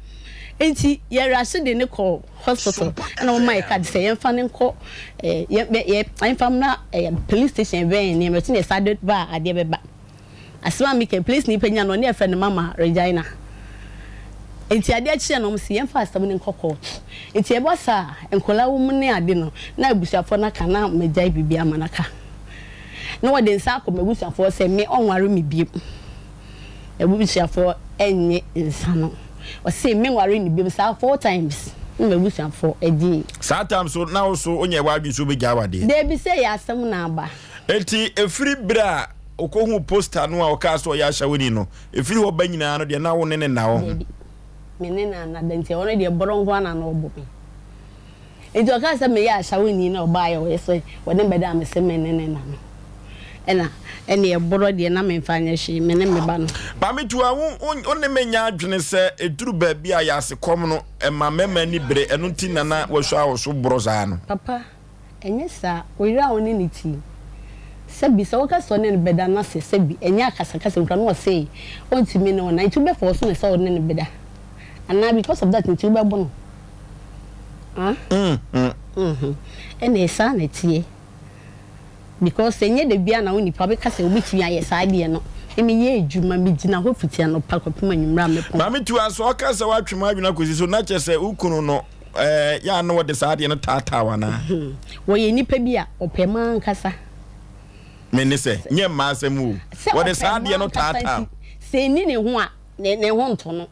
Enti yɛrahye de no kɔɔ hospital ɛna wɔma yɛ card sɛ yɛmfa no nkɔ eh, yɛ, yɛ, yɛmfa mmra eh, police station ɛbɛn nneɛma ɛti na yɛsan de ba a adeɛ bɛba. Asɛm a meka yi, polisini panyin a na ɔne yɛfrɛ no Mama Regina. Nti adeɛ kyeeɛ no, wɔse yɛmfa asɛm no nkɔ court. Nti ɛba saa a, nkwadaa wɔ mu ne ade no, na abusuafoɔ no aka na magyae biribi ama no aka. Na wɔde nsa akɔ m'abusuafoɔ sɛ me ɔnware me biom. M'abusuafoɔ nnye nsa no. Ɔse menware no biom saa four times na m'abusuafoɔ gyee. Saa time so na wo so wonyɛɛ w'adwene sɛ wobɛgyae w'adeɛ? Dabi sɛ ɛyɛ asɛm na aba. Enti ɛfiri berɛ a Okohuu poster no a ɔkaa sɛ ɔyɛ ahyɛwoni no, ɛfiri hɔ ba nyinaa no deɛ na wo ne no nna hɔ. Dabi, me ne no anna da nti ɔno deɛ borɔ nko ara na na ɔbɔ me. Nti ɔkaa sɛ meyɛ ahyɛwoni na ɔbaeɛ ɔyɛ sɛ ɔne me bɛda a mese me ne no nna no ɛna ɛneɛ borɔ deɛ na memfa nyɛ hwee me ne me ba no. Maame Tuah, wo wo ne me nyɛ adwene sɛ ɛduru baabi a yɛasekɔm no ɛma mmarima ani bere ɛno nti na na wasua wo so borɔ saa no? Papa, Ɛnyɛ saa, wo yere a wo ne no te yi, sɛbi sɛ woka sɛ ɔne no bɛda no ase, sɛbi ɛnyɛ akasakasa mu koraa na ɔse ɔntumi ne wo nna, nti wobɛ force no sɛ ɔne no bɛda anaa because of that nti wobɛbo no? Ah? Mm-hmm. Ɛnneɛ saa na ɛteɛ. Because ɛnyɛ da biara na wo nipa bɛka sɛ wobɛtumi ayɛ saa adeɛ no. Me meyɛ adwuma, megyina hɔ fiti anɔpa kɔpem anwummerɛ a mɛpɔn. Maame Tuah, sɛ ɔka sɛ woatwe m'adwene akɔsi so na kyerɛ sɛ wo kunu no Ɛɛ, yɛ a na wɔde saa adeɛ no taataa wo anaa? Wɔyɛ nnipa bi a wɔpɛ mmaa ankasa. Me ne sɛ, nyɛ mmaa asɛm o. Sɛ Wɔde ɔpɛ saa mmaa adeɛ no ankasa taataa nti, sɛ ɛnni ne ho a, ne ne ho nto no.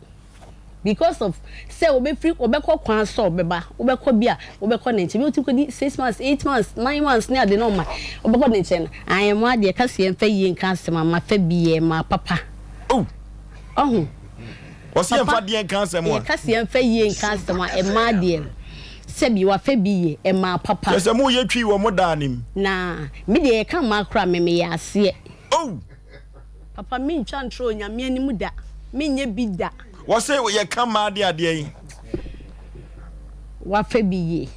Because of sɛ wɔbɛfiri, wɔbɛkɔ kwan sɛ ɔbɛba, wobɛkɔ bi a, wobɛkɔ ne nkyɛn. Bi wotumi kɔdi six months, eight months, nine months ne ade na ɔma. Wobɛkɔ ne nkyɛn no, ayɛ mo adeɛ, ka sɛ yɛmfa yie nka asɛm a, mafa bi yɛ maa papa. Oh! Ɔho. Wɔsi yɛn fa Papa, deɛ nka asɛm a. yɛka sɛ yɛmfa yie nka asɛm a, ɛmaa deɛ sɛbi wafa bi yɛ, ɛmaa papa. Kyerɛ sɛ mo yɛ twi wɔ mo daa nim. Na me deɛ yɛka mmaa koraa me meyɛ aseɛ. Oh! Papa mentwa ntorɔ Onyame anim da, menyɛ bi da. Wɔse yɛka mmaa deɛ adeɛ yi. Wafa bi yie,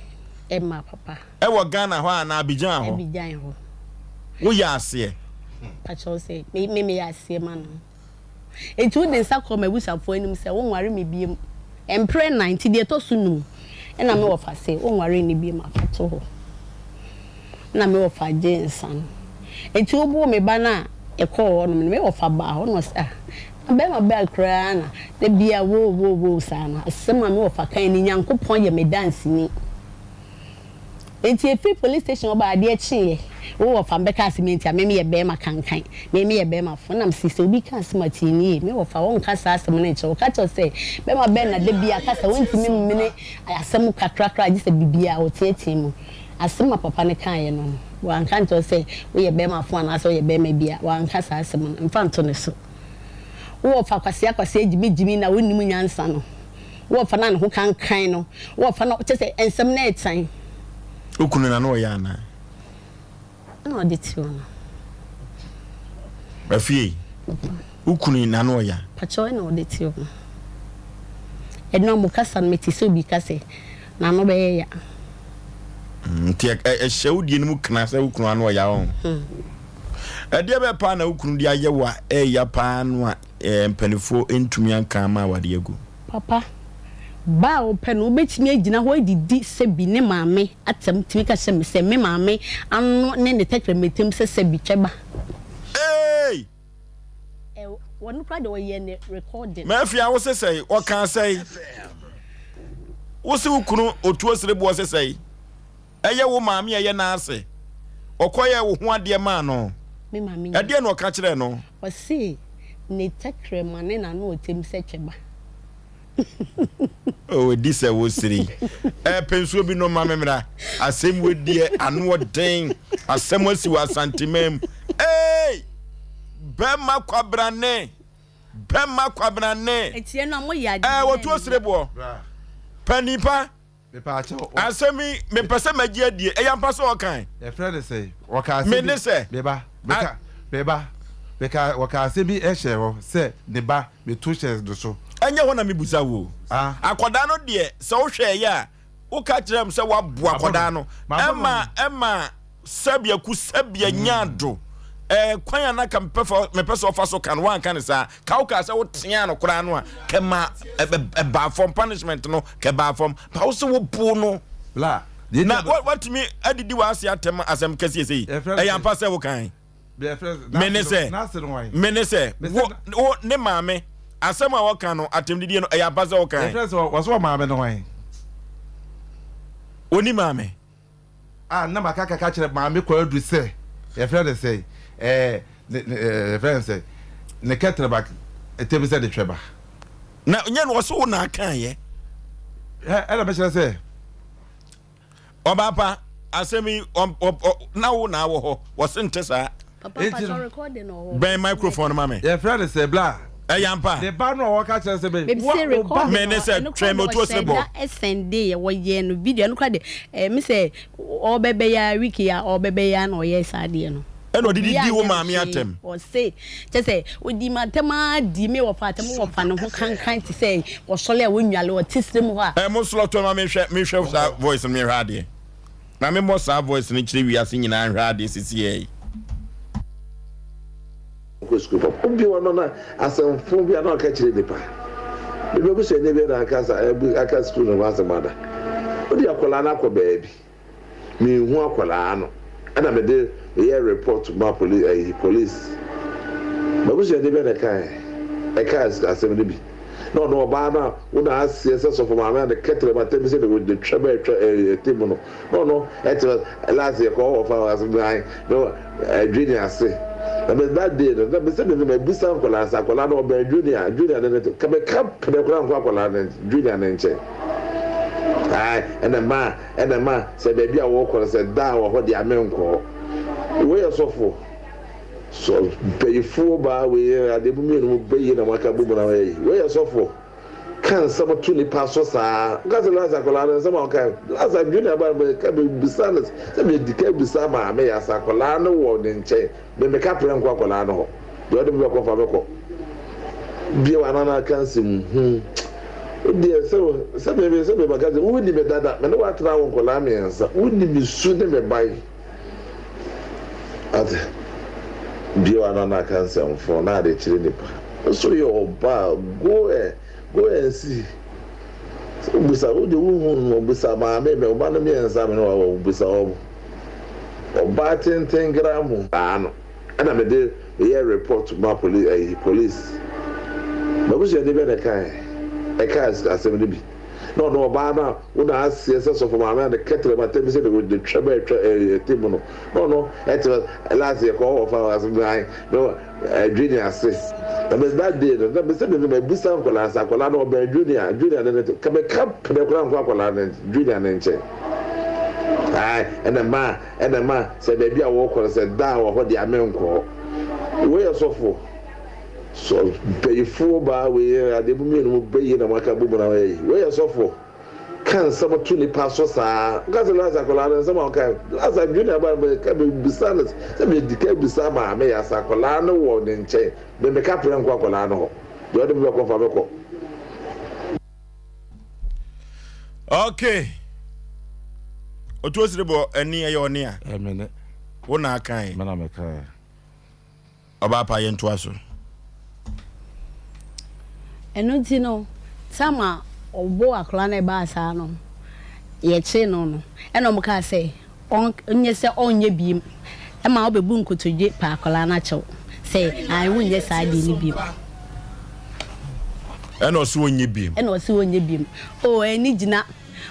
ɛmaa papa. Ɛwɔ Ghana hɔ anaa Abidjan hɔ? Abidjan hɔ. Woyɛ aseɛ? Pakyɛw sɛ me me meyɛ aseɛ ma no. Enti wode nsa kɔɔ m'abusuafoɔ anim sɛ, Wonware me bio mprɛ nnan, nti deɛ ɛtɔ so num na me wɔfa se, Wonware no bio a, fa to hɔ. Ɛnna me wɔfa gyee nsa no. Enti woboo me ba no a yɛkɔɔ hɔnom no, me wɔfa baa hɔ na ɔse, Ah, na bɛrima bɛn koraa na da biara woo woo woo saa no? Asɛm a me wɔfa kae no, Nyankopɔn yɛ me danseni. Enti efiri police station hɔ ba adeɛ kyeeɛ, wo wɔfa me bɛka asɛm yi nti a me meyɛ bɛɛma kankan, me meyɛ bɛɛma fo, na mese sɛ obi ka asɛm a tie no yie, me wɔfa ɔnka saa asɛm no nkyerɛ wo, ɔka kyerɛ wo sɛ bɛɛma bɛn na da biara kasa ɔntumi mmene asɛm kakra koraa gye sɛ biribiara ɔteatea mu. Asɛm a papa no kaeɛ no no, wanka ankyerɛ wo sɛ woyɛ bɛɛma fo anaasɛ woyɛ bɛɛma bi a, wanka saa asɛm no, mfa nto ne so. Wo wɔfa kwasea kwasea gyimi gyimi na wonnim nyansa no. Wo wɔfa no a ne ho kankan no, wo wɔfa no kyerɛ sɛ nsɛm no ɛɛtan. Wo kunu na na ɔyɛ anaa? Ɛna ɔde te hɔ no. Afie, wo kunu na na ɔyɛ? Pakyɛw ɛna ɔde te hɔ no. Ɛno a mo kasa no mete sɛ obi ka sɛ n'ano bɛyɛ ya. Mm, nti ɛhyɛ wo die no mu kena sɛ wo kunu ano ɔya ho. Hmm. Ɛdeɛ bɛɛ paa na wo kunu de ayɛ wo a ɛɛya paa no a mpanimfoɔ ntumi anka ama awadeɛ agu? Papa, ba a wopɛ no, wobɛtumi agyina hɔ adidi sɛbi ne maame atɛm tumi ka kyerɛ me sɛ me maame ano ne ne tɛkrɛma tem sɛ sɛbi twɛ ba. Eei! Ɛ, wɔno koraa deɛ wɔyɛ ne recording. Mafia wo se sɛe? Ɔkaa sɛe? Wo se wo kunu otuo sereboɔ se sɛe? Ɛyɛ wo maame a ɛyɛ n'ase? Ɔkɔyɛɛ wo ho adeɛ maa no? Me maame nya. Ɛdeɛn na ɔka kyerɛɛ no? Ɔse ne tɛkrɛma ne n'ano ɔtem sɛ twɛ ba. Oh, ɛdi sɛ wosere yi. Eh, pɛ nsuo bi nom ma me mmra. Asɛm wei deɛ ano ɔden. Asɛm asi wɔ Asanteman mu. Hey! Bɛma kwabrane. Bɛma kwabrane. Ɛtiɛ no a moyɛ adeɛ Eh, wɔtuo sereboɔ. Pɛ nipa. Asɛm yi, mepɛ sɛ magye adie. Ɛyɛ ampa sɛ ɔkae? Yɛfrɛ no sɛn? Wɔka asɛm Me bi. ne sɛ. Me ba, meka, me ba, meka, wɔka asɛm bi hyɛɛ hɔ sɛ ne ba, meto hyɛɛ no so. Ɛnyɛ hɔ na mebusa wo o. Akwadaa no deɛ, sɛ wohwɛeɛ a, woka kyerɛɛ me sɛ woabo akwadaa no. Ɛma, ɛma sɛbea ku sɛbea nyaa do. Ɛɛ, kwan a na ka mepɛ fa, mepɛ sɛ ɔfa so ka no, woanka no saa. Ka wokaa sɛ woteaa no koraa no a, kɛma ɛbaa fam, punishment no, kɛbaa fam. Ba wo sɛ woboo no. Na Na watumi adidi w'ase atɛm asɛm kɛseɛ sei. Ɛyɛ ampa sɛ wokae? Me ne sɛ, me ne sɛ, wo, wo ne maame, asɛm a wɔka no, atɛmdidie no, ɛyɛ ampa sɛ wokae? Wɔsɛ maame no hwan? Ɔni maame. A na maka kaka kyerɛ maame Kwadu sɛ yɛfrɛ no sɛ ɛɛ ne ne ɛɛ yɛfrɛ no sɛ ne kɛtrɛba tɛm sɛ ne twɛba. Na nyɛ no ɔsɛ wo na aka yɛ. Ɛ ɛna bɛkyerɛ sɛ. Ɔbaa pa asɛm yi ɔ ɔ na wo na awɔ hɔ wɔse nte saa. Papa mpatsɔ recording wɔ hɔ. Bɛn microphone no ma me. Yɛfrɛ no sɛ bla. Ɛyɛ ampa. Ne ba no a wɔka kyerɛ sɛ me. Mebise recording Me ne sɛ ɛno twɛn me koraa otuo deɛ sere ɔhyɛ bɔ. da sɛnde yɛ wɔyɛ no video ɛno koraa deɛ ɛɛ me sɛ ɔbɛbɛyɛ a week yi a ɔbɛbɛyɛ a na ɔyɛ saa adeɛ no. Ɛna ɔde Obiara didi wo anyɛ no maame hwee atɛm. ɔse kyɛ sɛ odi m'atɛm ara di me wɔfa atɛm wɔfa ne ho kankan te sɛ ɔsɔle a wɔnwale ɔte sere mu hɔ a. Ɛɛ mo slɔtɔ ma menhwɛ menhwɛ saa voice no menhwɛ adeɛ. Na me mmɔ saa voice no nkyerɛ wiase nyinaa nhwɛ adeɛ sisiɛ yi. Kɔ sukuu papa. Obi wɔ no na asɛmfo bi a na ɔka kyerɛ nipa. Me m'abusuani bi na aka sa abu aka sukuu no ho asɛm ada. Wode akwadaa no akɔ baabi. Menhu akwadaa no. Ɛna mede meyɛɛ report ma poli ayi police. M'abusuani bɛ na ɛkae ɛkaa asɛm no bi. Na ɔno ɔbaa no a wo na aseɛ sɛ sɔfo maame a ne kɛtrɛma tɛm sɛ ne twa bɛ twa ɛte mu no na ɔno ɛte last yɛ kɔ wɔ fa ase nan na junior ase na me that day no na me sɛ me me bisa nkɔla sɛ akɔla no ɔbɛn junior junior ne ne ka me ka pene koraa nkɔ akɔla ne junior ne nkyɛn ae ɛna ma ɛna ma sɛ baabi a wɔkɔ no sɛ daa wɔ hɔ deɛ ame nkɔ hɔ wei yɛ sɔfo Sɔ bayifoɔ baa wei yɛ adeɛ mo mienu mo bɛyie na mo aka bɔ mu na moayɛ yi wei yɛ sɔfoɔ ka nsɛm to nipa so saa woka sɛ last akwadaa no nsɛm a ɔka last junior ba no ka bisa no sɛ me di ka bisa maame yɛ asa akwadaa no wɔ ne nkyɛn me meka prɛ nkɔ akwadaa no hɔ deɛ ɔde me bɛkɔ fa me kɔ bie wa nana ka nsɛm hmm deɛ sɛ sɛ me sɛ me maka sɛ wonni me dada me ne watena wo nkwadaa mmiɛnsa wonni me su ne me ban Ate? Bio ana na aka nsɛmfo na ade kyerɛ nipa. Nso yɛ ɔba go ɛ go and see. Sɛ wobusa wo de wohu no busa maame mɛ ɔba no mmiɛnsa me ne wa wɔ busa wɔn. Ɔbaa tenten gra mu. Saa no ɛna me de meyɛ report ma poli ɛyi police. M'abusuani bɛ na ɛkae ɛkaa asɛm no bi. Na ɔno ɔbaa no a wo na aseɛ sɛ sɔfo maame a ne kɛtrɛma tɛm sɛ ne twa bɛ twa ɛte mu no na ɔno ɛte last yɛ kɔ wɔ fa ase nan na junior ase na me that day no na me sɛ me me bisa nkɔla sɛ akɔla no ɔbɛn junior junior ne ne ka me ka pene koraa nkɔ akɔla ne junior ne nkyɛn ae ɛna ma ɛna ma sɛ baabi a wɔkɔ no sɛ daa wɔ hɔ deɛ ame nkɔ hɔ wei yɛ sɔfo. Sɔ bayifoɔ baa wei yɛ adeɛ mo mienu mo bɛyie na mo aka bɔ mu na moayɛ yi wei yɛ sɔfoɔ ka. Ka nsɛm to nipa so saa. Woka sɛ last akwadaa no nsɛm a ɔka last junior ba no meka mebisa no sɛ medi ka bisa maame yɛ asa akwadaa no wɔ ne nkyɛn me meka prɛ nkɔ akwadaa no hɔ deɛ ɔde me bɛkɔ fa me kɔ. Okay. Otuo sere bɔ ɛni ɛyɛ ɔne a. Ɛmene. Wo na akan. Mena mekae. Ɔbaa pa yɛntoa so. Ɛno nti no, tam a ɔbɔɔ akwadaa no a ɛbaa saa no, yɛkyee no no, ɛna wɔkaa sɛ ɔnyɛ sɛ ɔnyɛ biem. Ɛma wobɛbu nkotodwe pa akwadaa no akyɛw sɛ ae wonyɛ saa adeɛ no biem. Ɛna ɔse ɔnyɛ biem. Ɛna ɔse ɔnyɛ biem. Oh, ɛni gyina.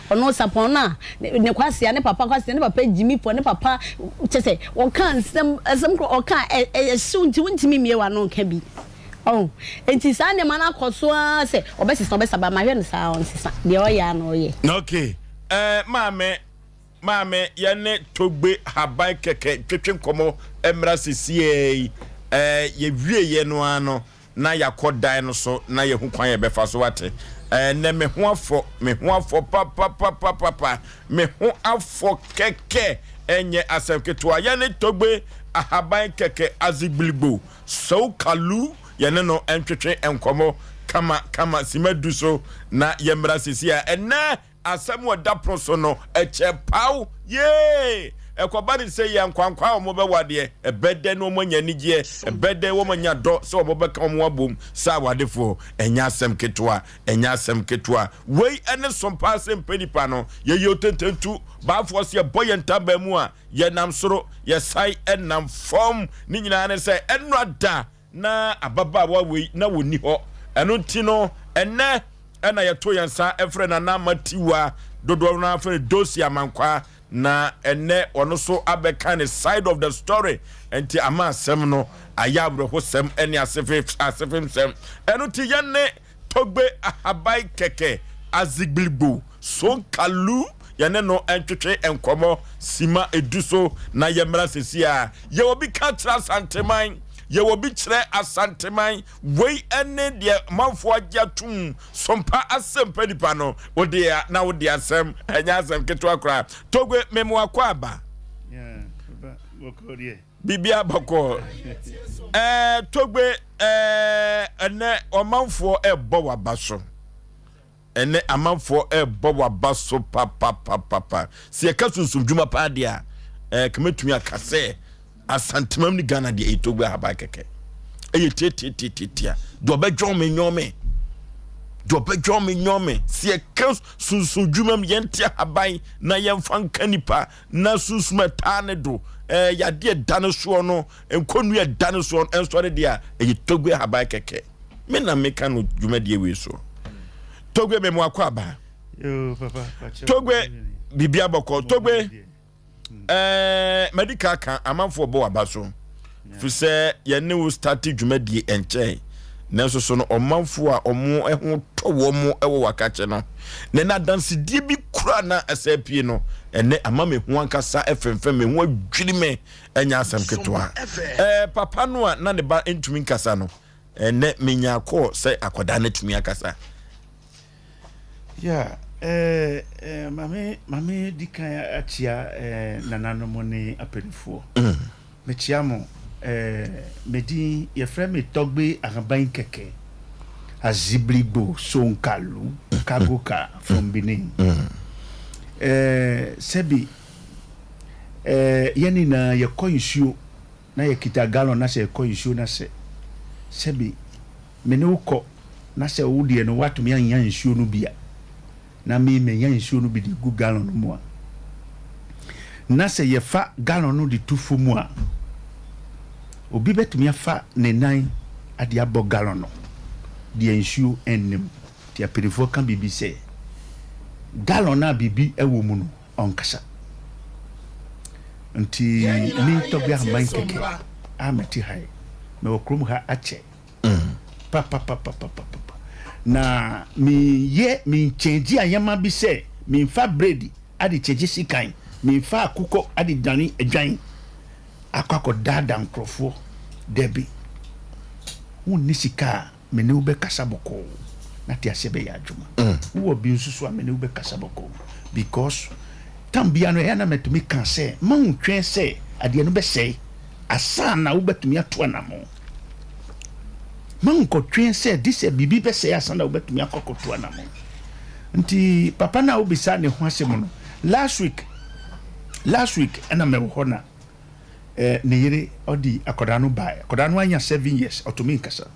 Ɔno sapɔn no a ne kwasea ne papa kwasea ne papa gyimifoɔ ne papa kyɛ sɛ ɔka nsɛm asɛm korɔ ɔka ɛyɛ hyew nti wontumi mmie w'ano nka bi ɔho nti saa nneɛma no akɔ so ara sɛ ɔbɛsesa ɔbɛsa ba mahwɛ no saa ɔnsesa deɛ ɔyɛ a na ɔyɛ. Okay eh, maame maame yɛne Togbe Haban kɛkɛ twetwe nkɔmmɔ mmra sesiei yi eh, yɛwieɛ no ara no na yɛakɔ dan no so na yɛahu kwan a yɛbɛfa so ate. Ɛnnɛ me ho afɔ, me ho afɔ papapapapa, me ho afɔ kɛkɛ, ɛnyɛ asɛm ketewa. Yɛne Togbe Ahaban Kɛkɛ Azigbiligbo Sowkalu, yɛne no ntwetwe nkɔmmɔ kama kama simma du so na yɛmmra seesei a ɛnnɛ Asɛm a ɛda pono so no, ɛkyɛ paw! Yee! Ɛkɔba ne sɛ yɛ nkwankwa a wɔbɛwɔ adeɛ, ɛbɛdɛn na wɔanya anigyeɛ, ɛbɛdɛn wɔanya dɔ sɛ wɔbɛka wɔn ho abom sɛ awadefoɔ. Ɛnyɛ asɛm ketewa, ɛnyɛ asɛm ketewa. Wei ne som paa sɛ mpɛ nipa no. Yɛyɛ otententu, baafoɔ sɛ yɛbɔ yɛn ntaban mu a, yɛnam soro, yɛsan nam fam. Ne nyinaa ne sɛ, ɛnnora da na ababaawa wei na wɔnni hɔ. Ɛno nti no, ɛnnɛ ɛna yɛto yɛn nsa frɛ Nana Matiwa, dodoɔ no ara frɛ no Dosi Amankwa, na ɛnnɛ ɔno nso abɛka ne side of the story, nti ama asɛm no ayɛ awerɛhosɛm ne asefe asefemsɛm. Ɛno nti yɛne Togbe Ahaban Kɛkɛ Azigbilgbo Sonkalu yɛne no ntwetwe nkɔmmɔ sima edu so na yɛmmra sɛsi a. Yɛwɔ bi ka kyerɛ Asanteman, yɛwɔ bi kyerɛ Asanteman, wei ne deɛ manfoɔ agye atum, sompa asɛmpa nipa no, wo deɛ na wo de asɛm, ɛnyɛ asɛm ketewa koraa. Togbe, memo akɔ aba. Biribiara bɔkɔɔ. Ɛɛ Togbe, ɛɛ ɛnɛ ɔmanfoɔ ɛrebɔ waba so. Ɛnnɛ amanfoɔ rebɔ w'aba so papapapapa. Sɛ yɛka sunsum dwuma paa deɛ a, ɛɛ ka mɛtumi aka sɛ Asantemam ne Ghana deɛ ɛyɛ Togo ahaban kɛkɛ. Ɛyɛ tiatiatiatia. Deɛ ɔbɛdwɔn me nyɔn me. Deɛ ɔbɛdwɔn me nyɔn me. Sɛ yɛka sunsum dwuma mu yɛnte ahaban na yɛmfa nka nipa na sunsum ɛtaa ne do ɛɛ yadeɛ ɛda ne soɔ no nkɔnnua ɛda ne soɔ no ɛnsɔre deɛ a ɛyɛ Togo ahaban kɛkɛ. Me na meka no dwumadie wei so. Togbe me mo akɔ aba. Togbe biribi abɔkɔ. Togbe ɛɛ madi ka ka amanfoɔ bɔ waba so. Fi sɛ yɛne wo starte dwumadie ɛnkyɛn. Nanso so no ɔmanfoɔ a ɔmo ɛho tɔ wɔn ɛwɔ wakakye no. Na ɛna adansedie bi kura na ɛsɛ pie no. Ɛnɛ ama me ho ankasa ɛfɛmfɛm me ho adwiri me ɛnyɛ asɛm ketewa. Ɛɛ papa no a na ne ba ntumi nkasa no. Ɛnnɛ menya call sɛ akwadaa no atumi akasa. Yeah, eh, eh, mame, mame di kan akyia eh, nananom ne apanifoɔ. Mm. Mekyia mo. Eh, me din yɛfrɛ me Tɔgbe Ahaban Kɛkɛ Azibligbo Sonkalu mm. Kagoka from Benin. Mm. Eh, sɛbi eh, yɛn nyinaa yɛkɔ nsuo na yɛkita gallon na sɛ yɛkɔ nsuo na sɛ sɛbi me ne wo kɔ na sɛ wo deɛ no woatumi annya nsuo no bi a na me manya nsuo no bi de gu gallon no mu a na sɛ yɛfa gallon no de tu fam a obi bɛtumi afa ne nan ade abɔ gallon no deɛ nsuo nnim nti apinifoɔ ka biribi sɛ gallon a biribi wɔ mu no ɔnkasa. Nti me Tɔgbe Ahaman kɛkɛ a mete ha yi, mewɔ kurom ha akyɛ papapapapapa. Na meyɛ menkyɛngye ayɛma bi sɛ memfa bread ade kyɛgye sikan, memfa akokɔ ade dane adwan akɔ akɔdaadaa nkurɔfoɔ. Dabi, wonni sika a me ne wo bɛkasa bɔkɔɔ. na te aseɛ bɛyɛ adwuma. Wowɔ bi nso so a me ne wo bɛkasa bɔkɔɔ because tam biara no ɛyɛ na mɛtumi ka sɛ ma wo twɛn sɛ adeɛ no bɛsɛe asa na wobɛtumi ato anamo. Ma nkɔtwɛn sɛ de sɛ biribi bɛsɛe asa na wobɛtumi akɔkɔto anamo. Nti papa no a wobisa ne ho asɛm no last week last week ɛna mɛwɔ hɔ na eh, ne yere ɔde akwadaa no baeɛ. Akwadaa no anya 7 years, ɔtumi nkasa.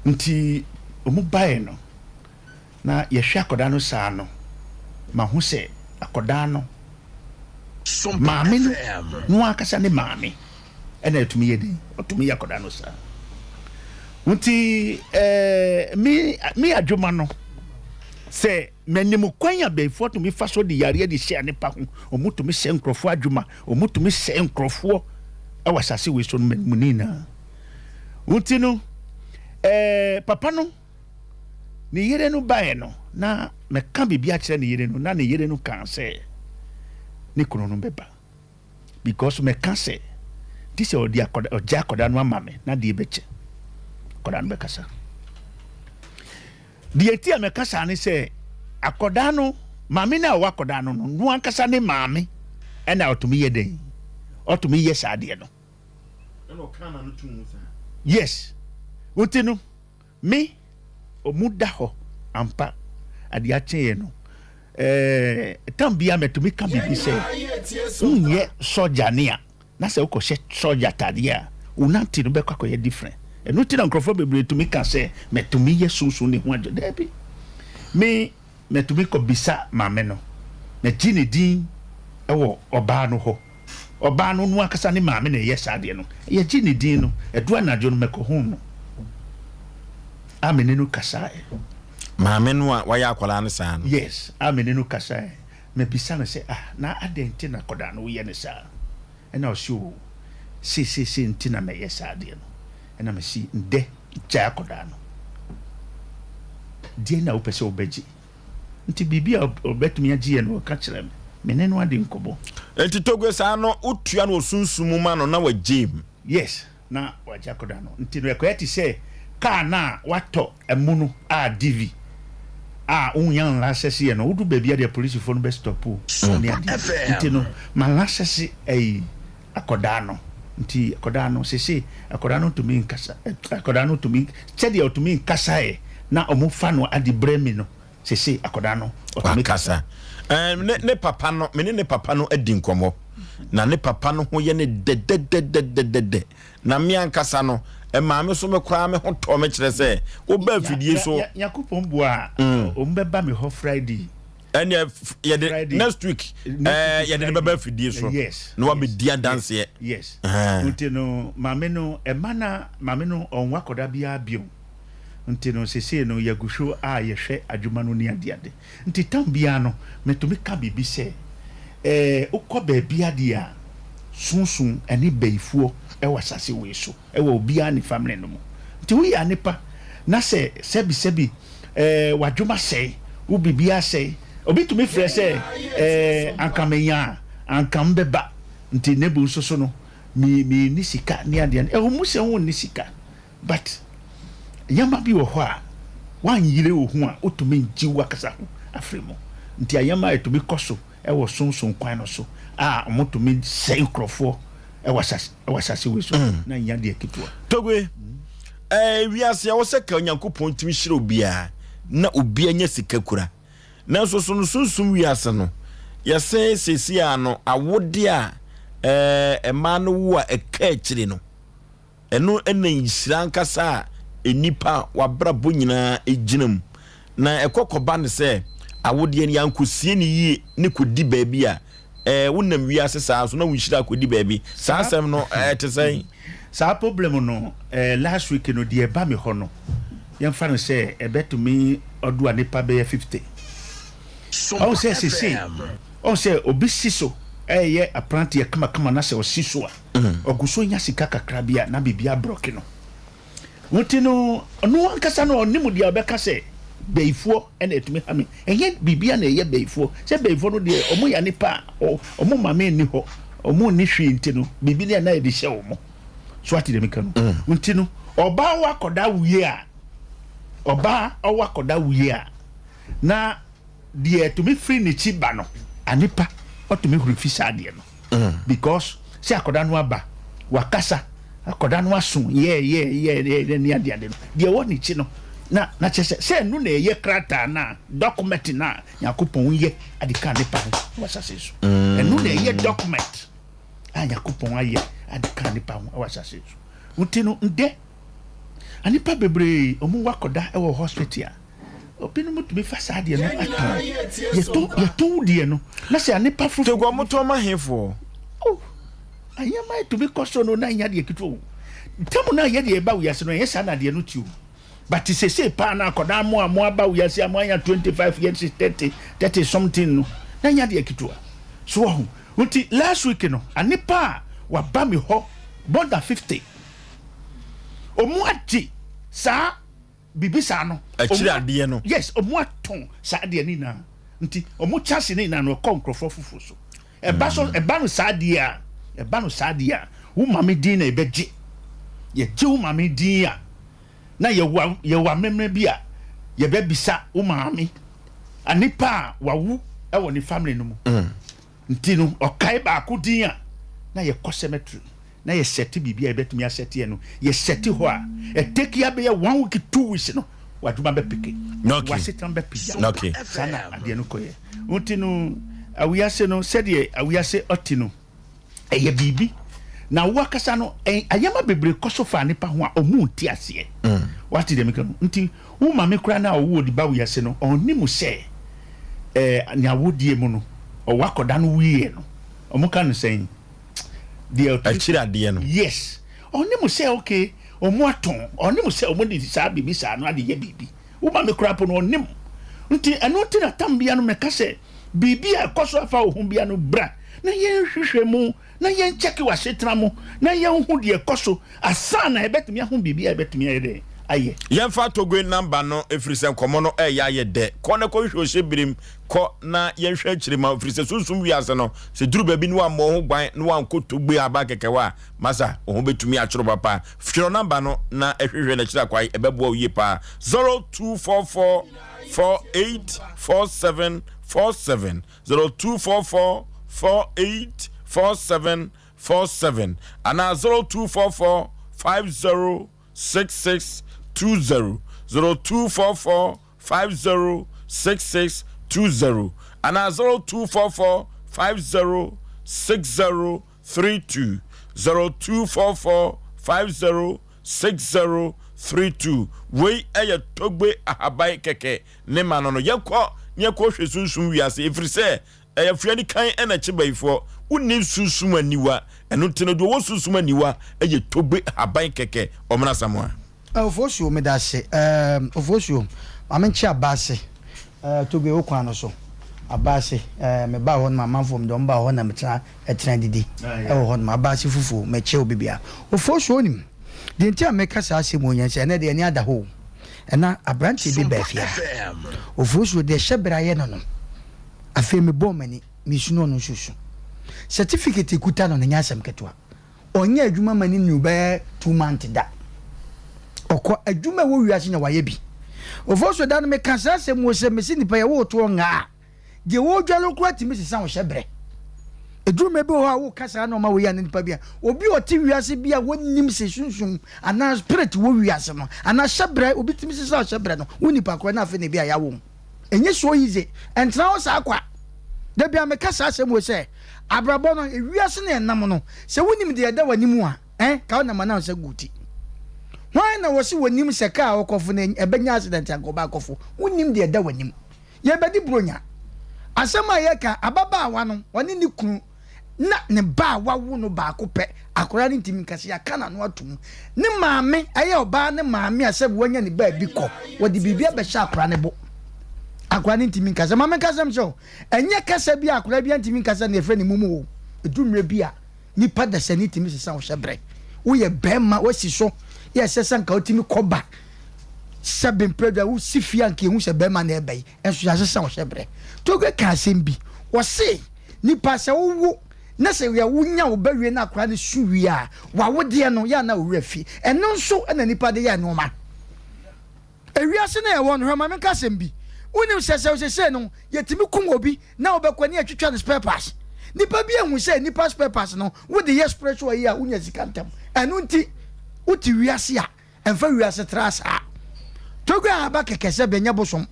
Nti ɔmo baeɛ no na yɛhwɛ akwadaa no saa no, mahu sɛ akwadaa no maame no no ankasa ne maame ɛna ɛtumi yɛ den, ɔtumi yɛ akwadaa no saa. Nti me adwuma no sɛ m'anim kwan a bɛyifoɔ tumi fa so de yareɛ de hyɛ nipa ho, ɔmo tumi hyɛ nkurɔfoɔ adwuma, ɔmo tumi hyɛ nkurɔfoɔ ɛwɔ asase wei so no, m'anim ne nyinaa. Nti no papa no ne yere no baeɛ no na mɛka biribi akyerɛ ne yere no, na ne yere no kaa sɛ ne kunu no bɛba because mɛka sɛ nti sɛ ɔde akɔda, ɔgya akɔda no ama me na deɛ bɛkyɛ akɔda no bɛkasa. Deɛ ti a mɛka saa ne sɛ akɔda no maame no a ɔwɔ akɔda no no ankasa ne maame ɛna ɔtumi yɛ dɛn, ɔtumi yɛ saa deɛ no. Yes, nti no me ɔmu da hɔ ampa adeɛ akyeeɛ no, tam bia mɛtumi ka biribi sɛ wonyɛ sɔgya ne a na sɛ wokɔhyɛ sɔgya atadeɛ a wo nante no bɛkɔ akɔyɛ different. Ɛno nti na nkurɔfoɔ bebree tumi ka sɛ mɛtumi yɛ sunsun ne ho adwo. Daabi, me mɛtumi kɔ bisa maame no, mɛgye ne din ɛwɔ ɔbaa no hɔ. Ɔbaa no no ankasa ne maame na ɛyɛ saa adeɛ no. Yɛgye ne din no, ɛdu anadwo no mɛkɔ ho no a me ne no kasaeɛ. Maame no a wayɛ akwadaa no saa no? Yes, a me ne no kasaeɛ. Mabisa no sɛ, ah, na adɛn nti na akwadaa no woyɛ no saa? Ɛna ɔse o, sei nti na mɛyɛ saa adeɛ no. Ɛna mese, ndɛ gyae akwadaa no. Deɛn na wopɛ sɛ wobɛgye? Nti biribi a ɔbɛtumi agye yɛ no ɔka kyerɛ me. Me ne no adi nkɔmmɔ. Nti Togbe saa no wotua no wɔ sunsum mu ma no na wagye mu? Yes, na wagye akwadaa no. Nti no ɛkɔyɛ te sɛ kaa no a watɔ ɛmu no a DV a wonya nlasɛse yɛ no, wodu baabi a deɛ polisifoɔ no bɛ stop wo ne adeɛ. Nti no ma lasɛse ɛyi akwadaa no. Nti akwadaa no sese akwadaa no ntumi nkasa, akwadaa no tumi sɛdeɛ ɔtumi nkasa ɛ na ɔmo fa no ade brɛ mi no, sese akwadaa no ɔtumi kasa. Ne papa no, me ne ne papa no adi nkɔmmɔ na ne papa no ho yɛ ne dɛdɛdɛdɛdɛdɛ na me ankasa no ɛmaa me so me koraa me ho tɔ me kyerɛ sɛ woba afidie so. Nyankopɔn boa a ɔmo bɛba me hɔ Friday. Ɛnneɛ yɛde next week yɛde ne bɛba afidie so na wabɛdi adanseɛ. Yes, nti no maame no ɛma na maame no ɔnwo akɔda biara bio. Nti no sesei no yɛgu so a yɛhwɛ adwuma no ne adeade. Nti tam biara no metumi ka biribi sɛ ɛɛ wokɔ baabi adeɛ a sunsun ɛne bayifoɔ ɛwɔ asase wei so ɛwɔ obiara ne family no mu. Nti woyɛ anepa na sɛ sɛbi sɛbi w'adwuma sɛe, wo biribiara sɛe. Obi tumi frɛ sɛ ɛɛ anka menya a anka mbɛba. Nti nebu nso so no me menni sika ne adeɛ no. Ɛwɔ mu sɛ wonni sika but nneɛma bi wɔ hɔ a woanyere wo ho a wotumi ngye w'akasa ho afiri mu. Nti ayɛma a ɛtumi kɔ so ɛwɔ sonson kwan no so a wɔtumi sɛe nkurɔfoɔ ɛwɔ asase ɛwɔ asase wei so na nya deɛ ketewa. Togbe, wiase a wɔsɛ ka Onyankopɔn tumi hyira obiara na obiara nya sika kura. Nanso so no sunsum wiase no, yɛsɛ seesei a no awode a mmaa no wo a ɛka akyire no, Ɛno na nhyira ankasa a nnipa w'abrabɔ nyinaa gyina mu. Na ɛkɔ kɔba no sɛ awodeɛ no yɛankɔsie no yie ne kɔdi baabi a, ɛɛ wonam wiase saa nso na wo nhyira akɔdi baabi. Saa asɛm no ɛte sɛn? Saa problem no eh, last week no deɛ ɛba me hɔ no, yɛmfa no sɛ ɛbɛtumi ɔdo a nipa bɛyɛ 50. Ɔhu sɛ sesei, ɔhu sɛ obi si so ɛyɛ apranteɛ kamakama na sɛ ɔsi so a, ɔgu so nya sika kakra bi a na biribi abrɔke no. Nti no, ɔno ankasa no ɔnim deɛ ɔbɛka sɛ bayifoɔ ɛna ɛtumi ha me. Ɛnyɛ biribi a na ɛyɛ bayifoɔ. Sɛ bayifoɔ no deɛ ɔmo yɛ nipa a ɔmo maame nni hɔ, ɔmo nni hwee nti no biribi ne ɛna yɛde hyɛ ɔmo. So ate deɛ meka no? Nti no ɔbaa hɔ akɔda wie a. ɔbaa ɔwɔ akɔda wie a, na deɛ ɛtumi firi n'akyi ba no, anipa ɔtumi huri fi saa adeɛ no. Because sɛ akɔda no aba, wakasa, akɔda no aso yɛɛ yɛɛ yɛɛ yɛɛ ne adeade no, deɛ ɛwɔ n'akyi no, na na kyerɛ sɛ sɛ ɛno na ɛyɛ krataa no a, document no a Nyankopɔn yɛ ade ka nipa ho wɔ asase so. Ɛno na ɛyɛ document a Nyankopɔn ayɛ ade ka nipa ho wɔ asase so. Nti no, ndɛ, anipa bebree ɔmo wɔ akɔda wɔ hospital a, Obinom tumi fa saa adeɛ no atɔn. Yɛtɔ yɛtɔ wo deɛ no na sɛ anipa foforɔ. Tegu ɔmo tɔn ma hefoɔ? Oh, anyɛma etumi kɔ so no na nya deɛ ketewa o. Ntamu na yɛ deɛ ɛba wiase no ɛnyɛ saa na adeɛ no ti o. But sese paa na akɔdaa mo a mo aba wiase a mo anya 25 years 30 30 something no na nya deɛ ketewa. So wahu. Nti last week no anipa a waba mi hɔ more than 50. Ɔmo agye saa biribi saa no. Akyiri adeɛ no. Yes, ɔmo atɔn saa adeɛ no nyinaa. Nti ɔmo chance no nyinaa no ɛkɔ nkorɔfoɔ foforɔ so. Ɛba so ɛba no saa deɛ a, ɛba no saa deɛ a, wo maame din na yɛbɛgye. Yɛgye wo maame din a, na yɛwɔ yɛwɔ amemmerɛ bi a yɛbɛbisa wo maame, nipa a wawu ɛwɔ ne family no mu. Nti no ɔkae baako din a, na yɛkɔ cemetery no na yɛ sɛte biribi a yɛbɛtumi asɛteɛ no, yɛ sɛte hɔ a, ɛtake ya bɛyɛ one week, 2 weeks no, w'adwuma bɛpeke, w'asetena bɛpagya. Saa na adeɛ no kɔyɛ. Nti no, awiase no, sɛdeɛ awiase ɔte no, ɛyɛ biribi. Na wo akasa no, ayɛma bebree kɔ so fa nipa ho a ɔmo nte aseɛ. Wate deɛ meka no? Nti wo maame koraa no a ɔwoo de ba wiase no, ɔnnim sɛ ɛɛ nea wodie mu no, ɔwɔ akɔda no wieɛ no, ɔmo ka no sɛn? Deɛ ɔtumi Akyiri adeɛ no. Yes. Ɔnnim sɛ okay, ɔmo atɔn, ɔnnim sɛ ɔmo de saa biribi saa no ade yɛ biribi. Wo maame koraa po no ɔnnim. Nti ɛno nti na tam bia no mɛka sɛ biribi a ɛkɔ so afa wo ho bia no bra na yɛnhwehwɛ mu na yɛnkyɛke w'asetena mu na yɛnhu deɛ ɛkɔ so ansa na yɛbɛtumi ahu biribi a yɛbɛtumi ayɛ dɛn ayɛ. Yɛmfa Togoe number no ɛfiri sɛ nkɔmmɔ no ɛreyɛ ayɛ dɛ. Kɔ na kɔhwehwɛ ɔhyɛbirim, kɔ na yɛnhwɛ akyire ma wo ɛfiri sɛ sunsum wiase no sɛ duru baabi na wammɔ wo ho ban na wankɔ Togoe aba kɛkɛ hɔ a masa wo ho bɛtumi atwere wo papa. Twerɛ number no na hwehwɛ no akyiri akwae ɛbɛboa wo yie paa. 0244 48 47 47 0244 48 47 47 anaa 0244 50 66 20 0244 50 66 20 anaa 0244 50 60 32 0244 50 60 32 Wei yɛ Togbe ahaban kɛkɛ ne ma no no. Yɛnkɔ na yɛnkɔhwɛ sunsum wiase, ɛfiri sɛ ɛyɛ afua nikan na ɛkye bayifoɔ. Wonni sunsum aniwa, ɛno nti no deɛ ɔwɔ sunsum aniwa yɛ Togbe ahaban kɛkɛ. Ɔmena Asamoah. Ofosuo medase eeh Ofosuo ma me nkye abaase eh Togbe wo kwan no so abaase eh me baa hɔ nom amanfoɔ mede wɔn baa hɔ na me tena tena didi ɛwɔ hɔ nom abaase fufuo me kye obi bia Ofosuo wonim deɛ nti a meka saa asɛm wɔ nyɛ sɛ ɛnɛ deɛ ani ada hɔ o ɛna abranteɛ bi baa fie ha Ofosuo deɛ hyɛ berɛ ayɛ no no afei me bɔɔ m'ani me su na ɔno nso su certificate kuta no no nyɛ asɛm ketewa Ɔnyɛ adwuma ma ne nnu bɛyɛ 2 months da. Ɔkɔ adwuma ɛwɔ wiase nya wayɛ bi. Ofosuo da no meka saa asɛm wɔ sɛ mese nipa yɛ wotoɔ ngaa a deɛ wɔredware wo koraa tumi sesa wo hyɛbrɛ. Ɛduru mmerɛ bi wɔ hɔ a woka saa nnoɔma wei a na nipa bi a obi a ɔte wiase bi a wɔnnim sɛ sunsum anaa spirit wɔ wiase no anaa hyɛbrɛ obi tumi sesa hyɛbrɛ no wo nipa korɔ na afei na ebi a yɛawo wo. Ɛnyɛ so easy. Ɛntena hɔ saa kwa. Da bi a meka saa asɛm wei sɛ abrabɔ no ewiase na ɛnam no sɛ wonim deɛ ɛda w'anim a eh ka wonam anaa nsa gu wo ti. Hwan na wɔse wɔnim sɛ kaa a ɔkɔfo no ɛbɛnya accident anka ɔba akɔfo? Wonnim deɛ ɛda w'anim. Yɛbɛdi Buronya. Asɛm a yɛka, ababaawa no, ɔne ne kunu na ne ba a wawo no baako pɛ, akwadaa no ntumi nka sɛ yɛaka n'ano atom. Ne maame, ɛyɛ ɔbaa ne maame a sɛ wanya ne baabi kɔ, wɔde biribi abɛhyɛ akwadaa no bo. Akwadaa no ntumi nkasa. Maame nkasa m sɛ o, ɛnyɛ kasa bi a akwadaa bi ntumi nkasa na yɛfrɛ ne mumu o. Ɛdu mmerɛ bi a, nipa dasani tumi sesa wo hyɛbrɛ. Woyɛ bɛrima, woasi so, yɛ ɛsɛ sɛ nka wotumi kɔba sɛ bemprɛdwa wosi fie a nka yɛhu sɛ bɛrima na ɛba yi, nso yɛasesa wo hyɛbrɛ. Toge ka asɛm bi, wɔse nipa sɛ wowo na sɛ yɛ wonya wo ba wie na akwadaa no su wie a, wawodeɛ no yɛ a na wo werɛ fi. Ɛno nso na nipa de yɛ nneɛma. Ewiase no a yɛwɔ no, hwɛ ma menka asɛm bi. Wonim sɛ sɛ seesei no yɛtumi kum obi na wobɛkɔ ne yɛtwitwa no spare parts. Nnipa bi ahu sɛ nnipa spare parts no wode yɛ spiritual yi a wonya sika ntɛm. Ɛno nti wote wiase a ɛmfa wiase tra saa. Togbe a aba kɛkɛ sɛ bɛnyɛ bosom.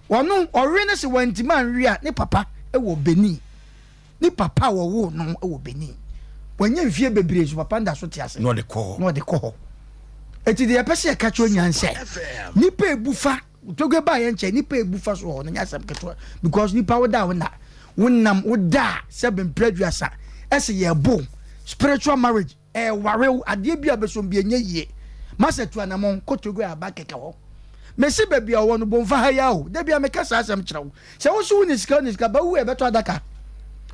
Ɔno ɔwe no se wantumi anwe a ne papa wɔ Benin. Ne papa a wɔwoo no wɔ Benin. Wanya mfie bebree so papa no da so te ase. Na ɔde kɔ hɔ. Na ɔde kɔ hɔ. Eti deɛ yɛpɛ sɛ yɛka kyerɛ onyan sɛ nipa ebu fa Togo baa yɛn nkyɛn nipa ebu fa so wɔ hɔ no nyɛ asɛm ketewa because nipa woda a wona wonam woda a sɛ bempere aduasa ɛsɛ yɛ bo spiritual marriage Ɛware wo, adeɛ bi a wobɛsom bi ɛnyɛ yie. Masa tu anamɔn kɔ Togo a ba kɛkɛ hɔ. Mese baabi a ɔwɔ no Bomfa ha yi ara o. Da biara meka saa asɛm kyerɛ wo. Sɛ wo nso wonni sika wonni sika, ba wu a yɛbɛtɔ adaka.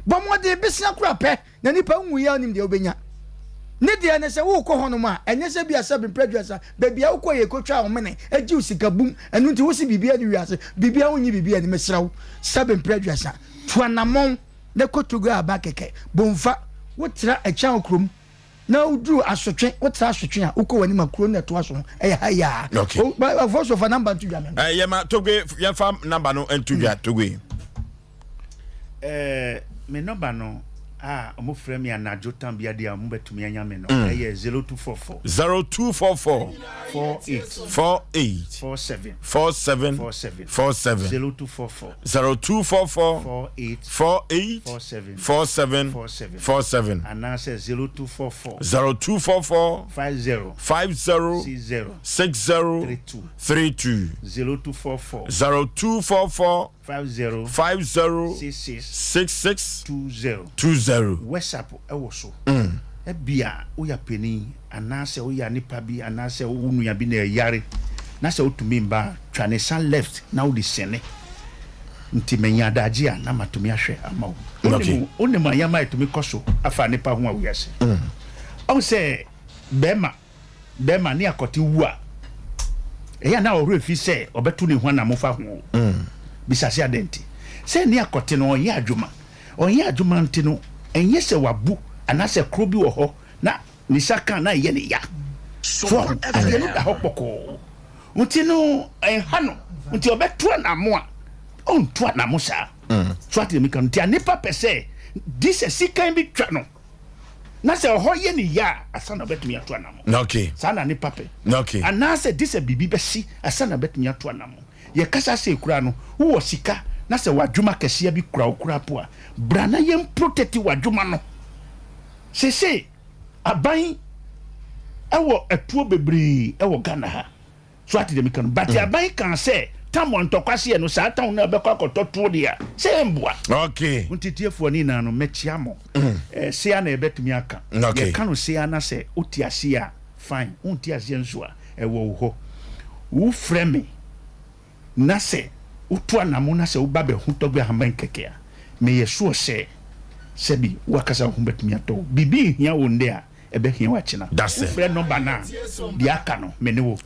Bɔ mmɔden besea koro pɛ na nipa nwui a wonim deɛ wobɛnya. Ne deɛ ne sɛ worekɔ hɔnom a, ɛnyɛ sɛ bi a sɛbe mprɛ aduasa, baabi a wokɔ yɛ kɔtwa wo mene, agye wo sika bum, ɛno nti wose biribiara nni wiase, biribiara wonnye biribiara nni, mesrɛ wo, sɛbe mprɛ aduasa, tu anamɔn. na kɔ Togo aba kɛkɛ Bomfa wotra Akyan kurom na woduru Asotwe wotra Asotwe a wokɔ w'anim a kuro no na ɛtoa so no ɛyɛ ha yi a Okay. ɔfɔ so fa namba nto dwa me Eh, yɛma Togbe yɛmfa namba no nto dwa Togbe. Eh, me nɔba no a ɔmo frɛ me anadwo tam bia deɛ a ɔmo bɛtumi anya me no ɛyɛ 0244 0244 48 48 47 47 47 47 0244 0244 48 48 47 47 47 47 anaasɛ 0244 0244 50 50 60 60 32 32 0244 0244 50 50 66 66 20 20. WhatsApp wɔ so. Ebia woyɛ panin anaasɛ woyɛ nipa bi anaasɛ wo nua bi na ɛyare na sɛ wotumi mba a, twa ne sa left na wode sene. Nti manya adagye a na matumi ahwɛ ama wo. Okay. Wonim wonim ayama a ɛtumi kɔ so afa nipa ho a wiase. Ɔhu sɛ bɛrima bɛrima ne akɔte wu a, ɛyɛ a na ɔwerɛ fi sɛ ɔbɛto ne ho anamofa ho. Bisa sɛ adɛn nti? Sɛ ne akɔte no ɔnyɛ adwuma. Ɔnyɛ adwuma nti no, ɛnyɛ sɛ wabu anaasɛ koro bi wɔ hɔ na ne nsa ka na ɛyɛ ne ya. So ahu? Adeɛ no da hɔ kpɔkɔɔ. Nti no, ɛnha no. Nti ɔbɛto anamo a, ɔnto anamo saa. So ate deɛ meka no? Nti a nipa pɛ sɛ di sɛ sikan bi twa no na sɛ ɔhɔ yɛ ne ya a, asa na ɔbɛtumi ato anamo. Okay. Saa na nipa pɛ. Okay. Anaasɛ di sɛ biribi bɛsi asa na ɔbɛtumi ato anamo. Yɛkasa sei koraa no, wowɔ sika na sɛ w'adwuma kɛseɛ bi kura wo koraa po a, bra na yɛn protect w'adwuma no. Seesei aban ɛwɔ atuo bebree ɛwɔ Ghana ha. So ate deɛ meka no? But aban kaa sɛ tam a ntɔkwa seɛ no, saa town no a bɛkɔ akɔtɔ tuo deɛ a, sɛ ɛmboa. Okay. Nti tiefoɔ ne nyinaa no, mɛkyia mo. Eh, sea na yɛbɛtumi aka. Okay. Yɛka no sea na sɛ wote aseɛ a, fine. Wonte aseɛ nso a, ɛwɔ wo hɔ. Wofrɛ me na sɛ wotu anamo na sɛ woba bɛhu Tɔgbe Ahaban kɛkɛ a, meyɛ sure sɛ sɛbi w'akasa wo ho bɛtumi atɔ wo. Biribi nhia wo ndɛ a, ɛbɛhia wo akyena. That's it. Wofrɛ nɔmba no a, deɛ aka no, me ne wo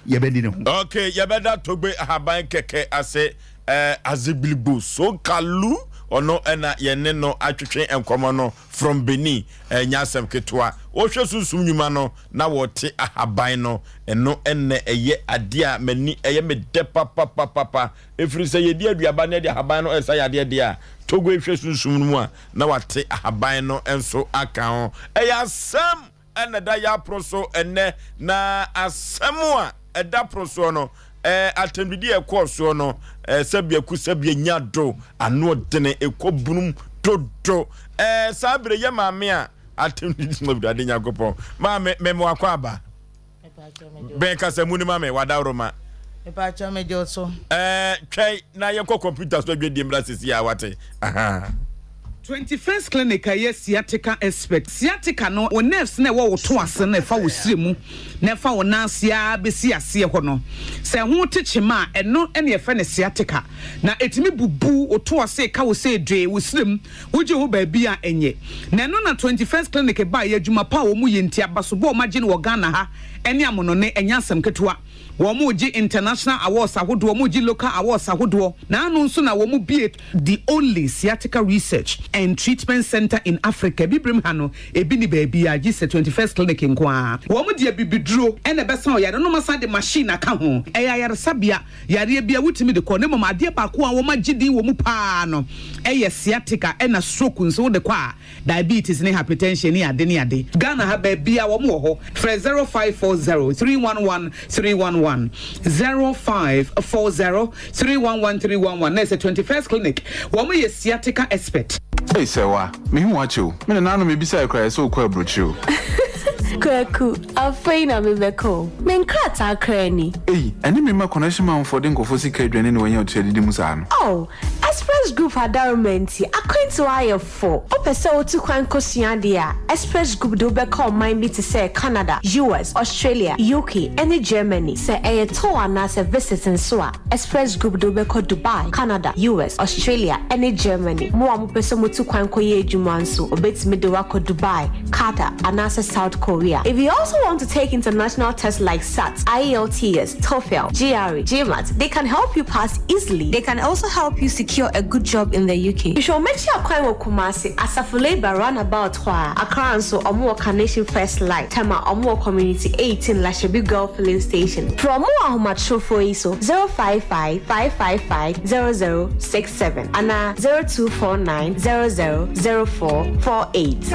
yɛbɛdi ne ho. Okay, yɛbɛda Togbe Ahaban kɛkɛ ase eh, Azigbiligbo Sokalu, ɔno ɛna yɛne no atwetwe nkɔmmɔ no from Benin, ɛnyɛ asɛm ketewa. Wɔhwɛ sunsum nnwuma no na wɔte ahaban no, ɛno ɛnɛ ɛyɛ adeɛ a m'ani ɛyɛ me dɛ papapapapa. Ɛfiri sɛ yɛdi aduaba na yɛde ahaban no ɛsa yadeɛ deɛ a, Togo hwɛ sunsum no mu a na wate ahaban no nso aka ho. Ɛyɛ asɛm ɛna ɛda yɛ apono so ɛnɛ, na asɛm a ɛda pono soɔ no, ɛɛ atɛmdidi a ɛkɔɔ soɔ no, ɛɛ sɛbi aku sɛbi anya do, ano ɔdene, ɛkɔ bunum dodo. Ɛɛ saa bere yɛ maame a atɛmdidi no Awurade Nyankopɔn. Maame, mɛmo akɔ aba. Bɛn kasa mu ni ma me, wadaworoma. Mepakyɛw megye wo so. Ɛɛ twɛn na yɛnkɔ kɔmputa so adwadie mmra sisi a wate. Ahaa. 21st Clinic a ɛyɛ sciatica expert. Sciatica no, wo nerves no a ɛwɔ wo to ase no a ɛfa wo srɛ mu na ɛfa wo nan ase ara bɛsi aseɛ hɔ no, sɛ ɛho te kyema a, ɛno na yɛfrɛ no sciatica. Na ɛtumi bubu wo to ase, ka wo sɛ dwee, wo srɛ mu, wogye ho baabi a ɛnyɛ. Na ɛno na 21st Clinic baeɛ, adwuma pa a wɔyɛ nti, abasobɔ a wɔagye no wɔ Ghana ha. ne amonɔne ɛnyɛ asɛm ketewa. Wɔregye international awards ahodoɔ, wɔregye local awards ahodoɔ. Naano nso na wɔn bue the only sciatica research and treatment centre in Africa. Abibirem ha no, ebi nni baabiara gye sɛ 21st Clinic nko ara. Wɔn de abibiduro na ɛbɛsa ɔyare no na wɔasan de machine aka ho. Ɛyɛ ayaresabea, yareɛ biara wotumi de kɔ na mmom adeɛ baako a wɔagye din wɔ mu pa ara no yɛ sciatica ɛna stroke nso wode kɔ a Diabetes ne hypertension ne ade ne ade. Ghana ha baabia wɔn wɔ hɔ. Frɛ 0540 311 311, 0540 311 311 na ɛsɛ 21st clinic. Wɔn yɛ sciatica expert. Ei Sɛwa, mehu wo akyɛ o. Me nananom mebisae koraa yɛsɛ wokɔ aburokyire o. Kwaku, afei na mebɛkɔ o. Me nkrataa koraa ni. Ei, ɛne me mma connection manfoɔ de nkurɔfoɔ sika adwane na wanya otua didi mu saa no. Oh, Express Group adaworoma nti, akwantuo ayɛ fo. Wopɛ sɛ wotu kwan kosua adeɛ a, Express Group de wo bɛkɔ ɔman bi te sɛ Canada, US, Australia, UK, ne Germany. Sɛ ɛyɛ tour anaasɛ visit nso a, Express Group de wo bɛkɔ Dubai, Canada, US, Australia, ne Germany. Mo a mopɛ sɛ motu kwan kɔyɛ adwuma nso, wɔbɛtumi de wo akɔ Dubai, Qatar, anaasɛ South Korea. If you also want to take international tests like SAT, IELTS, TOEFL, GRE, GMAT, they can help you pass easily. They can also help you secure a good job in the UK. Hwehwɛ wɔn akyi akwan wɔ Kumasi, Asafo Labour roundabout hɔ ara. Accra nso, wɔn wɔ Carnation First Light, Tema, wɔn wɔ Community 18 Lashibi Girl Filling Station. Frɛ wɔn wɔ ahomatrofoɔ yi so, 055 555 0067 anaa 0249 00 0448.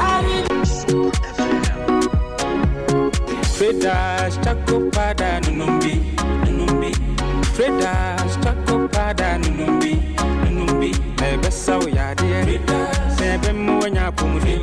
Traders, choco powder, nunumbi, nunumbi. Traders, choco powder, nunumbi, nunumbi. Ebesa wo yadeɛ, sɛ ɛbɛma wanya apɔmuden.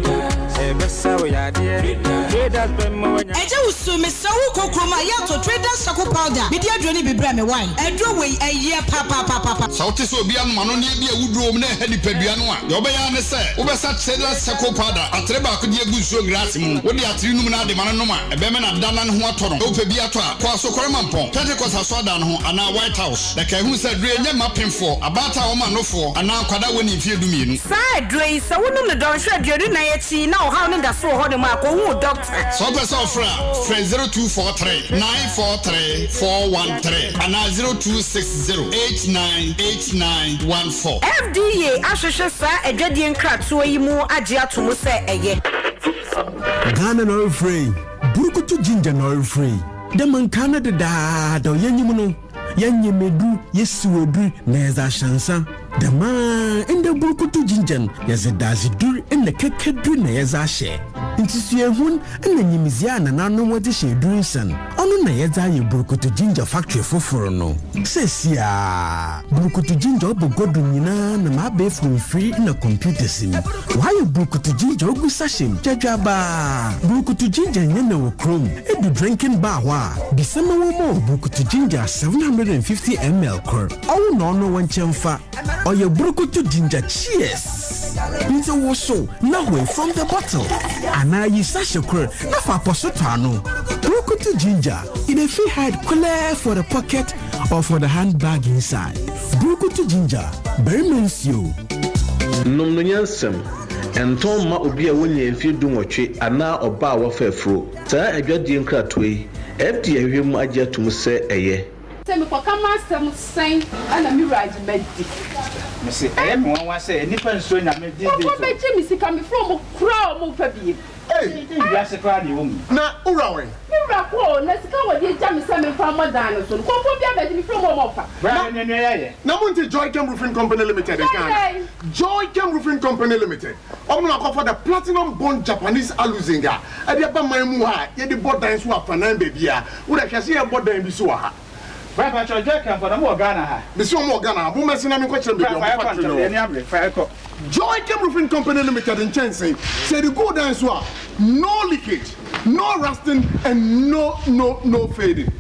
Ebesa wo yadeɛ, traders bɛma wanya. Agya Wusu, mesrɛ wo kɔ kurom a yɛ tɔ Traders Charcoal Powder mede aduro no bi brɛ me wai. Aduro wei ɛyɛ papaapapapa. Sɛ wote sɛ obi anom anonneɛ bi a awuduro wom na ɛha nipadua no a, deɛ wobɛyɛ ara ne sɛ wobɛsa Traders Charcoal Powder atere baako de agu nsuo glaase mu. Wode atere num no ade ma no nom a, ɛbɛma no ada na ne ho atɔ no. Sɛ wopɛ bi atɔ a, kɔ Asokore Mampɔn, Pentecost Asɔredan no ho anaa White House. Na kae hu sɛ aduro yi nyɛ mma apemfoɔ, abaatan a wɔma nofoɔ, anaa nkwadaa a wɔnnii mfeɛ dumienu. Saa aduro yi, sɛ wonom no dɔnhwere 24 akyi na ɔhaw no da so wɔ hɔnom a, kɔhu wo dɔkta. Sɛ wopɛ sɛ wofrɛ a, frɛ 0243 943 413 anaa 0260 898914. FDA ahwehwɛ saa adwadie nkratoɔ yi mu agye ato mu sɛ ɛyɛ. Ghana na ɔrefrɛ yi, Burukutu Ginger na ɔrefrɛ yi. Dɛ ma nkaa no dedaada yɛnyim no, yɛnyem edur, yesiw edur na yɛdze ahyɛ nsa. Dɛm ara ndɛ Burukutu Ginger no, yɛdze dadzedur na kɛkɛdur na yɛdze ahyɛ. Ntsi suahun na nyimdzee a nananom wɔdze hyɛ edur nsa no, ɔno na yɛdze ayɛ Burukutu Ginger factory fofor no. Seseiara, Burukutu Ginger ɔbɔ gua do nyina nam abaɛfor mfir na computers mu. Wɔayɛ burukutu ginger ogu sachet mu dwadwaabaa. Burukutu ginger nnyɛ na wɔ kurom. Edu drinking bar hɔ a, bisa ma wɔmma wo burukutu ginger 750 ml kor. Ɔwo na ɔno wo nkyɛn fa. Ɔyɛ burukutu ginger cheers! Ntsi wosow na hoe from the bottle anaa yi sachet kor na fa apɔso tɔ ano. Burukutu ginger, e dey fit hide kulɛɛ for the pocket or for the handbag inside. Burukutu ginger, barima nsuo. Nom no nyansam. Ɛntɔn mma obi a wanya mfeɛ dunwɔtwe anaa ɔbaa a wafa afuro. Saa adwadie nkratoɔ yi, FDA ahwehwɛ mu agye ato mu sɛ ɛyɛ. Sɛ mekɔka m'asɛm sɛn na me wura agye madi. Mese ɛyɛ me nwanwa sɛ nnipa nsuro Nyame these days o. Nkurɔfoɔ bɛgye me sika mefrɛ wɔn koraa a wɔmfa biem. Ei! Wiase koraa na ɛwɔ mu yi. Na wo wura wɛn? Me wura kɔ o, na sika a wɔde agya me sɛ memfa mmɔ dan no so no, nkurɔfoɔ bi abɛgye me firi mu a wɔmfa. Bra na nua nua yɛayɛ. Na monte Joychem Roofing Company Limited nka anaa? Joychem Roofing Company Limited, wɔn na wɔakɔfa the Platinum Bond Japanese Aluzinc a ɛde aba man mu ha a yɛde bɔ dan so wɔ afanan baabiara. Wo deɛ hwɛ sɛ yɛrebɔ dan bi so wɔ ha. Bra mpakyɛw Joychem fo na mo wɔ Ghana ha? Mese wɔn wɔ Ghana ha. Mommɛse na menkɔkyerɛ mo baabi a Bra fa wɔn yɛkɔ factory ntɛm, no yɛn wɔ. ani abere, fa yɛkɔ. Joychem Roofing Company Limited nkyɛnsee, sɛ yɛde gu wo dan so a, no leakage, no rusting and no no no fading.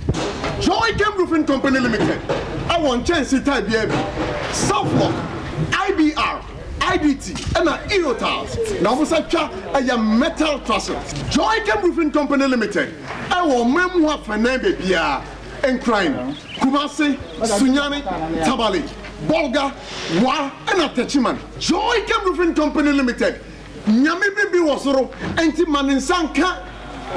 Joychem Roofing Company Limited wɔ nkyɛnsee type biara bi, Southlock, IBR, IDT ɛna Eurotiles, na wɔsan twa ɛyɛ metal trusses. Joychem Roofing Company Limited wɔ ɔman mu hɔ afanan baabiara. Nkran, Kumasi, Sunyani, Tamale, Bolga, Wa ɛna Techiman. Joy Chem Roofing Company Limited, Nyame bi bi wɔ soro nti ma ne nsa nka.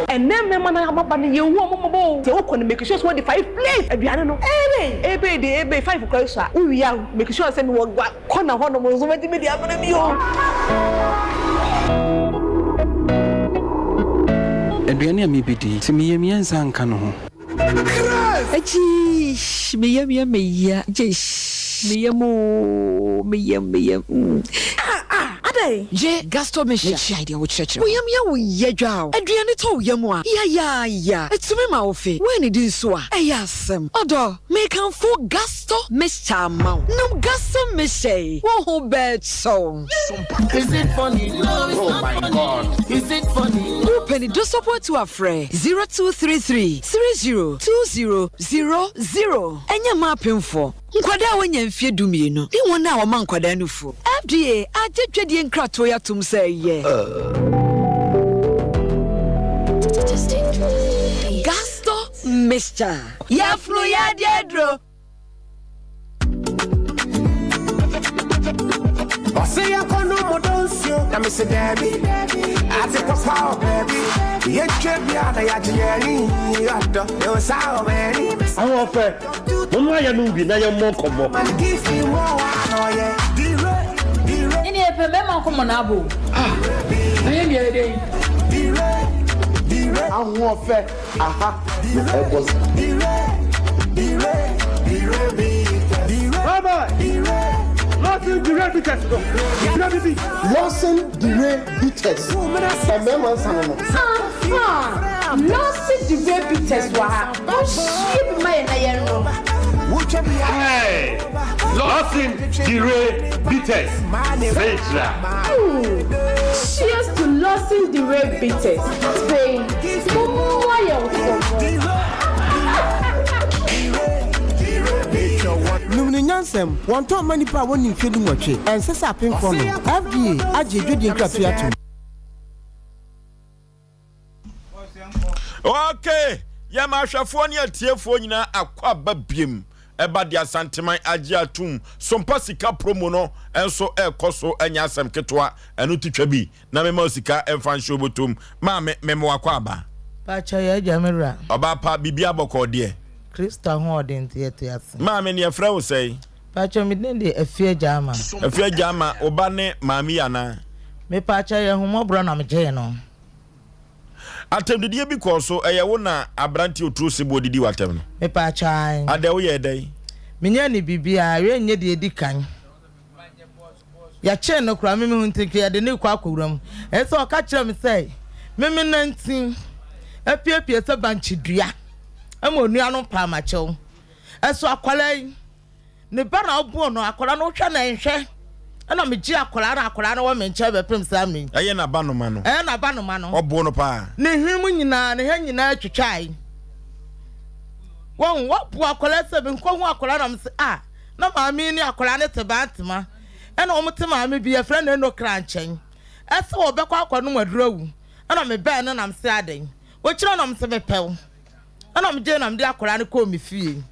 Ɛnɛ mmɛma no ababa no yɛnhu ɔmo mmɔbɔ o. Sɛ wokɔ no make sure sɛ wɔde 5 plate aduane no ebe ebe de ebe 5 koraa sua wo wie a make sure sɛ mewɔ gua corner hɔ nom nso mɛtumi de abrɛ bi o. Aduane a mebɛdi yi, sɛ me yam yɛ nsa nka no ho. Agyeish me yam yɛ me ya gyeish me yam oo me yam me yam mm. Ah ah adɛn? Gye Gasto Mixture na gyae deɛ wokyerɛkyerɛ Wo yam yɛ wo ya dwa o Aduane tɔ wo yam a yayaaya Ɛtumi ma wo fe Woannidi nso a ɛyɛ asɛm Ɔdɔ, mekamfo Gasto Mixture ama wo Nom Gasto Mixture yi, wo ho bɛtɔ wo. Is it funny? No, it's oh not my funny. God. Is it funny? Wopɛ ne dosɔpo atu afrɛ 0233 30 20 00. Ɛnyɛ mma apemfoɔ, nkwadaa a wɔanya mfeɛ dumienu ne wɔn a wɔma nkwadaa nufoɔ. FDA agye dwadie nkratoɔ yi atom sɛ ɛyɛ. Gasto Mixture. Yafunu yadeɛ aduro. Ɔse yɛnkɔ no mu dɔ nsuo na mese daabi ate papa wɔ baabi yɛtwa bia na yɛagye yɛni ɔdɔ ɛwɔ saa wɔ baabi Ahoɔfɛ, momma yɛnom bi na yɛmmɔ nkɔmmɔ. Give me more na ɔyɛ dire dire Ɛne yɛpɛ mmarima nkɔmmɔ na abɔ o. Ah, na yɛn deɛ yɛ dɛn? dire dire Ahoɔfɛ, aha na ɛbɔ sa. dire dire dire bitters Bye-bye. Lawson Dire Bitters no. Dire bibi. Lawson Dire Bitters. Mmarima nsa no no. Aha! Lawson Dire Bitters wɔ ha. Monhyie bi ma yɛn na yɛnnom. Hey! Lawson Dire Bitters. Sejra. Cheers to Lawson Dire Bitters. Afei, mommoa yɛn nkɔmmɔ. Nom no nyansam, wɔntɔn mma nnipa a wɔnni mfeɛ dunwɔtwe, ɛnsɛ sɛ apemfoɔ nom. FDA agye adwadie nkratoɔ atom. Okay, yɛma ahwɛfoɔ ne atiefoɔ nyinaa akɔ aba biem ɛba de Asanteman agye atum sompa sika promo no nso ɛrekɔ so ɛnyɛ asɛm ketewa ɛno ti twa bi na mema sika ɛmfa nhyɛ obotom maame mema wakɔ aba. Pakyɛ yɛ agya me wura. Ɔbaa pa biribi abɔkɔɔ deɛ. Kristo ahoɔden nti yɛte ase. Maame ne yɛfrɛ wo sɛn? Pakyɛ me din de Afie Agyaama. Afie Agyaama wo ba ne maame yi anaa? Me pakyɛ yɛ ahummɔborɔ na me gyee no. Atɛmdidie bi kɔɔ so, ɛyɛ wo na aberanteɛ oturo seboɔ didi w'atɛm no? Me pakyɛ ae. Adɛ woyɛɛ dɛn? Me nyɛɛ no biribiara, wei nyɛ deɛ edi kan. Yɛkyee no koraa, me mehu nti nka yɛde no rekɔ akɔwura mu. Ɛsɛ sɛ ɔka kyerɛ me sɛ me me nantin apiapia sɛ bankye dua ma onua no paa makyɛw. Ɛso akwadaa yi, ne ba na ɔbɔɔ no, akwadaa no wohwɛ na nhwɛ. Ɛna megye akwadaa no, akwadaa no wɔ me nkyɛn bɛpem saa mmere yi. Ɛyɛ n'abanoma no. Ɛyɛ n'abanoma no. Ɔboo no paa. Ne hwene mu nyinaa, ne ha nyinaa twitwae. Wɔn, wɔbo akwadaa sɛ menkɔhu akwadaa na mese ah. Na maame yi ne akwadaa no te Bantama, ɛna wɔn te maame bi yɛfrɛ no Enokra nkyɛn, ɛsɛ wɔbɛkɔ akɔnom aduro awu, ɛna mebɛn no na mese adɛn, wokyerɛ na mese mepɛ wo, ɛna megye na mede akwadaa no kɔɔ me fie.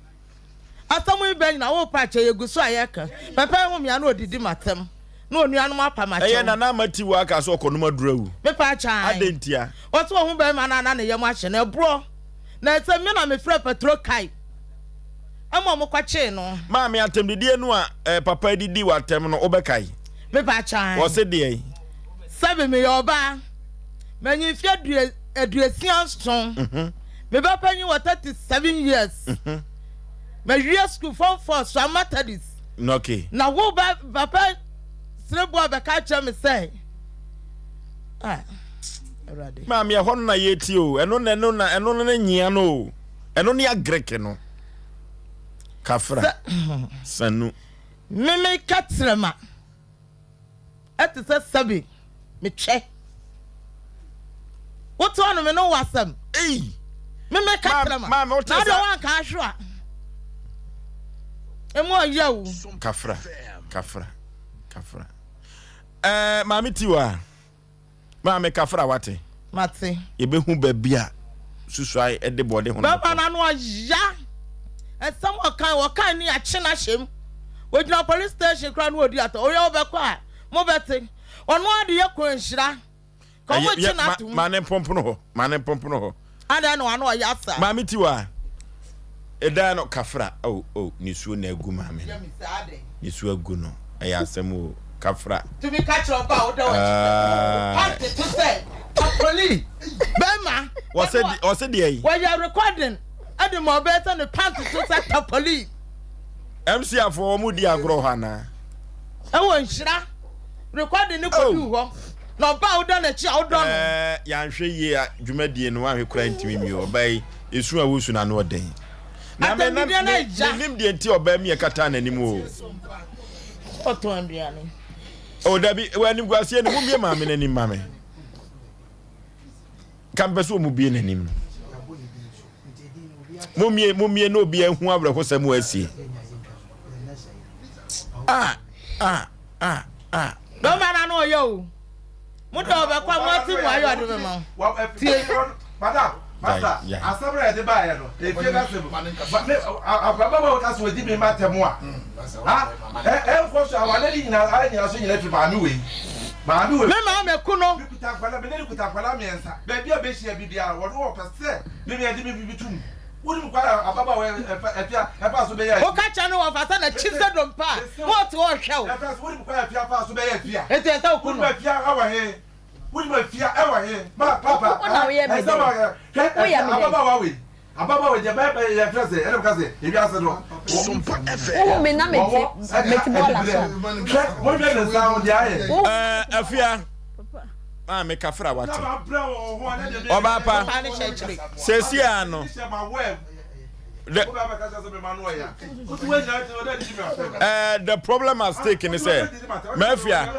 Asɛm yi bɛn nyina worepa akyɛ yɛgu so a yɛka, papa yi hu me a na ɔdidi m'atɛm, na onuanom apa m'akyɛw. Ɛyɛ Nana Ama Tiwa aka sɛ ɔkɔnom aduro awu. Mepa akyɛ ae. Adɛn ntia? Ɔse ɔhu bɛrima no a na ne yam ahye no, ɛborɔ, na ɛsɛ me na mefrɛ Petro kae. Ɛma ɔmo kɔ kyee no. Maame atɛmdidie no a eh, papa didi w'atɛm no wobɛkae? Mepa kyae. Wɔse deɛn? Sɛbe meyɛ ɔbaa. Manyi mfe adue aduosia nson. Me ba panyin wɔ 37 years. Mawie school form 4 so I'm Methodist. Okay. Na wo ba papa Sereboa bɛka kyerɛ me sɛ ah Awurade. Maame ɛhɔ no na yɛtie o. Ɛno na ɛno na ɛno no ne nyia no o. Ɛno ne agreke no. Kafra. Sanu. Me me ka kyerɛ ɛte sɛ sɛbe metwɛ. Wote hɔ no me ne wo asɛm. Ei. Me me ka kyerɛ ma. Maame wote Na sɛ. deɛ wanka ahwe a. Emu ɔyɛ o. Kafra. Kafra. Kafra. Ɛɛ maame tiwa. Maame kafra wate. Mate. Yɛbɛhu baabi a susuae de bɔde ho no Bɛrima no ano ɔya. Ɛsɛm ɔkan ɔkan ne akye no ahyɛ mu. Ogyina police station koraa na ɔdi atɔ. Ɔyɛ wobɛkɔ a mobɛte. Ɔno ara de yɛ kɔ nhyira. Ka ɔmo kye no atom. Ma ne mpompono hɔ. Ma ne mpompono hɔ. Adɛn na wano ɔyɛ asa. Maame Tiwa, ɛdan no kafra. Oh, oh, nisuo na agu maame no. Nisuo agu no. Ɛyɛ asɛm o. Kafra. Tumi ka kyerɛ ɔba a woda w'akyi sɛ pante to sɛ tapoli bɛrima. Wɔsɛ deɛ yi. Wɔyɛ recording ɛde ma ɔbɛyɛ sɛ ne pante to sɛ tapoli. MC afoɔ wɔn di agorɔ hɔ anaa? Ɛwɔ nhyira recording ne kɔduu hɔ na ɔba a woda n'akyi a wodɔ no. Ɛɛ yanhwɛ yie a dwumadie no wanhwɛ koraa ntumi nwie ɔbaa yi esu a wosu no ano ɔden. Na me na me menim deɛ nti ɔbaa mi ɛkataa n'anim o. Ɔtɔn aduane. O dabi wɔ animguaseɛ no mummie maame n'anim ma me. Ka mpɛ sɛ ɔmu bie n'anim no. Mummie mummie na obi ahu awerɛhosɛm a asie. Ah ah ah ah. Bɛrima na no ɔyɛ o. Mo dɔ ɔbɛkɔ a mo ate mu ayɛ ɔde bɛma wo. Tie. Madam, masa, asɛm na yɛde baeɛ no, efie no asɛm. Me, abrabɔ ma wɔka so wɔdi me ma tɛm a, ha, ɛnkɔ so awale ne nyinaa, ayɛ nyinaa so nyinaa fi maame wei. Maame wei. Me maame ko no. Me kuta nkwadaa, me ne no kuta nkwadaa mmiɛnsa. Baabi a bɛhyia bi biara, wɔn wɔpɛ sɛ me me yɛde me bibi tum. Wonim kwan a ababaawa ɛfia ɛfa so bɛyɛ. Woka kyerɛ no wɔfa sɛ n'akyi sɛ dompe a, na ɔte hɔ rehwɛ wo. Ɛfɛ so wonim kwan a afia fa so bɛyɛ afia. Enti ɛsɛ sɛ woku no. Wonim afia ɛwɔ he? Wonim afia ɛwɔ he? Ma papa. Wo na woyɛ me dɛn? Hwɛ Woyɛ me dɛn? ababaawa wei. Ababaawa wei deɛ bɛyɛ bɛyɛ yɛfrɛ sɛ ɛna meka sɛ ewiase no. Wohu me na mete mete bɔɔla so a. Hwɛ monhwɛ ne nsa ho deɛ ayɛ. Ɛɛ afia. Maame kafra wate. Ɔbaa pa. Seesie a no. The, uh, the problem at stake ni sɛ mafia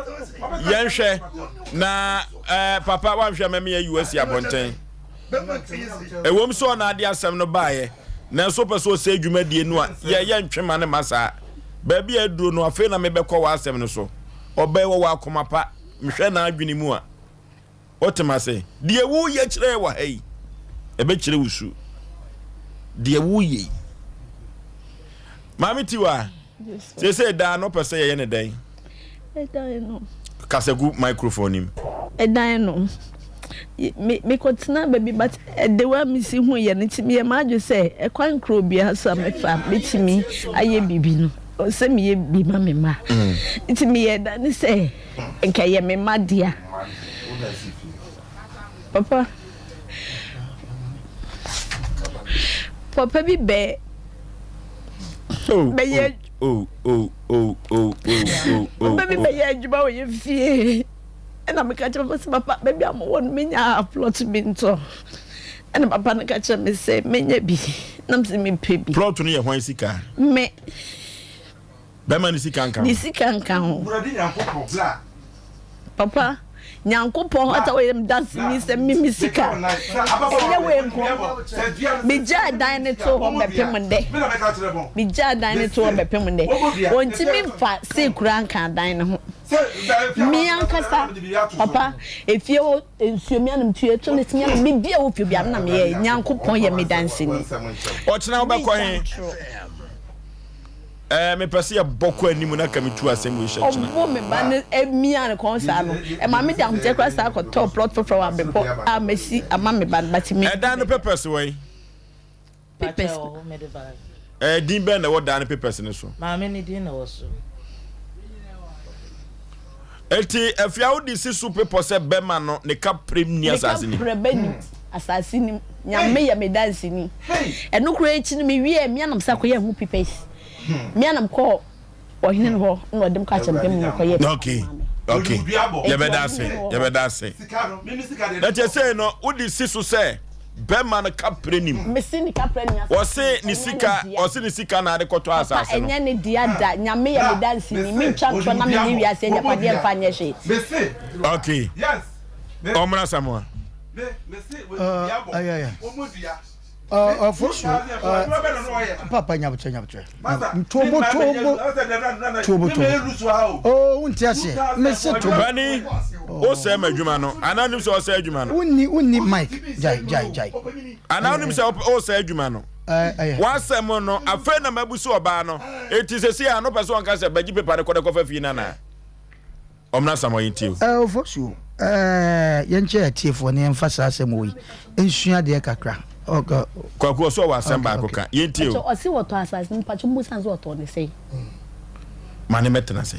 yɛnhwɛ na uh, papa wanhwɛ ma meyɛ us abɔnten ɛwom sɛ ɔna ade asɛm no baeɛ nanso pɛ sɛ ɔsɛ dwumadie no a yɛyɛ ntwe ma ne ma saa baabi a aduro no afei na mebɛkɔ w'asɛm no so ɔbɛɛ wɔ wɔ akoma pa Mehwɛ n'adwene mu a, wote m'ase? Deɛ woreyɛ kyerɛ wɔ ha yi, ɛbɛkyerɛ wo su. Deɛ woreyɛ yi. Maame Tiwa, seesei daa no pɛ sɛ yɛyɛ ne dɛn? Ɛdan no. Kasa gu microphone nim. Ɛdan no. Mekɔtena baabi but the way a mesi hu yɛ no nti meyɛ m'adwene sɛ ɛkwan koro biara so a mɛfa mɛtumi ayɛ biribi no sɛ meyɛ bi ma me mma nti meyɛ da ne sɛ nka ɛyɛ me mma dea papa papa bi bɛ bɛyɛ papa bi bɛyɛ adwuma wɔ yɛ fie. Ɛna meka kyerɛ papa sɛ papa baabi a mowɔ no menya plot bi ntɔ. Ɛna papa no ka kyerɛ me sɛ menya bi na mesɛ mepɛ bi. Plot no yɛ hwan sika? Me. Bɛrima no sika nka ho? Ne sika nka ho. Wurade Nyankopɔn bla. Papa Nyankopɔn ata wɔyɛ me danseni sɛ me me sika ɛnyɛ wei nko. Megyaa dan no too hɔ bɛpem ndɛ. Megyaa dan no too hɔ bɛpem ndɛ. Wɔntumi mfa sei koraa nka dan no ho. Me ankasa, papa, efie hɔ nsuo me anom tuo eto ne me anom biribi a ɛwɔ fie biara me na meyɛ. Nyankopɔn yɛ me danseni. Ɔkyena wobɛkɔ he? Ɛɛ mepɛ sɛ yɛbɔ kɔ anim na ka metu asɛm wei hyɛ kyena. Ɔbɔ me ba no mia ne kɔn saa no, ɛma me de ahokyɛ koraa saa kɔtɔɔ plot foforɔ wɔ Abepɔ a masi ama me ba no but me. Ɛdan no pɛpɛs wɔ he? Papers. Ɛɛ din bɛn na ɛwɔ dan no papers no so? Maame ne din na ɛwɔ so. Eti afia wode si so pepɔ sɛ bɛma no ne ka prem ni asase ni. Ne ka prɛ bɛ ni asase ni nyame yɛ me danse ni. Ɛno koraa akyi no me wie me anam sa kɔyɛ ho papers. Me anam kɔɔ ɔhene no hɔ na ɔde me kɔ akyɛmpɛ mu na ɔkɔyɛ. Okay okay yɛbɛda ase yɛbɛda ase. Na kyɛ sɛ no wode si so sɛ bɛrima no kaprɛ nim. Mesi ne kaprɛ nim. Ɔse ne sika ɔse ne sika na ade kɔtɔ asase no. Papa ɛnyɛ ne dea da nyame yɛ me danseni me ntwa ntorɔ na me nye wiase agyapadeɛ mfa nyɛ hwee. Okay ɔmmra Samoa. Ɔfo so papa nyabotrɛ nyabotrɛ tobo tobo tobo tobo oo wonte aseɛ mese tobo. Bani wosɛe m'adwuma no anaa wonim sɛ ɔsɛe adwuma no. Wonni wonni mic gyae gyae gyae. Anaa wonim sɛ wosɛe adwuma no. W'asɛm no afei na mabu so ɔbaa no eti sɛsi a no pɛ sɛ ɔnka sɛ bɛgye pepa no kɔ de kɔfa fie no anaa. Ɔmena Samoa yɛntie o. Eh, Ofosu, eh, yɛnkyɛ atiefoɔ na yɛmfa saa asɛm wei nsua adeɛ kakra. Okay. Kwaku ɔsɛ ɔwɔ asɛm baako ka. Yɛntie o. Ɔse wɔtɔ asase no mpakyɛ mmusa no sɛ ɔtɔɔ ne sɛn. Ma ne mɛtena sɛ.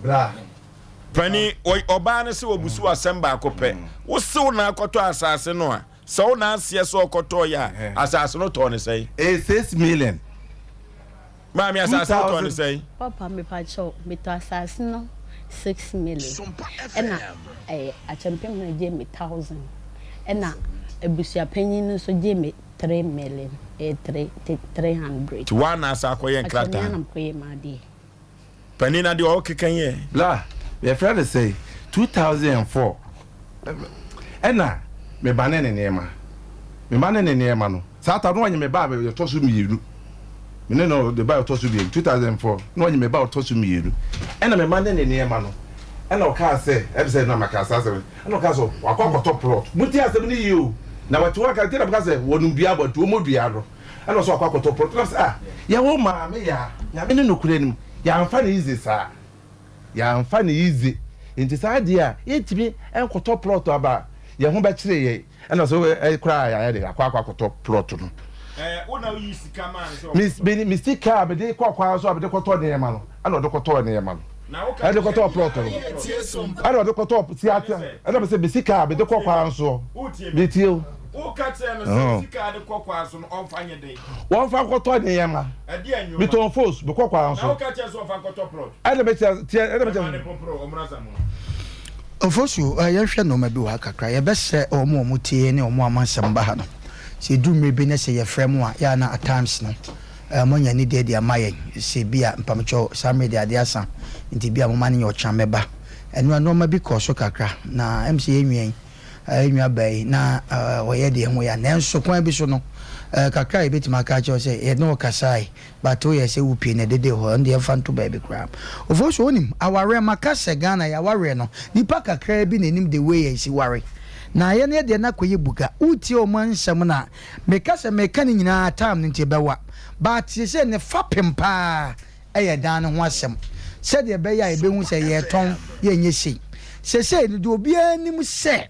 Bra. Pani, ɔbaa no sɛ wɔbusu asɛm baako pɛ. Wo se wo na akɔtɔ asase no a, sɛ wo na aseɛ sɛ ɔkɔtɔɔ yɛ a, asase no tɔɔ ne sɛn? Ɛyɛ 6 million. Maame, asase no tɔɔ ne sɛn? Papa, mepakyɛw, metɔ asase no 6 million ɛna ɛyɛ akyɛmpem na gye me 1,000 ɛna abusuapanyin no nso gye me 3 million, ɛyɛ 300. Nti woa na asa akɔyɛ Pakyɛw, nkrataa mea no? na mekɔyɛ m'adeɛ. Panin na deɛ ɔkeka yɛ. Bla, yɛfrɛ no sɛ 2004 ɛna meba ne ne nneɛma mema ne ne nneɛma no saa ta no ɔnye me ba a yɛtɔ so mmienu, me ne no de ba ɔtɔ so mmienu, 2004 na ɔnye me ba ɔtɔ so mmienu, ɛna mema ne ne nneɛma no, ɛna ɔkaa sɛ ɛbi sɛ na maka saa asɛm, ɛna ɔkaa sɛ wakɔ akɔtɔ plot. Mo ti asɛm no yie o, na wɔte hɔ aka nti na meka sɛ wɔnum dua abɔ nti wɔn dua no, ɛna ɔsɛ wakɔ akɔtɔ plot na sɛ ah, yɛwɔ maame yɛ a Nyame ne nokorɛ nim, yɛamfa ne easy saa, yɛamfa ne easy, nti saa adeɛ a yɛntumi nkɔtɔ plot aba yɛn ho bɛkyerɛ yɛn, ɛna so ɛ koraa yɛayɛ de akɔ akɔtɔ plot no. Ɛɛ, wo na woyi sika maa no sɛ me me me sika a mede kɔ kwan so a mede kɔtɔ nneɛma no, ɛna ɔde kɔtɔ nneɛma no, ɛde kɔtɔ plot no, ɛna ɔde kɔtɔ si ate, ɛna mɛ sɛ me sika a mede kɔ kwan so me tie o. Woka kyerɛ no sɛ sika de kɔ kwan so no ɔmfa nyɛ dɛn? Wɔmfa nkɔtɔ nneɛma. Ɛdeɛ nnwuma? Metɔn fos mekɔ kwan Na so. woka kyerɛ sɛ ɔmfa nkɔtɔ plot? Ɛna mɛ kyerɛ tiɛ ɛna mɛ Ɛma kyerɛ. ne poporo ɔmmra Samoa. Ofosu, yɛnhwɛ nnoɔma bi wɔ ha kakra. Yɛbɛsrɛ wɔn a wɔtie ne wɔn a wɔn asɛm ba ha no, sɛ ɛduru mmerɛ bi na sɛ yɛfrɛ mo a, yɛ a na at times no, moanya anidie de ama yɛn. Sɛ bi a, mpamokyɛw, saa mmerɛ deɛ adeɛ asa, nti bi a momma no nyɛ ɔkyena mɛba. Ɛno a nnoɔma bi kɔɔ so kakra, na ɛm sɛ yɛn nua yi, yɛn nua baa yi, na ɔyɛ deɛ ɛho ya. Nanso kwan bi so no, kakra a yɛbɛtumi aka akyerɛ wo sɛ, yɛne wo kasae, But woyɛ sɛ wo pie na ɛdede hɔ, ɛno deɛ yɛmfa nto baabi koraa. Ofosu wonim, awareɛ maka sɛ Ghana yɛawareɛ no, nipa kakraa bi na ɛnim the way yɛsi ware. Na yɛn yɛ deɛ no akɔyɛ buga. Wotie wɔn nsɛm no a, meka sɛ meka ne nyinaa time no nti ɛbɛwa. But seesei ne fapem paa yɛ dan no ho asɛm. Sɛdeɛ ɛbɛyɛ a yɛbɛhu sɛ yɛretɔn, yɛnyɛ sei. Seesei no deɛ obiara nim sɛ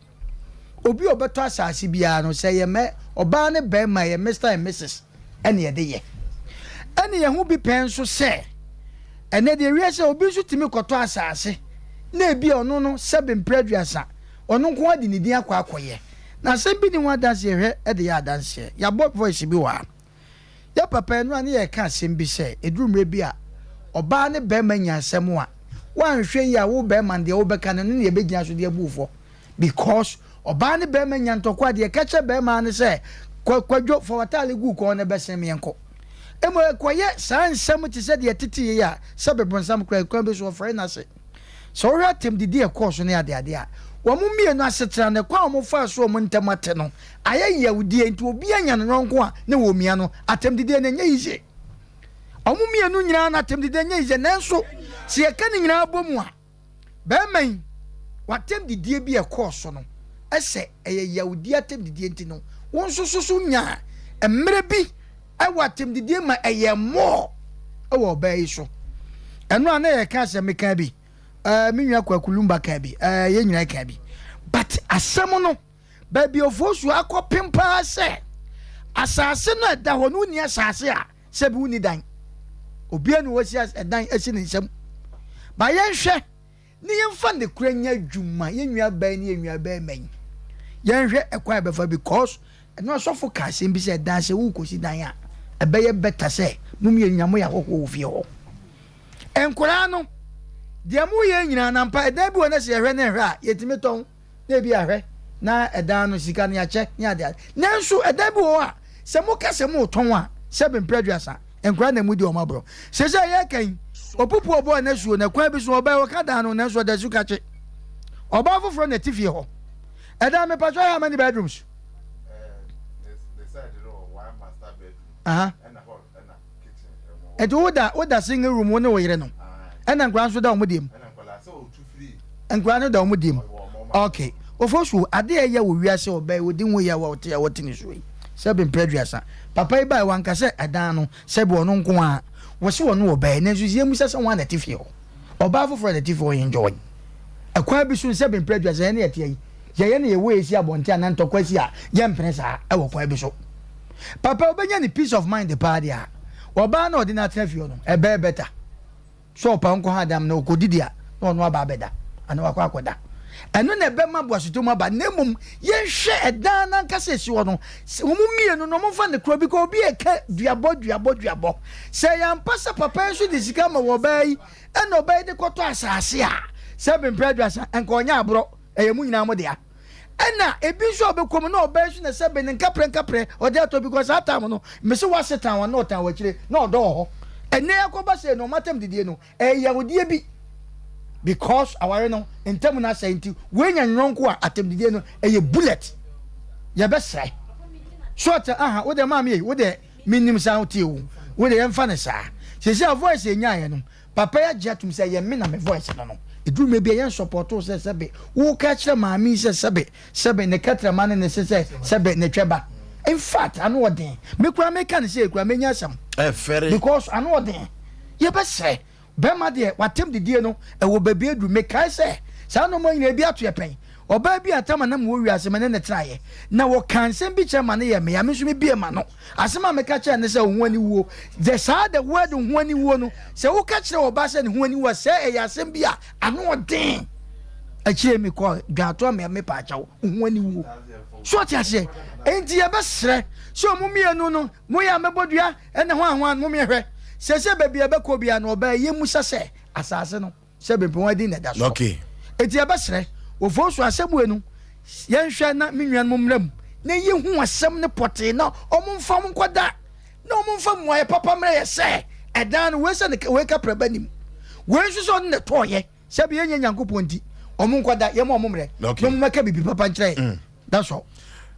obi a ɔbɛtɔ asase biara no, sɛ ɛyɛ mɛ, ɔbaa ne barima, ɛyɛ Mister and Missus ɛne yɛde yɛ. Ɛne yɛn ho bi pɛn nso sɛ, ɛnɛ deɛ wiase obi nso tumi kɔtɔ asase na ebi a ɔno no sɛbe mprɛ 30 ɔno nko ara de ne din akɔ akɔyɛ. Na asɛm bi ni ho adanseɛ hwɛ de yɛ adanseɛ. Yɛabɔ voice bi wɔ ha. Yɛ papa ɛno a ne yɛreka asɛm bi sɛ ɛduru mmerɛ bi a ɔbaa ne barima nya asɛm a woanhwɛ yie a wo barima no deɛ wobɛka no ɛno ne yɛbɛgyina so de abu wo fɔ because ɔbaa ne barima nya ntɔkwa a deɛ ɛka kyerɛ barima ne sɛ Kwadwo fa w'ataade gu kɔn na bɛsen me yɛnkɔ. Mmom ɛkɔyɛ saa nsɛm te sɛ deɛ ɛtete yei a sɛbe bonsam koraa kwan bi so ɔfrɛ n'ase. Sɛ wohwɛ atɛmdidi a ɛkɔɔ so ne adeade a, wɔn mmienu asetena no, kwan a wɔfaa so a wɔn ntam ate no, ayɛ yawdie nti obi anya ne yɔnko a na wɔmia no. Atɛmdidie no ɛnyɛ easy. Wɔn mmienu nyinaa no atɛmdidie nyɛ easy nanso sɛ yɛka ne nyinaa bɔ mu a, barima yi w'atɛmdidie bi a ɛkɔɔ so no, ɛsɛ ɛyɛ yawdie atɛmdidie nti no, wo nso so so nyaa mmerɛ bi wɔ atɛmdidie ma ɛyɛ more wɔ ɔbaa yi so. Ɛno a na yɛka sɛ meka bi, ɛɛ me nua Kwaku Lumba ka bi, ɛɛ yɛn nyinaa ka bi. But asɛm no, baabi Ofosu akɔpem paa sɛ asase no a ɛda hɔ no wonni asase a sɛbi wonni dan. Obiara ni wɔsi ɛdan asi ne nsam. Ba yɛnhwɛ ne yɛmfa ne kura nyɛ adwuma, yɛn nua baa ne yɛn nua bɛrima yi. Yɛnhwɛ ɛkwan a ɛbɛfa because ɛno asɔfo ka asɛm bi sɛ dan sɛ worekɔsi dan a ɛbɛyɛ better sɛ mo mmienu nyinaa moyɛ ahɔhoɔ wɔ fie hɔ. Nkwadaa no deɛ moyɛ nyinaa na mpa ɛdan bi wɔ no sɛ yɛhwɛ ne nhwɛ a yɛtumi tɔn na ebi ahwɛ na ɛdan no sika no yɛakyɛ ne ade ade. Nanso ɛdan bi wɔ hɔ a sɛ moka sɛ moretɔn a sɛbe mprɛ 30 nkwadaa na mudi wɔn aborɔ. Sɛ yɛreka yi opupu ɔbɔɔ n'asuo na kwan bi so ɔbaa ɔka dan no nanso ɔda su kakye. Ɔbaa foforɔ na ɛte fie hɔ. Ɛdan mepatwa how many bedrooms? Aha. Nti woda woda single room wo ne wo yere no ɛna nkwadaa nso da wɔn deɛ mu. Nkwadaa no da wɔn deɛ mu. Okay. Ofosu ade a ɛyɛ wɔ wiase ɔbaa yi odi ho yɛ a wɔte a wɔte ne so yi. Sɛbe mprɛ aduasa. Papa yi bae, wanka sɛ ɛdan no, sɛbe ɔno nko ara. Wɔse ɔne ɔbaa yi, nanso sɛ yɛmmisa sɛ hwan na ɛte fie hɔ? Ɔbaa foforɔ na ɛte fie hɔ enjoy. Ɛkwan bi so no, sɛbe mprɛ aduasa, yɛn ne yɛte yi, yɛyɛ ne yɛwɔ esi abɔnten anaa ntɔkwa si a, yɛmpene saa ɛwɔ kwan bi so. Papa ɔbɛnya ne peace of mind paa deɛ a, ɔbaa no a ɔde no atena fie hɔ no, ɛbɛyɛ better. Sɛ ɔpa nkɔ ha dam na ɔkɔdidi a, na ɔno aba abɛda anaa wakɔ akɔda. Ɛno na ɛbɛma boasetɔ mu aba. Na mmom yɛnhwɛ ɛdan no ankasa a ɛsi hɔ no, wɔn mmienu no wɔmfa no korɔ bi kɔ obi reka duabɔ duabɔ duabɔ. Sɛ ɛyɛ ampa sɛ papa yi nso de sika ma wɔ ɔbaa yi ɛna ɔbaa yi de kɔtɔ asase a, sɛ mprɛ aduasa nka ɔnyɛ aborɔ, ɛyɛ mo nyinaa mo dea. Ɛna ebi nso a ɔbɛkɔ mu na ɔbaa yi nso na sɛbe ne nkaprɛ nkaprɛ ɔde atɔ because saa time no mese wase tan wɔn na ɔtan wɔ akyire na ɔdɔ wɔ hɔ. Ɛnɛ akɔba sei no ɔmo atam didie no ɛyɛ yawdeɛ bi because aware no ntam no asɛe nti wei nya nyɔnko a atam didie no ɛyɛ bullet yɛbɛsrɛ so ɔtɛ aha wo deɛ maame ei wo deɛ menim saa wotie wo wo deɛ yɛmfa no saa sɛsi a voice ɛnyaeɛ no Papa yi agye atom sɛ ɛyɛ me na me voice no no. Ɛduru mmerɛ bi a yɛn support wo sɛ sɛbe woka kyerɛ maame yi sɛ sɛbe sɛbe ne kɛtrɛma ne ne se sɛ sɛbe ne twɛ ba. In fact ano ɔden. Me koraa meka no sei koraa mɛnya asɛm. Ɛfɛre. Because ano ɔden. Yɛbɛsrɛ. Bɛrima deɛ watem didie no ɛwɔ baabi aduru. Mekae sɛ saa nnoɔma nyinaa ebi ato yɛ pɛn. Ɔbaa bi a tam a na mewɔ wiase me ne no tenaeɛ. Na wɔkaa nsɛm bi kyerɛ ma no yɛɛ me ya, me nso mebuee m'ano. Asɛm a meka kyerɛɛ no ne sɛ, Wo ho aniwuo. The saa the word ho aniwuo no, sɛ woka kyerɛ ɔbaa sɛ ne ho aniwuo a, sɛ ɛyɛ asɛm bi a ano ɔden. Akyire mekɔɔ dwaatoa me mepaakyɛw, wo ho aniwuo. So ɔte aseɛ? Enti yɛbɛsrɛ sɛ ɔmo mmienu no, moyɛ a mɛbɔ dua ɛne hwan hwan, mommɛhwɛ. Seesei baabi a ɛbɛkɔ biara no, ɔbaa yi yɛmmusa sɛ asase no. Sɛ bempɔn adi na ɛda soɔ. Okay. Enti yɛbɛsrɛ, Ofosu asɛm wei no, yɛnhwɛ na me nuanom mmra mu na yɛhu asɛm no pɔtee na wɔn mfa wɔn nkɔda na wɔn mfa mmuaeɛ papa mmerɛ yɛ sɛ ɛdan no wei sɛ ne wei kaprɛ ba nim wei nso sɛ ɔno na ɛtɔɔyɛ sɛ bi yɛnyɛ Nyankopɔn nti wɔn nkɔda yɛma wɔn mmerɛ na wɔn mmɛka biribi papa nkyerɛ yɛn. That's all.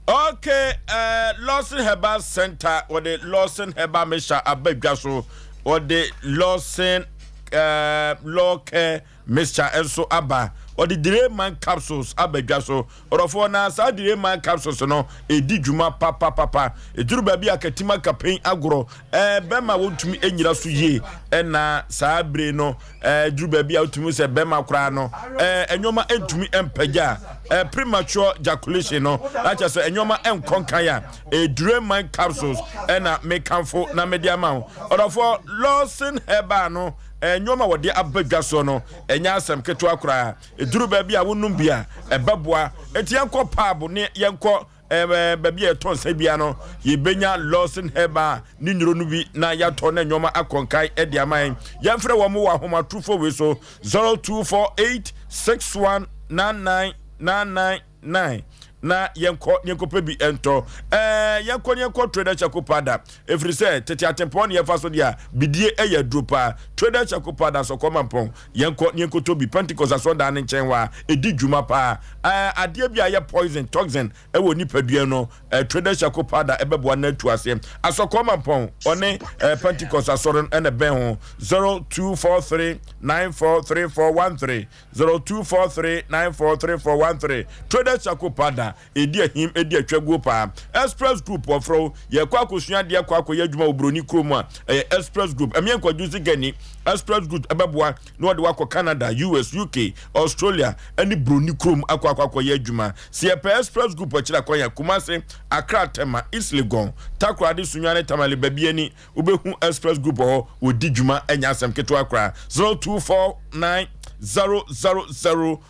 Okay, uh, Lawson Herbal Center wɔde Lawson Herbal Mixture aba dwa so wɔde Lawson uh, Law Care Mixture nso aba wɔde Direman capsules aba dwa so ɔdɔfoɔ na saa Direman capsules no ɛdi dwuma papapapa ɛduru baabi a katima kapɛn agorɔ ɛbɛma wɔntumi nyina so yie ɛna saa bere no ɛduru baabi a wotumi sɛ bɛrima koraa no nneɛma ntumi mpagya a premature ejaculation no na kyerɛ sɛ nneɛma nkɔ nkan a ɛdure man capsules ɛna mekamfo na mede ama wo ɔdɔfoɔ Lawson Herbal no nneɛma wɔde aba dwa soɔ no ɛnyɛ asɛm ketewa koraa ɛduru baabi a wonom bi a ɛbɛboa enti yɛnkɔ paabo ne yɛnkɔ Ɛɛ baabi a yɛtɔ nsa biara no, yɛbɛnya Lawson Herbal ne nnuro no bi na yɛatɔ na nneɛma akɔ nkan de ama yɛn. Yɛmfrɛ wɔn wɔ ahomatorofo wei so 0248 61 99 999 na yɛnkɔ ne yɛnkɔpɛ bi ntɔ. Ɛɛ yɛnkɔ ne yɛnkɔ Trader Charcoal Powder ɛfiri sɛ tete atempɔn ne yɛfa so deɛ a bidie yɛ aduro paa. Trader Charcoal Powder sɔkɔ mampɔn Yɛnkɔ na yɛnkɔtɔ bi Pentecost asɔrdan no nkyɛn hɔ a, ɛdi dwuma paa. Ɛɛ, adeɛ bi a ɛyɛ poison, toxin, wɔ nipadua no, ɛɛ, Traders Charcoal Powder ɛbɛboa no atu aseɛ. Asɔkɔɔ Mampɔn, ɔne ɛɛ, Pentecost asɔre no ɛna ɛbɛn ho. 0243 943413, 0243 943413. Traders Charcoal Powder, Ɛdi ahim, ɛdi atwaguo paa. Express Group wɔfrɛ wo, yɛkɔ akɔsua adeɛ akɔ akɔyɛ adwuma wɔ buroni kurom a, ɛyɛ Express Group. Ɛmeɛ nkwadwo sika ni. Express Group ɛbɛboa na wɔde wakɔ Canada, US, UK, Australia ɛne buroni kurom akɔ akɔ akɔyɛ adwuma. Sɛ yɛpɛ Express Group akyiri akwan a, Kumasi, Accra, Tema, East Legon, Takoradi, Sunyani, Tamale, Babiani, wobɛhu Express Group wɔ hɔ, wɔdi dwuma ɛnyɛ asɛm ketewa koraa. 0249 000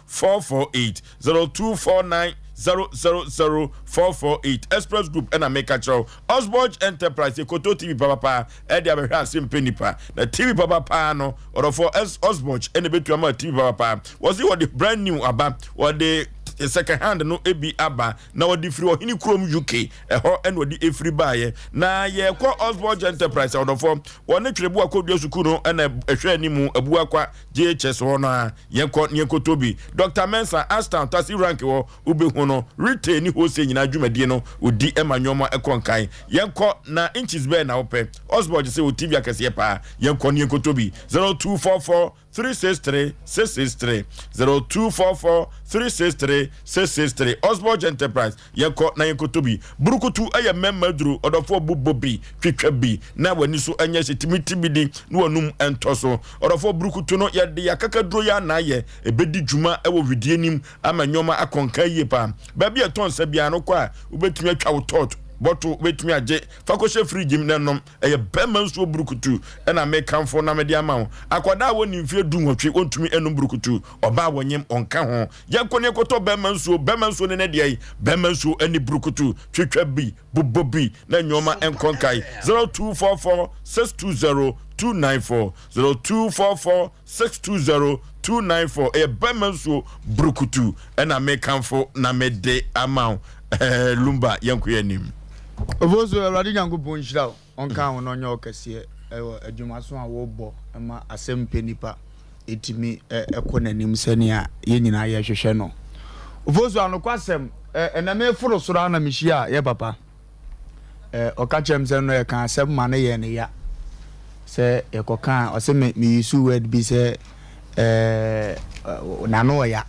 448 0249 000 448 Express Group ɛna meka kyerɛ wo. Osborge Enterprise yɛkɔtɔ TV papapa ɛde abɛhwɛ ase mpɛ nipa na TV papapa no ɔdɔfoɔ Osborge ɛna ɛbɛtumi ama TV papapa. Wɔse wɔde brand new aba, wɔde second hand no ebi aba na wɔde firi ɔhene kurom UK ɛhɔ ɛna wɔde efiri baayɛ na yɛkɔ Osborge Enterprise ɔdɔfoɔ wɔne Twerɛboa kɔdua sukuu no ɛna ɛhwɛ anim Abuakwa JHS hɔ no a. Yɛnkɔ na yɛnkɔtɔ bi. Dɔkta Mensah, Ashtown Taxi Rank hɔ, wobɛhu no. Retail ne wholesale nyinaa dwumadie no, ɔdi ma nnoɔma kɔ nkan. Yɛnkɔ na inches bɛn na wopɛ? Osborge se wɔ TV akɛseɛ paa. Yɛnkɔ na yɛnkɔtɔ bi. 0244. 363 663, 0244 363 663. Osborge Enterprise, yɛnkɔ na yɛnkɔtɔ bi. Burukutu yɛ mmarima aduro, ɔdɔfoɔ bobɔ bi, twitwa bi na w'ani so nyɛ hye, tumi ti bi di na w'anum ntɔ so. Ɔdɔfoɔ burukutu no, yɛde yɛn akakaduro yɛ anaa yɛ, ɛbɛdi dwuma wɔ wedeɛ nim ama nneɛma akɔ nkan yie paa. Baabi a ɛtɔ nsa biara no kɔ a, wobɛtumi atwa wo tɔt bɔto, wobɛtumi agye fa kɔhyɛ fridge mu na nom. Ɛyɛ bɛrima nsuo burukutu na mekamfo na mede ama wo. Akwadaa a wɔnni mfeɛ 18 ɔntumi nnom burukutu. Ɔbaa a wɔnyem ɔnka ho. Yɛnkɔ na yɛnkɔtɔ bɛrima nsuo. Bɛrima nsuo ne ne deɛ yi. Bɛrima nsuo ne burukutu. Twitwa bi, bobɔ bi na nneɛma nkɔ nkae. 0244 620 294 0244 620 294. Ɛyɛ bɛrima nsuo burukutu na mekamfo na mede ama wo. Lumba, yɛnkɔ yɛn anim. Ofosu, Awurade Nyankopɔn nhyira wo, ɔnka wo na ɔnyɛ wo kɛseɛ wɔ adwumaso a wobɔ ma asɛm pɛ nipa ɛtumi kɔ n'anim sɛnea yɛn nyinaa yɛhwehwɛ no. Ofosu, anokwasɛm, ɛnɛ meforo soro ara na mehyia yɛ papa. Ɔka kyerɛ me sɛ no yɛka asɛm ma no yɛ ne ya sɛ yɛkɔka a ɔsɛ me me use word bi sɛ n'ano ɔya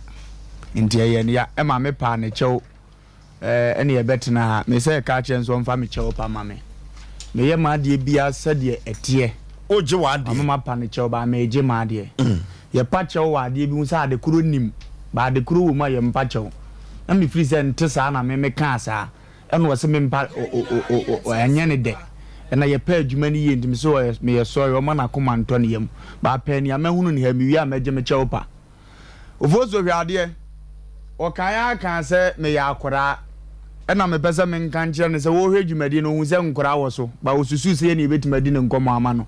nti ɛyɛ ne ya ɛma me paa ne kyɛw. Ɛne yɛbɛtena ha. Me sɛ ka kyerɛ no sɛ ɔmfa me kyɛw pa ma me. Meyɛ m'adeɛ biara sɛdeɛ ɛteɛ. Wogye w'adeɛ. Ɔno mapa no kyɛw but megye m'adeɛ. Yɛpa kyɛw wɔ adeɛ bi ho sɛ ade korɔ nnim but ade korɔ wɔ mu a yɛmpa kyɛw. Na mefiri sɛ nte saa na me mekaa saa. Ɛna ɔse mempa o ɛnyɛ ne dɛ. Ɛna yɛpɛ adwuma no yie nti mese meyɛ sorry ɔmma n'akoma ntɔ ne yam. But pɛɛ nea mahunu no ha mewie a mɛgye me kyɛw pa. Ofosu hwɛ adeɛ. Ɔkae ara kaa sɛ meyɛ akoraa. Ɛna mepɛ sɛ menka nkyerɛ no sɛ ɔrehwɛ dwumadie no ɔhu sɛ nkoraa wɔ so but ɔsusuu sɛ yɛne yɛbɛtumi adi ne nkɔmmɔ ama no.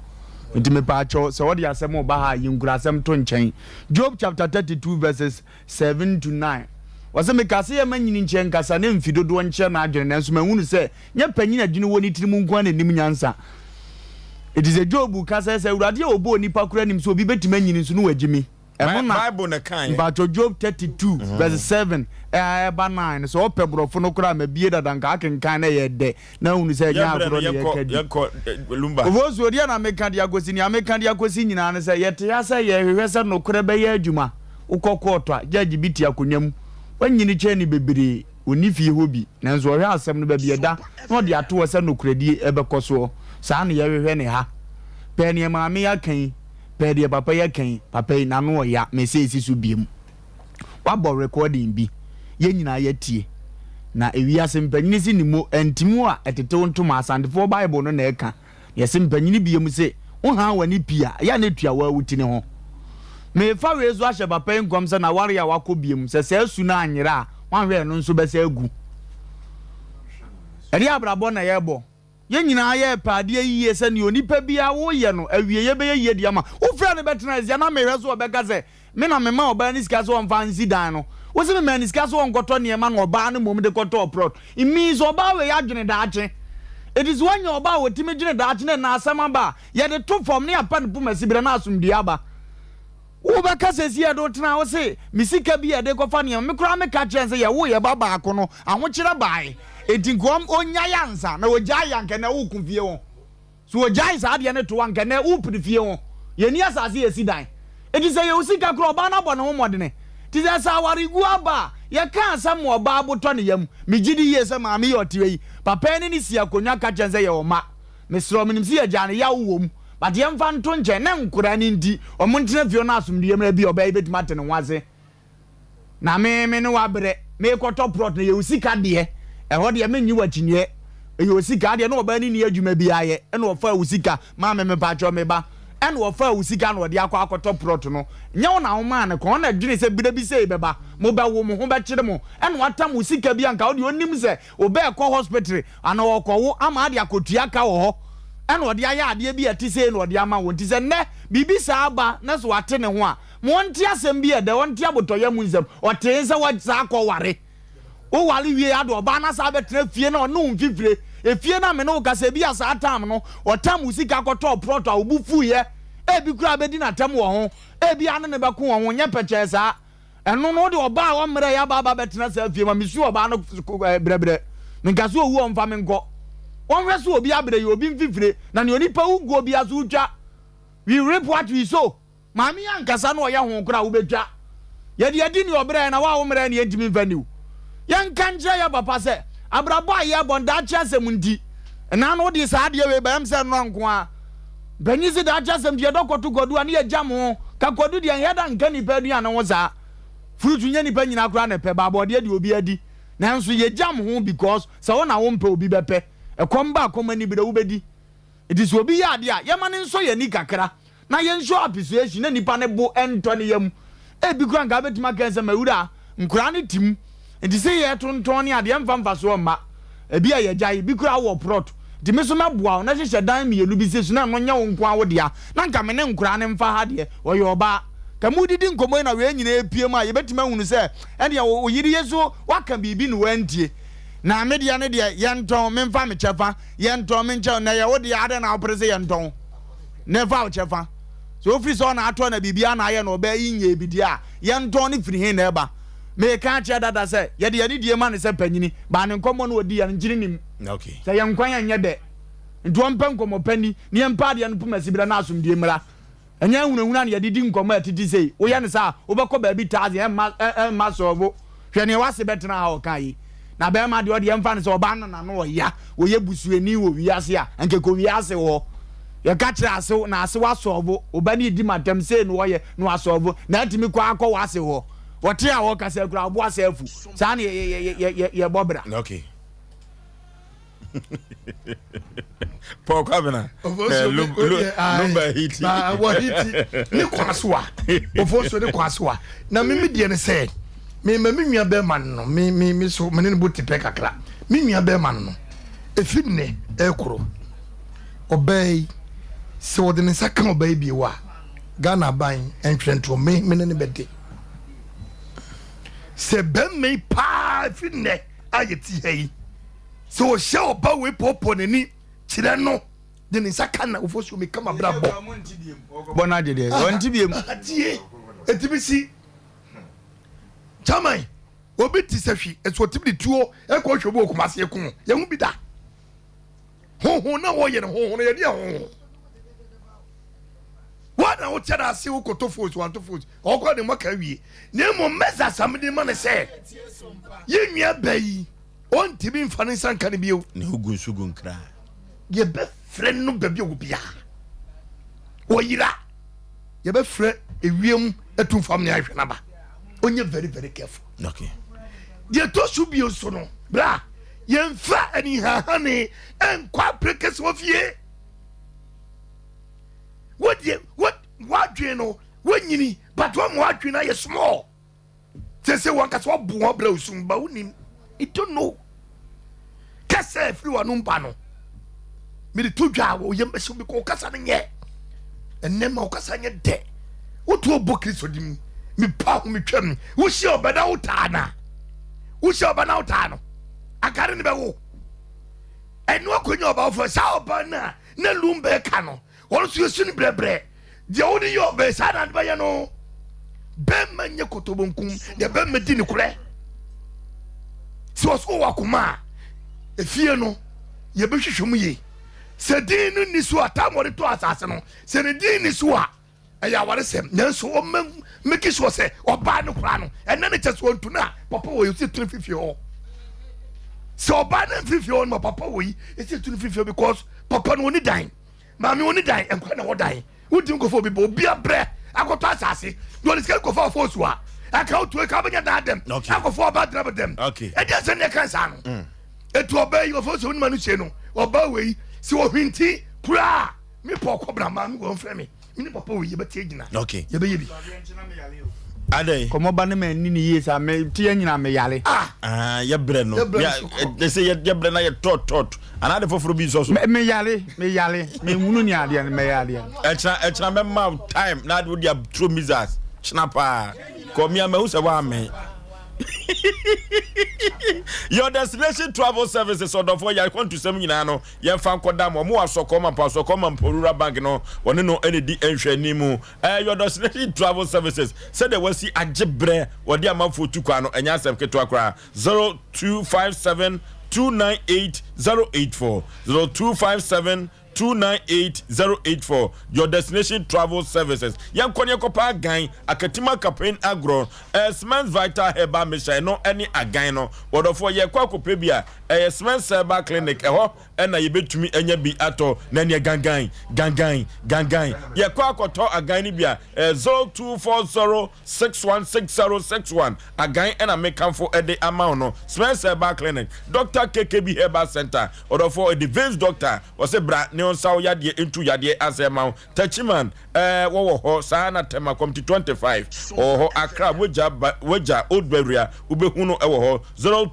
Nti mepaakyɛw sɛ ɔde asɛm reba ha a yi nkurasɛm to nkyɛn. Job chapter 32 verses 7 to 9 Ɔse mekaa sɛ yɛmma nyini nkyɛ nkasa ne mfe dodoɔ nkyerɛ n'adwene nanso mahunu sɛ nyɛ panyin a adwene wɔ ne tirim nko ara na ɛnim nyansa. Enti sɛ Job ka sɛ sɛ Awurade a ɔbɔɔ onipa koraa nim sɛ obi bɛtumi anyini nso na wagyimi. Ɛno na Bible na ɛkaeɛ. Mpakyɛw Job 32 verse 7 a ɛba 9 no sɛ ɔpɛ borɔfo no koraa ma bie dada nka akenkan na ɛyɛ dɛ na ahunu sɛ ɛnyɛ Yɛn berɛ no agorɔ na yɛnkɔ yɛka di. yɛnkɔ Lumba. Ofosuo, deɛ na meka de akɔsi nea meka de akɔsi nyinaa ne sɛ yɛte ha sɛ yɛrehwehwɛ sɛ nokorɛ bɛyɛ adwuma. Wokɔ kɔɔto a, judge bi te akonnwa mu, wanyini kyɛn no bebree, ɔnni fie hɔ bi, nanso ɔhwɛ asɛm no baabi ɛda na ɔde ato hɔ sɛ nokorɛdie bɛkɔ soɔ. Saa na yɛhwehwɛ no ha. Pɛɛ neɛ maame yi aka yi. Pɛɛ deɛ papa yi aka yi, papa yi n'ano ɔya, mese esi so biom. Wabɔ recording bi, yɛn nyinaa yɛatie. Na ewiase mpanyini se ne mo ntimu a ɛtetew ntoma, Asantefoɔ Bible no na ɛka. Na yɛse mpanyini biom se, wo haa w'ani pii a, ɛyɛ a na etua wo ara wo ti ne ho. Merefa wei so ahyɛ papa yi nkɔm sɛ n'aware a wakɔ biom, sɛ saa su no anyera a, wanhwɛ ɛno nso bɛsa agu. Ɛdeɛ abrabɔ na yɛrebɔ. Yɛn nyinaa yɛrepɛ adeɛ yie sɛ nea onipa biara woyɛ no awieɛ bɛyɛ yie de ama wo. Wofrɛ no bɛtena ase a na mehwɛ sɛ ɔbɛka sɛ me na mema ɔbaa no sika sɛ ɔmfa nsi dan no. Wose memaa no sika sɛ ɔnkɔtɔ nneɛma na ɔbaa no mmom de kɔtɔɔ plot. It means ɔbaa wei adwene daakye. Enti sɛ woanya ɔbaa a ɔtumi dwene daakye na ɛnna asɛm aba a, yɛde to fam na yɛapa no poma siberɛ na asomdwoeɛ aba. Wo bɛka sɛ si yɛde wo tena wo se me sika bi yɛde kɔfa nneɛma me koraa meka kyerɛ no sɛ yɛwoo yɛ ba baako no ahokyerɛ bae enti nka ɔm ɔnyae ansa na ɔgyae anka ɛnɛ woko fie ho so ɔgyae saa adeɛ no to anka ɛnɛ wopere fie ho yɛnni asase yɛsi dan enti sɛ yɛwɔ sika koraa ɔbaa no abɔ ne ho mmɔdene nti sɛ sɛ awaregu aba a yɛka asɛm ma ɔbaa botɔ ne yam megye di yie sɛ maame yi ɔte yi papa yi ne ne si akonnwa ka kyerɛ no sɛ yɛwɔ mma Mesrɛ wo, menim sɛ yɛgyaa no yaw wom, but yɛmfa nto nkyɛn na nkoraa no nti, ɔmo ntena fie hɔ na asomdwoeɛ mmra, ebia ɔbaa yi bɛtumi ate ne ho ase. Na me, me ne wo abrɛ, meekɔtɔ plot no, ɛyɛ wo sika deɛ, ɛhɔ deɛ mennye wo akyinnyeɛ, ɛyɛ wo sika adeɛ, na ɔbaa no nni adwuma biara yɛ, ɛna ɔfaa wo sika maa me, mepakyɛw me ba, ɛna ɔfaa wo sika na ɔde akɔ akɔtɔ plot no, nyɛ wo na womaa no kwan, ɔna dwene sɛ berɛ bi sei bɛba, mobɛwo, mo ho bɛkyere mo, ɛna watam wo sika bi a nka wo deɛ ɔnnim sɛ Wobɛɛkɔ hospitre anaa ɔɔkɔwo ama ade akɔtua ka wɔ hɔ ɛna ɔde ayɛ adeɛ bi a ɛte sei na ɔde ama wo nti sɛ nnɛ biribi saa ba na sɛ wate ne ho a ma ɔnte asɛm bi a ɛdɛ ɔnte abotɔyam nsɛm ɔtee sɛ wasan akɔ ware wo ware wie ade ɔbaa no asan abɛtena fie na ɔne wo mfifire efie no a me ne wo kasa ebi a saa tam no ɔtam wo sika kɔtɔɔ prɔto a wo bo fuiɛ ebi koraa bɛdi n'atɛm wɔ ho ebi a ne ne bɛko wɔ ho nyɛ pɛkyɛɛ saa. Ɛno no, wode ɔbaa a ɔmmerɛ yɛ aba aba bɛtena saa fie ma mesu ɔbaa no brɛbrɛ. Menka sɛ owu ɔmfa me nkɔ. Wɔnhwɛ sɛ obi abrɛ yɛ obi mfifire, na nea onipa wu guo biara so wotwa. We reap what we sow. Maame yi ankasa na ɔyɛ ho koraa a wobɛtwa. Yɛde adi nea ɔbrɛɛ na wo a wommerɛɛ no yɛntumi mfa nni wo. Yɛnka nkyerɛ yɛn papa sɛ abrabɔ a yɛrebɔ no daakye asɛm nti. Ɛnaa no wode saa adeɛ wei ba ɛm sɛ nnora nko ara. Mpanyin se daakye asɛm nti yɛdɔ kɔto kwadu a ne yɛgyam ho. Ka kwadu deɛ nhɛ da nka nnipa aduane ho saa. Fruit nyɛ nnipa nyinaa koraa na ɛpɛ but abɔdeɛ deɛ obiara di. Nanso yɛgyam ho because sɛ wo na wompɛ obi bɛpɛ. Ɛkɔm ba a kɔm anibere wobɛdi. Nti sɛ obi yɛ adeɛ a yɛma no nsɔ yɛn ani kakra. na yɛn show appreciation na nipa ne bo ntɔ ne yam. Ebi koraa nka wobɛtumi aka sɛ mawura nkoraa no te mu nti sɛ yɛtontɔn ne adeɛ mfa mfasoɔ mma. Ebi a yɛgyae, bi koraa wɔ prɔt nti me nso mɛboa wo na hyehyɛ dan mmienu bi si so na ɛno nyɛ wo nko ara wo dea na nka me ne nkoraa no mfa ha deɛ ɔyɛ ɔbaa. Ka modidi nkɔmmɔ yi na wei nyinaa apue mu a yɛbɛtumi ahunu sɛ ɛnneɛ wo yere yi nso waka biribi na wantie. Na me deɛ no deɛ yɛntɔn memfa me kyɛfa, yɛntɔn menkyɛ na ɛyɛ wo dea adɛn na wopere sɛ yɛntɔn? Na fa wo kyɛfa. Sɛ ofiri sɛ ɔna atɔ na biribiara na ayɛ na ɔbaa yi nyɛɛ bi deɛ a, yɛntɔn no firi he na ɛba? Meeka akyerɛ dada sɛ, yɛde yɛn anidie ma no sɛ panyini, baa ne nkɔmmɔ no ɔdiiɛ no, nkyene nnim. Sɛ yɛn nkwan anyɛ dɛ, nti ɔmpɛ nkɔmmɔ pa nni, na yɛmpɛ adeɛ no poma siberɛ na asomdwie mmra. Ɛnyɛ ahunahuna na yɛde di nkɔmmɔ a ɛtete sei. Woyɛ no saa a, wobɛkɔ baabi taze, ɛmma ɛmma sɔɔvo. Hwɛ nea w'ase bɛtena ha a ɔka yi. Na bɛrima deɛ ɔdeɛ yɛmfa no sɛ ɔbaa no na n'ano ɔya, ɔyɛ busuani wɔ wiase a, anka ɛkɔ wiase hɔ. Yɛka kyerɛ asew na asew asɔɔvo, wo ba no redi m'atɛm, sei na ɔyɛ na wasɔɔvo, na atumi kɔ akɔ w'ase hɔ. Ɔte a ɔrekasa koraa, wo bo asɛ afu. Saa na yɛbɔ bra. Okay. Paul Kwabena. Lumba hiti. Wɔ hiti ne kwan so a. Ofosuo ne kwan so a. Na me me deɛ ne sɛ me ma me nua bɛrima no no me me me so me ne no bo te pɛ kakra. Me nua bɛrima no no efi nnɛ ɛkoro ɔbaa yi sɛ ɔde ne nsa ka ɔbaa yi bio a Ghana aban ntwerɛ ntoɔ me me ne ne bɛde sɛ bɛrima yi paa efi nnɛ a yɛte ha yi. Sɛ ɔhyɛ ɔba wei pɔɔpɔɔ n'ani kyerɛ no de ne nsa ka na ofosuo mi kama bra bɔ. Bɔ no agye deɛ ɔnte biem. Atie ɛtumi si chairman obi te sɛ hwi ɛso ɔtumi de tuo ɛkɔ hwɛ obi wɔ Kumasi ɛko yɛn ho bi da honhon na wɔyɛ no honhon no yɛde honhon wɔn na wokyɛ no ase wokɔtɔ fos wanto fos ɔkɔ ne mmɔka awie na mmom mɛsa asɛm de ma no sɛ yɛn nua bɛ yi Ɔntumi mfa ne nsa nka no bio. Ne ho gu nsu gu nkra. Yɛbɛfrɛ no baabi a ɔwɔ biara. Ɔyera. Yɛbɛfrɛ ewiem atumfoɔ amene ahwɛ n'aba. Ɔnyɛ very very careful. Okay. Deɛ ɛtɔ so bio nso no, bra yɛmfa anihahane nkɔ apere kɛse wɔ fie. Wodeɛ, wadwene no, wanyini, but wɔn wadwene no ayɛ small. Sese wɔn kasa wɔbu wɔn brɛ osum ba wonim you don't know kasa efiri wɔn anum ba no mede to dwa a wɔyɛ mbɛsi bi kɔ kasa no nyɛ ɛnɛ ma ɔkasa nyɛ dɛ wotu ɔbɔ kristo di mu mepa ho metwam wohyia ɔbɛ na wotaa na wohyia ɔbɛ na wotaa no akare ne bɛwo ɛno akɔnya ɔba wofoɔ saa ɔba no a na lum bɛka no Wɔn nso yɛsu no brɛbrɛ. Deɛ wode yɛ ɔbɛn saa na ade bɛyɛ no. Bɛrima nyɛ kotobonkum, deɛ bɛrima di nokorɛ. Sɛ ɔso wɔ akoma a, efie no yɛbɛhwehwɛ mu yie. Sɛ din no nni so a, tam wɔde tɔ asase no, sɛ ne din nni so a, ɛyɛ awaresɛm. Nanso ɔma make sure sɛ ɔbaa no koraa no, ɛnɛ ne kyɛ sɛ ɔntu no a, papa wɔ yi ɔsi tunu fifie hɔ. Sɛ ɔbaa no mfiri fie hɔ no ma papa wɔ yi ɛsi tunu fifie because Papa no ɔni dan, maame ɔni dan, nkwa na ɛwɔ dan. Wontumi nkɔfa obi ba, obi abrɛ akɔtɔ asase na ɔde sika nkɔfa ɔfɔ osu a ɛka wotu ɛka wobɛnya dan dɛm akɔfa ɔba adena bɛ dɛm. Ɛdeɛ sɛ ne ɛka nsaa no. Mm. Etu ɔbaa yi ɔfɔ osu onima no sie no ɔbaa wei sɛ ɔhwinti koraa me pɔ ɔkɔbra maame wɔn frɛ me. Me ne papa wɔ yɛbɛte agyina. Okay. Yɛbɛyɛ bi. Adɛn? Kɔmɔ ba ne ma ni ne yie saa me ti yɛ nyina me yare. Ah. Ah, yɛbrɛ no. Yɛ sɛ yɛbrɛ na yɛ tɔt tɔt. Anaa de foforɔ bi nsɔ so. Me yare, me yare, me hunu ni adeɛ no, me yɛ adeɛ no. Ɛkyena ɛkyena mɛma time na ade wode aturo missiles. Kyena paa. Kɔ mia mahu sɛ woamee. Your destination travel services ɔdɔfoɔ yɛ akwantusɛm nyinaa no Yɛmfa nkɔda mo. Wɔn wɔ Asɔkɔɔ Mampɔ, Asɔkɔɔ Mampɔ Rural Bank no, wɔne no na ɛdi nhwɛanim. Ɛɛ Your Destination Travel Services, sɛdeɛ wɔasi agye berɛ wɔde amanfoɔ tu kwan no, ɛnyɛ asɛm ketewa koraa. 0257 298 084, 0257. 298 084 Your Destination Travel Services. Yɛnkɔ ne yɛnkɔpa agan Akatima Kapain Agorɔ ɛyɛ Cement Vital Herbal Mixture ɛno ɛne agan no. Wɔdɔfoɔ yɛkɔ akɔpɛ bi a ɛyɛ Cement Herbal Clinic ɛhɔ ɛna yɛbɛtumi anya bi atɔ na ɛneɛ gangan gangan gangan yɛkɔ akɔtɔ agan no bi a ɛyɛ 0240 616061 agan ɛna mekamfo ɛde ama wo no. Cement Herbal Clinic, Doctor KKB Herbal Center ɔdɔfoɔ ɛde Veins Doctor Ɔse bra ne ɔnsa wo yadeɛ ntu yadeɛ asɛ ma wo. Techiman eh wɔwɔ hɔ saa na Tema Committee 25 ɔwɔ hɔ Accra wagya ba wagya Old Bawria wobɛhu no ɛwɔ hɔ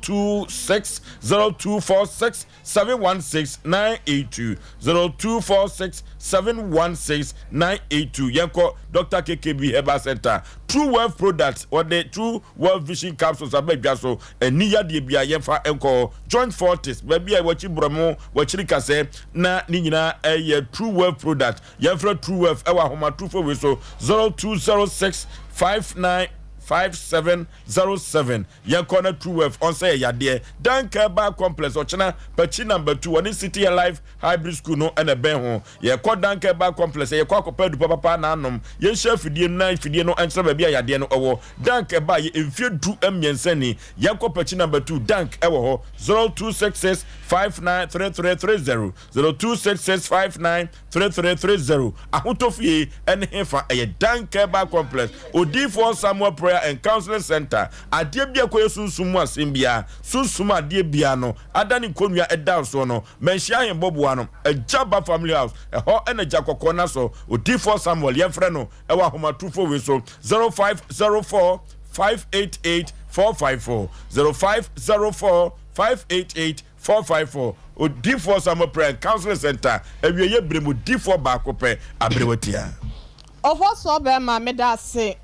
026 0246 716 982 0246 716 982 Yɛnkɔ Doctor KKB Herbal Center True Wealth Products wɔde True Wealth Vision Capsules aba dwa so Ɛnni yadeɛ biara yɛmfa nkɔ hɔ. Joint Fortis, baabi a wɔakyi borɔmo, wɔakyiri kasɛɛ, na ne nyinaa ɛyɛ True Wealth product. Yɛmfrɛ True Wealth ɛwɔ ahomatorofo wei so, 0206 595707. Yɛnkɔ na True Wealth ɔnsɛ yɛ yadeɛ. Danker Bar Complex, ɔkyena, Pakyi Number 2, wɔne City Alive Hybrid School no na ɛbɛn ho. Yɛkɔ Danka Herbal Complex a, yɛkɔ akɔpɛ adu papapa na anom. Yɛnhyɛ afidie no na afidie no nkyerɛ baabi a yadeɛ no wɔ. Dank ɛbaa yɛ mfeɛ 13 ni. Yɛnkɔ Pakyi Number 2, Dank ɛwɔ hɔ, 0266 593330, 0266 593330. Ahotɔ fie ɛne hefa? Ɛyɛ Dank Herbal Complex, Odiyifoɔ Samuel Prayer and Counseling Center. Adeɛ bi a ɛkɔyɛ sunsum mu asɛm biara, sunsum adeɛ biara no, ada ne nkonnwa ɛda soɔ no, Manhyia Ahembɔboa no, Agya Ba Family House, ɛhɔ na Agya Kɔkɔɔ no asɔ, Odiyifoɔ Samuel, yɛmfrɛ no wɔ ahomatorofo wei so, 0504 588 454, 0504 588 454, Odiyifoɔ Samuel Prayer and Counseling Center, awieeɛ berɛ mu difoɔ baako pɛ, aberewatia. Ɔfɔsoɔ bɛɛma meda ase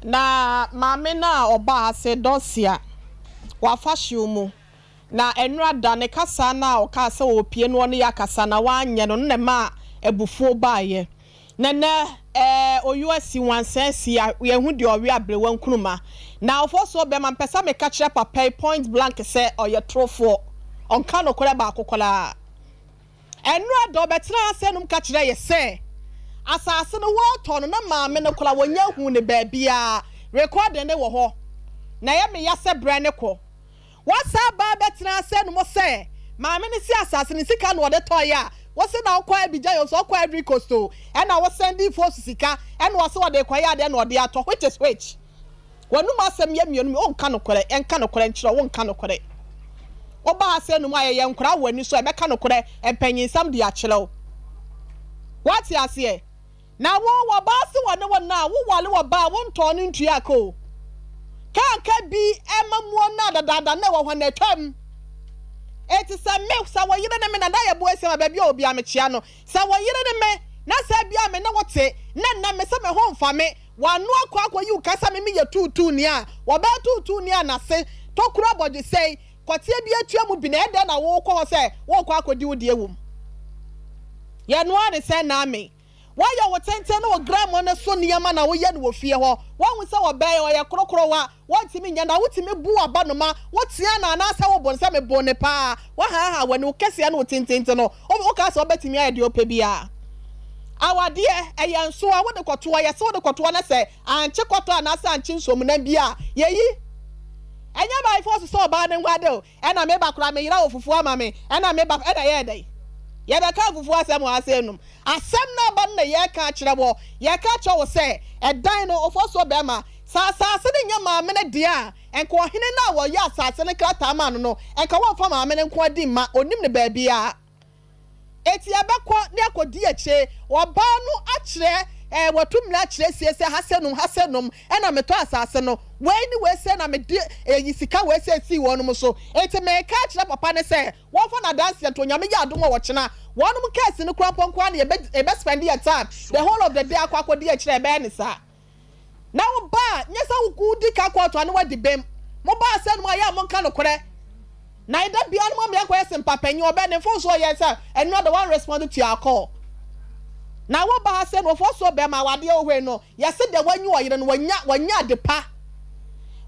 na maame no a ɔbaa ha se Dorcia wafa hyew mu Na ɛnora da, ne kasa no a ɔkaa sɛ ɔrepie no ɔne yɛ akasa na wanyɛ no no na ɛmaa abufuo baeɛ. Na nnɛ ɛɛ oyo asi, nwansa asi, yɛnhu deɛ ɔwe aberewa nkruma. Na ɔfɔsoɔ bɛrima, mepɛ sɛ meka kyerɛ papa yi point blank sɛ ɔyɛ torofoɔ. Ɔnka nokorɛ baako koraa. Ɛnora da ɔbɛtenaa ase nom ka kyerɛɛ yɛ sɛ asase no wɔretɔ no na maame no koraa wɔnnya nhuu no baabiara. Recording no wɔ hɔ. Na ɛyɛ me ya sɛ berɛ no kɔ. Wɔsan ba bɛtenaa ase nom sɛ maame no si asase no sika na ɔde tɔeɛ a, wose na ɔkɔ Abidjan o, sɛ ɔkɔ Ivory Coast o, ɛna wo sɛndii fos sika ɛna ɔse ɔde rekɔyɛ adeɛ na ɔde atɔ, which is which? W'anum asɛm yɛ mmienu, wonka nokorɛ, yɛnka nokorɛ nkyerɛ wo, wonka nokorɛ. Woba ha sɛ nom a yɛyɛ nkoraa wɔ w'ani so a, yɛbɛka nokorɛ, mpanyinsɛm de akyerɛ wo. Woate aseɛ? Na wo, wɔbaa se wɔne wo nna a, wo ware ɔbaa a, wo ntɔɔ no ntua ka o. Ka anka bi ɛma muo no a dadaada na ɛwɔ hɔ no atwam. Enti sɛ me, sɛ wo yere ne me, Nana Yeboah Asiamah, baabi a ɔwɔ biara mekyea no, sɛ wo yere ne me, na sɛ ebia me ne wo te, na nnɛ me se me ho mfa me, w'ano akɔ akɔyi wo ka sɛ me meyɛ tuutuuni a, wɔbɛyɛ tuutuuni a n'ase tokuro abɔdwesɛe, kɔteɛ bi atua mu bi na ɛdɛn na worekɔ hɔ sɛ worekɔ akɔdi wo deɛ wom? Yɛnoaa ne sɛn Naame? Woayɛ wo tenten ne wo gramoo no so nneɛma na woyɛ no wɔ fie hɔ. Woahu sɛ ɔbaa yi, ɔyɛ korokorowa, wontumi nyɛ na wotumi bu w'abanoma, wotea no anaasɛ wobo no sɛ meboo no paa. Woahaahaa w'ani, wo kɛseɛ ne wo tenten nti no, wokaa sɛ wobɛtumi ayɛ deɛ wopɛ biara. Awadeɛ, ɛyɛ nsoa, wode kɔtoɔ, yɛse wode kɔtoɔ na sɛ ankye kɔtɔ anaasɛ ankye nsuomunam bi a, yɛyi. Ɛnyɛ by force sɛ ɔbaa no nwade o. Ɛna me ba koraa me yera wɔ fufuo ama me ɛna me ba ɛna yɛyɛ dɛn yɛbɛka fufuo asɛm wɔ ha sɛ num asɛm no aba no na yɛka akyerɛ wɔ yɛka akyerɛ wo sɛ ɛdan no ofosuo bɛɛma sɛ asaase no nyɛ maame no deɛ a nka ɔhene no a wɔyɛ asaase no krataa maa no no nka wɔmfa maame no nko adi mma onim no baabiara. Enti yɛbɛkɔ na yɛakɔdi akyire. Ɔbaa no akyerɛ, ɛɛ, watu mmara akyerɛ sie sɛ ha sɛ nom, ha sɛ nom, ɛna metɔ asase no. Wei ne wei sɛ na mede ɛyi sika wei sɛ sii wɔnom so. Enti meka akyerɛ papa no sɛ wɔmfa no adanseɛ nto Onyame yɛ adom a ɔkyena wɔnom case no koraa mpo nko ara na yɛbɛ, yɛbɛ spend yɛ time the whole of the day akɔ akɔdi akyire a yɛbɛyɛ no saa. Na wo ba a, nyɛ sɛ wodi ka kɔɔto a na wadi bem. Mo ba asɛm no mu a, ɛyɛ a monka nokorɛ. Na da biara no mo amea kɔyɛ sempa panyin, ɔbɛ ne mfomsoɔ yɛ sɛ ɛno the one respond to your call. Na wo ba ha sɛ no ɔfɔsoɔ bɛrima awadeɛ wɔ hɔ yi no, yɛse deɛ wanyi ɔyere no wanya wanya ade pa.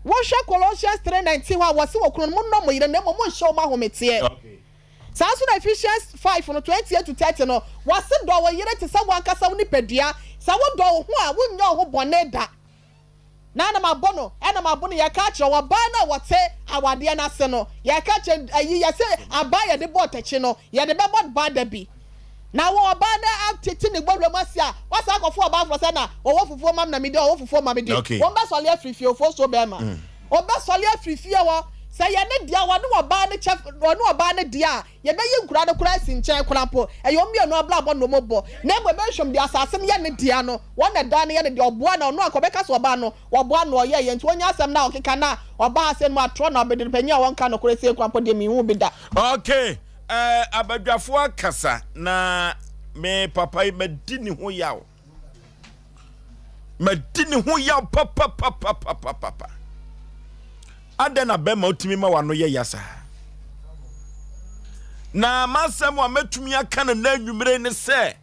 Wohwɛ Colossians 3:19 hɔ a, wɔse wɔ kunu no monnɔ mo yere na mmom monhyɛ wɔn ahometeɛ. Saa nso na Ephesians 5 no, 28 to 30 no, wɔse dɔ wo yere te sɛ wo ankasa wo nipadua. Sɛ wodɔ wo ho a, wonnyɛ wo ho bɔne da. Na na mabɔ no, ɛna mabo no, yɛka akyerɛ wo, ɔbaa no a wɔte awadeɛ no ase no, yɛka kyerɛ, ayi, yɛse abaa yɛde bɔɔ takyi no, yɛde bɛbɔ ba da bi. Na wo ɔbaa no atete ne bɔwura mu ase a, wasan akɔfo ɔbaa foforɔ sɛ na ɔwɔ fufuo ma me na medi, ɔwɔ fufuo ma me di. Okay. Wɔn bɛsɔle afiri fie, ofuo so bɛrima. Ɔbɛsɔle afiri fie hɔ. Sɛ yɛ ne dea, ɔne ɔbaa no kyɛ, ɔne ɔbaa no dea a, Yɛbɛyi nkura no koraa asi nkyɛn koraa mpo, ɛyɛ wɔn mmienu abrabɔ na wɔbɔ, na mmom ɛbɛhwɛm deɛ asase no yɛ ne dea no, wɔn na ɛdan no yɛ ne dea, ɔboa no a, ɔno anka ɔbɛka sɛ ɔbaa no, wɔboa no, ɔyɛeɛ, nti ɔnya asɛm no a ɔkeka no a, ɔbaa ha sei no mu atorɔ na ɔbɛdi no, panyin a ɔnka nokorɛ sei koraa mpo deɛ menhuu bi da. Ok eh, abadwafoɔ akasa na me papa yi madi ne ho yaw. Madi ne ho yaw papapapapapa. Adɛn na bɛrima wotumi ma w'ano yɛ ya saa? Na m'asɛm a mɛtumi aka no na anwummere ne sɛ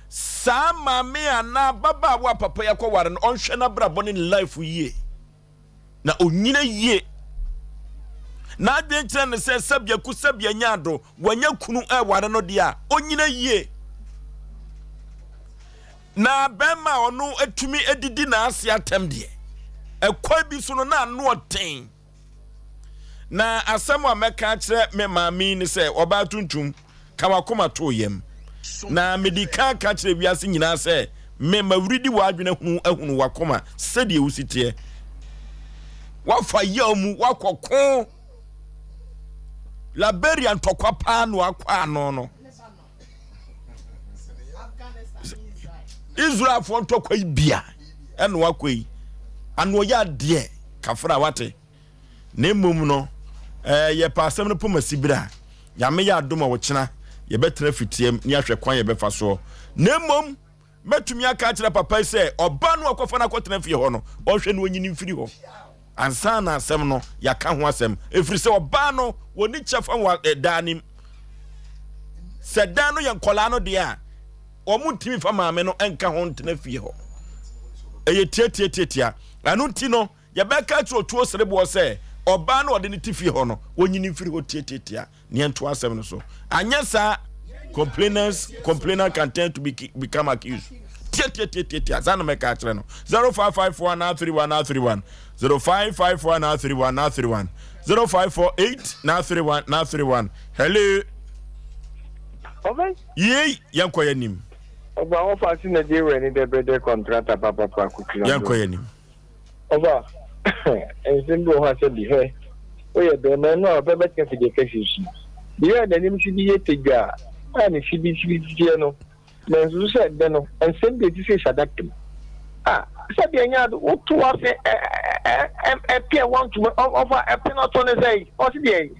saa maame anaa ababaawa a papa yi akɔware no ɔnhwɛ n'abrabɔ ne ne life yie. na onyina yie. N'adwene kyerɛ no sɛ sɛbea ku sɛbea nya ado, wanya kunu ɛware no deɛ a, onyina yie. Na bɛrima a ɔno atumi adidi n'ase atɛm deɛ, ɛkwan bi so no na ano ɔden. Na asɛm a mɛka akyerɛ me maame yi ne sɛ, ɔbaa tuntum, ka w'akoma to yam. Na mede kan ka kyerɛ wiase nyinaa sɛ, me mawuridi w'adwene ahunu ahunu w'akoma sɛdeɛ wosi teɛ. Woafa yaw mu, woakɔ ko. Liberia ntɔkwa paa na wakɔ ano no. Israelfoɔ ntɔkwa yi bia ɛna wakɔ yi. Ano ɔyɛ adeɛ kafra wate. Na mmom no, eh, yɛpɛ asɛm no poma sibire a, Nyame yɛ adom a ɔkyena yɛbɛtena fitiam ne ahwɛ kwan yɛbɛfa soɔ. Na mmom, mɛtumi aka akyerɛ papa yi sɛ ɔba no akɔfa no akɔtena fie hɔ no, ɔnhwɛ no ɔnyini mfiri hɔ ansa na asɛm no yɛaka ho asɛm, ɛfiri sɛ ɔbaa no wɔni kyɛfa wɔ eh, daa nim. Sɛ dan no yɛ nkɔlaa no deɛ a, wɔn ntumi fa maame no nka ho ntena fie hɔ. Ɛyɛ tiatiatiatia. Ɛno nti no, Yɛbɛka akyerɛ otuo sereboɔ sɛ ɔbaa no a ɔde no te fie hɔ no, ɔnyi no mfiri hɔ tiatiatia na yɛntoa asɛm no so. Anyɛ saa, complainers, complainer can tend to be, become accused. Tiatiatiatiatia, saa na mɛka akyerɛ no. 0554 931 931, 0554 931 931, 0548 931 931. Hello. Yei, yɛnkɔ yɛn anim. Ọba wọn fa si Nigeria ni dɛbrɛdɛ kɔntrata papapa kutuna. Yɛnkɔ yɛn anim. Ɔba, nsɛm bi wɔ hɔ a sɛ bi, hwɛ, woyɛ bɛrima, ɛno a ɔbɛ bɛtena fidie kɛseɛ so yi. Bere a n'anim si bi yɛ tagya a ne si bi si bi teɛ no, mansusu sɛ ɛnnɛ no, nsɛm bi a ɛte sei hyɛ adaka mu. A, sɛdeɛ ɛnyɛ ade, woto ase ɛ, ɛ, ɛ, ɛpeɛ wɔntoma, ɔfa ɛpe no ɔto ne sɛe, ɔse deɛ.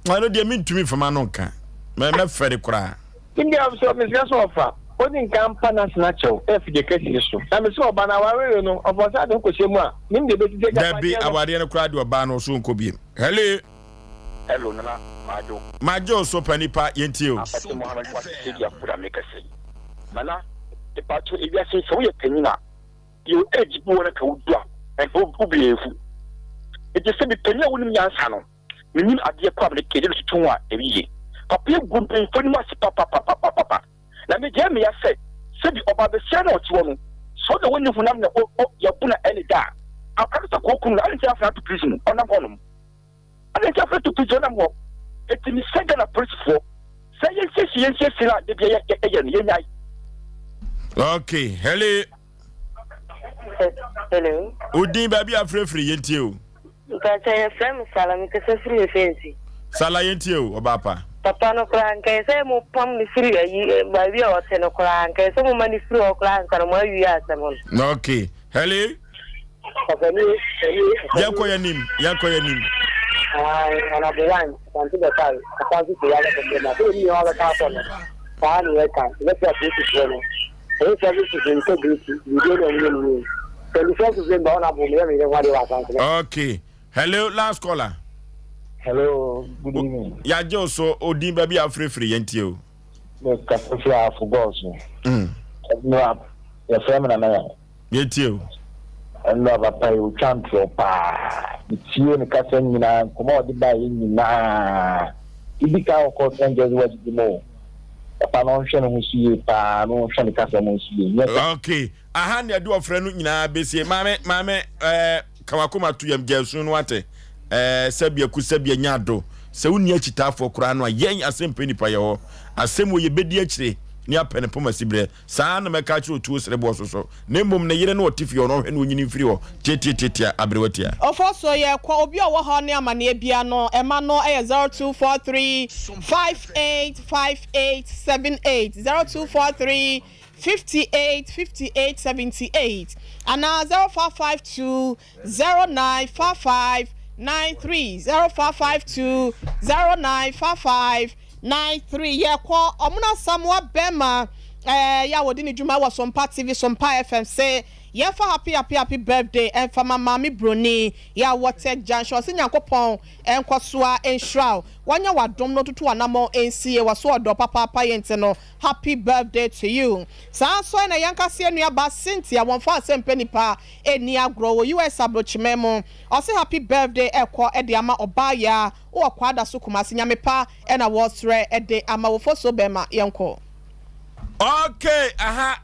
Ɛno deɛ mentumi mfa m'ano nka, mɛfɛre koraa. India nso mesrɛ sɛ ɔfa ɔdi nka mpa n'asena kyɛw ɛ fidie kɛseɛ so na mesrɛ ɔba no awareɛ no ɔfa ɔsa de ho kɔhyɛ mu a nim deɛ ɛbɛsi sɛ Dabi agyapadeɛ no. awareɛ no koraa deɛ ɔbaa no ɔso ɔnkɔ biem. Hello. Hello Nana Madwo. Madwo so pa nipa yɛntie o. Apɛte Mohammed Kwasi Sedi Afuda me kɛse yi. Nana mepakyɛw ewiase sɛ woyɛ panyin a your age bi wɔ na ka wodu a nka wo bere afu. Enti sɛ bi panyin a wonim nyansa no Menim adeɛ ko a mede kɛgye no tutu ho a ɛyiye. Papa yi gu mpanyinfoɔ anim ase papapapapapa. Na me deɛ meya sɛ, sɛbi ɔbaa bɛsia na ɔte hɔ no, sɛ ɔna wɔnni honam na o o yɛbo na ɛne da a, akora no sɛ kɔɔ kunu no, adɛn nti afena ato prison mu ɔnam hɔ nom? Adɛn nti afena to prison ɔnam hɔ? Eti mesrɛ Ghana polisifoɔ sɛ yɛnsiesie yɛnsiesie no a da bia yɛ yɛ no yɛnyae. Okay, hello. Hello. Odin baabi afirafiri yɛntie o. Mpakyɛ yɛfrɛ me Sala mekasa firi Mfɛnsi. Sala yɛntie o ɔbaa pa. Papa no koraa nka ɛsɛ sɛ mo pam no firi ayi baabi a ɔte no koraa nka ɛsɛ mo ma no firi hɔ koraa ansa na mo awie asɛm no. Okay hello. Yɛnkɔ yɛn nim yɛnkɔ yɛn nim. Honorable one Asante Bɛkae Asante sɛ yɛabɛbɔ mbɛ na sɛ ɛni yɛn abɛka akɔ no saa ne yɛka yɛbɛsɛ apolisifoɔ no Ɛyɛ services integrity biribi na ɛnyɛ mu yie. 21st December ɔna bo meyɛ me yere ho adeɛ wɔ asante no. Okay. Hello, last caller. Hello, good evening. Yagye wo so odin baabi a wofirifiri yɛn tie o. Me kasa firi afo gɔɔso. Ɛnura yɛfrɛ me nana yɛn. Yɛn tie o. Ɛnura papa yi otwa ntorɔ paa. Metie ne kasa nyinaa nkɔmɔ a ɔde baa yɛ nyinaa. Idi kan wɔ court ɛnkyerɛ sɛ wadidi mu o. Papa no ɔnhwɛ ne ho so yie paa na ɔnhwɛ ne kasa mu nso yie. Nyɛ sɛ. Okay, aha na yɛde ɔfrɛ no nyinaa bɛsie. Maame, maame, ɛɛ, ka wakoma to yam, gya asu no wate. Ɛɛ, sɛbi aku, sɛbi anya ado. Sɛ wonni akyitaafoɔ koraa no a, yɛn asɛmpɛ nipa yɛ hɔ. Asɛm wɔ yɛbɛdi akyire ne apɛ ne poma siberɛ. Saa ara na mɛka akyerɛ otuo sereboɔ so so, na mmom ne yere no ɔte fie hɔ no, ɔnhwɛ na ɔnyini mfiri hɔ tiatiatiatia aberewa tia. Ofosuo yɛ kɔ obi a ɔwɔ haw ne amaneɛ bia no ɛma no yɛ 0243 5858 78 0243 58 58 78 anaa 0552 0955 93 0552 0955 93 Yɛkɔ Ɔmono Asamoah bɛɛma eh yɛ a wɔdi ne dwuma wɔ Sompa TV Sompa FM se yɛmfa happy happy happy birthday ɛmfa ma Maame Broni yɛ a wɔ Tech Junction ɔse Nyankopɔn nkɔsoa nhyira wo wanya wadom no ntoto wanamɔn nsie wɔ so ɔdɔ papaapa yɛ nti no Happy birthday to you Saa nso na yɛn ankasa yɛn nua baa Cynthia wɔnfa asɛm pɛ nipa ɛnni agorɔ wɔ US abrokyimɛ mu ɔse happy birthday ɛkɔ de ama ɔbaa yaa wɔ Kwadaso Kumasi Nyame pa ɛna wɔsrɛ de ama wo Fosuo bɛɛma yɛnkɔ. Okay aha.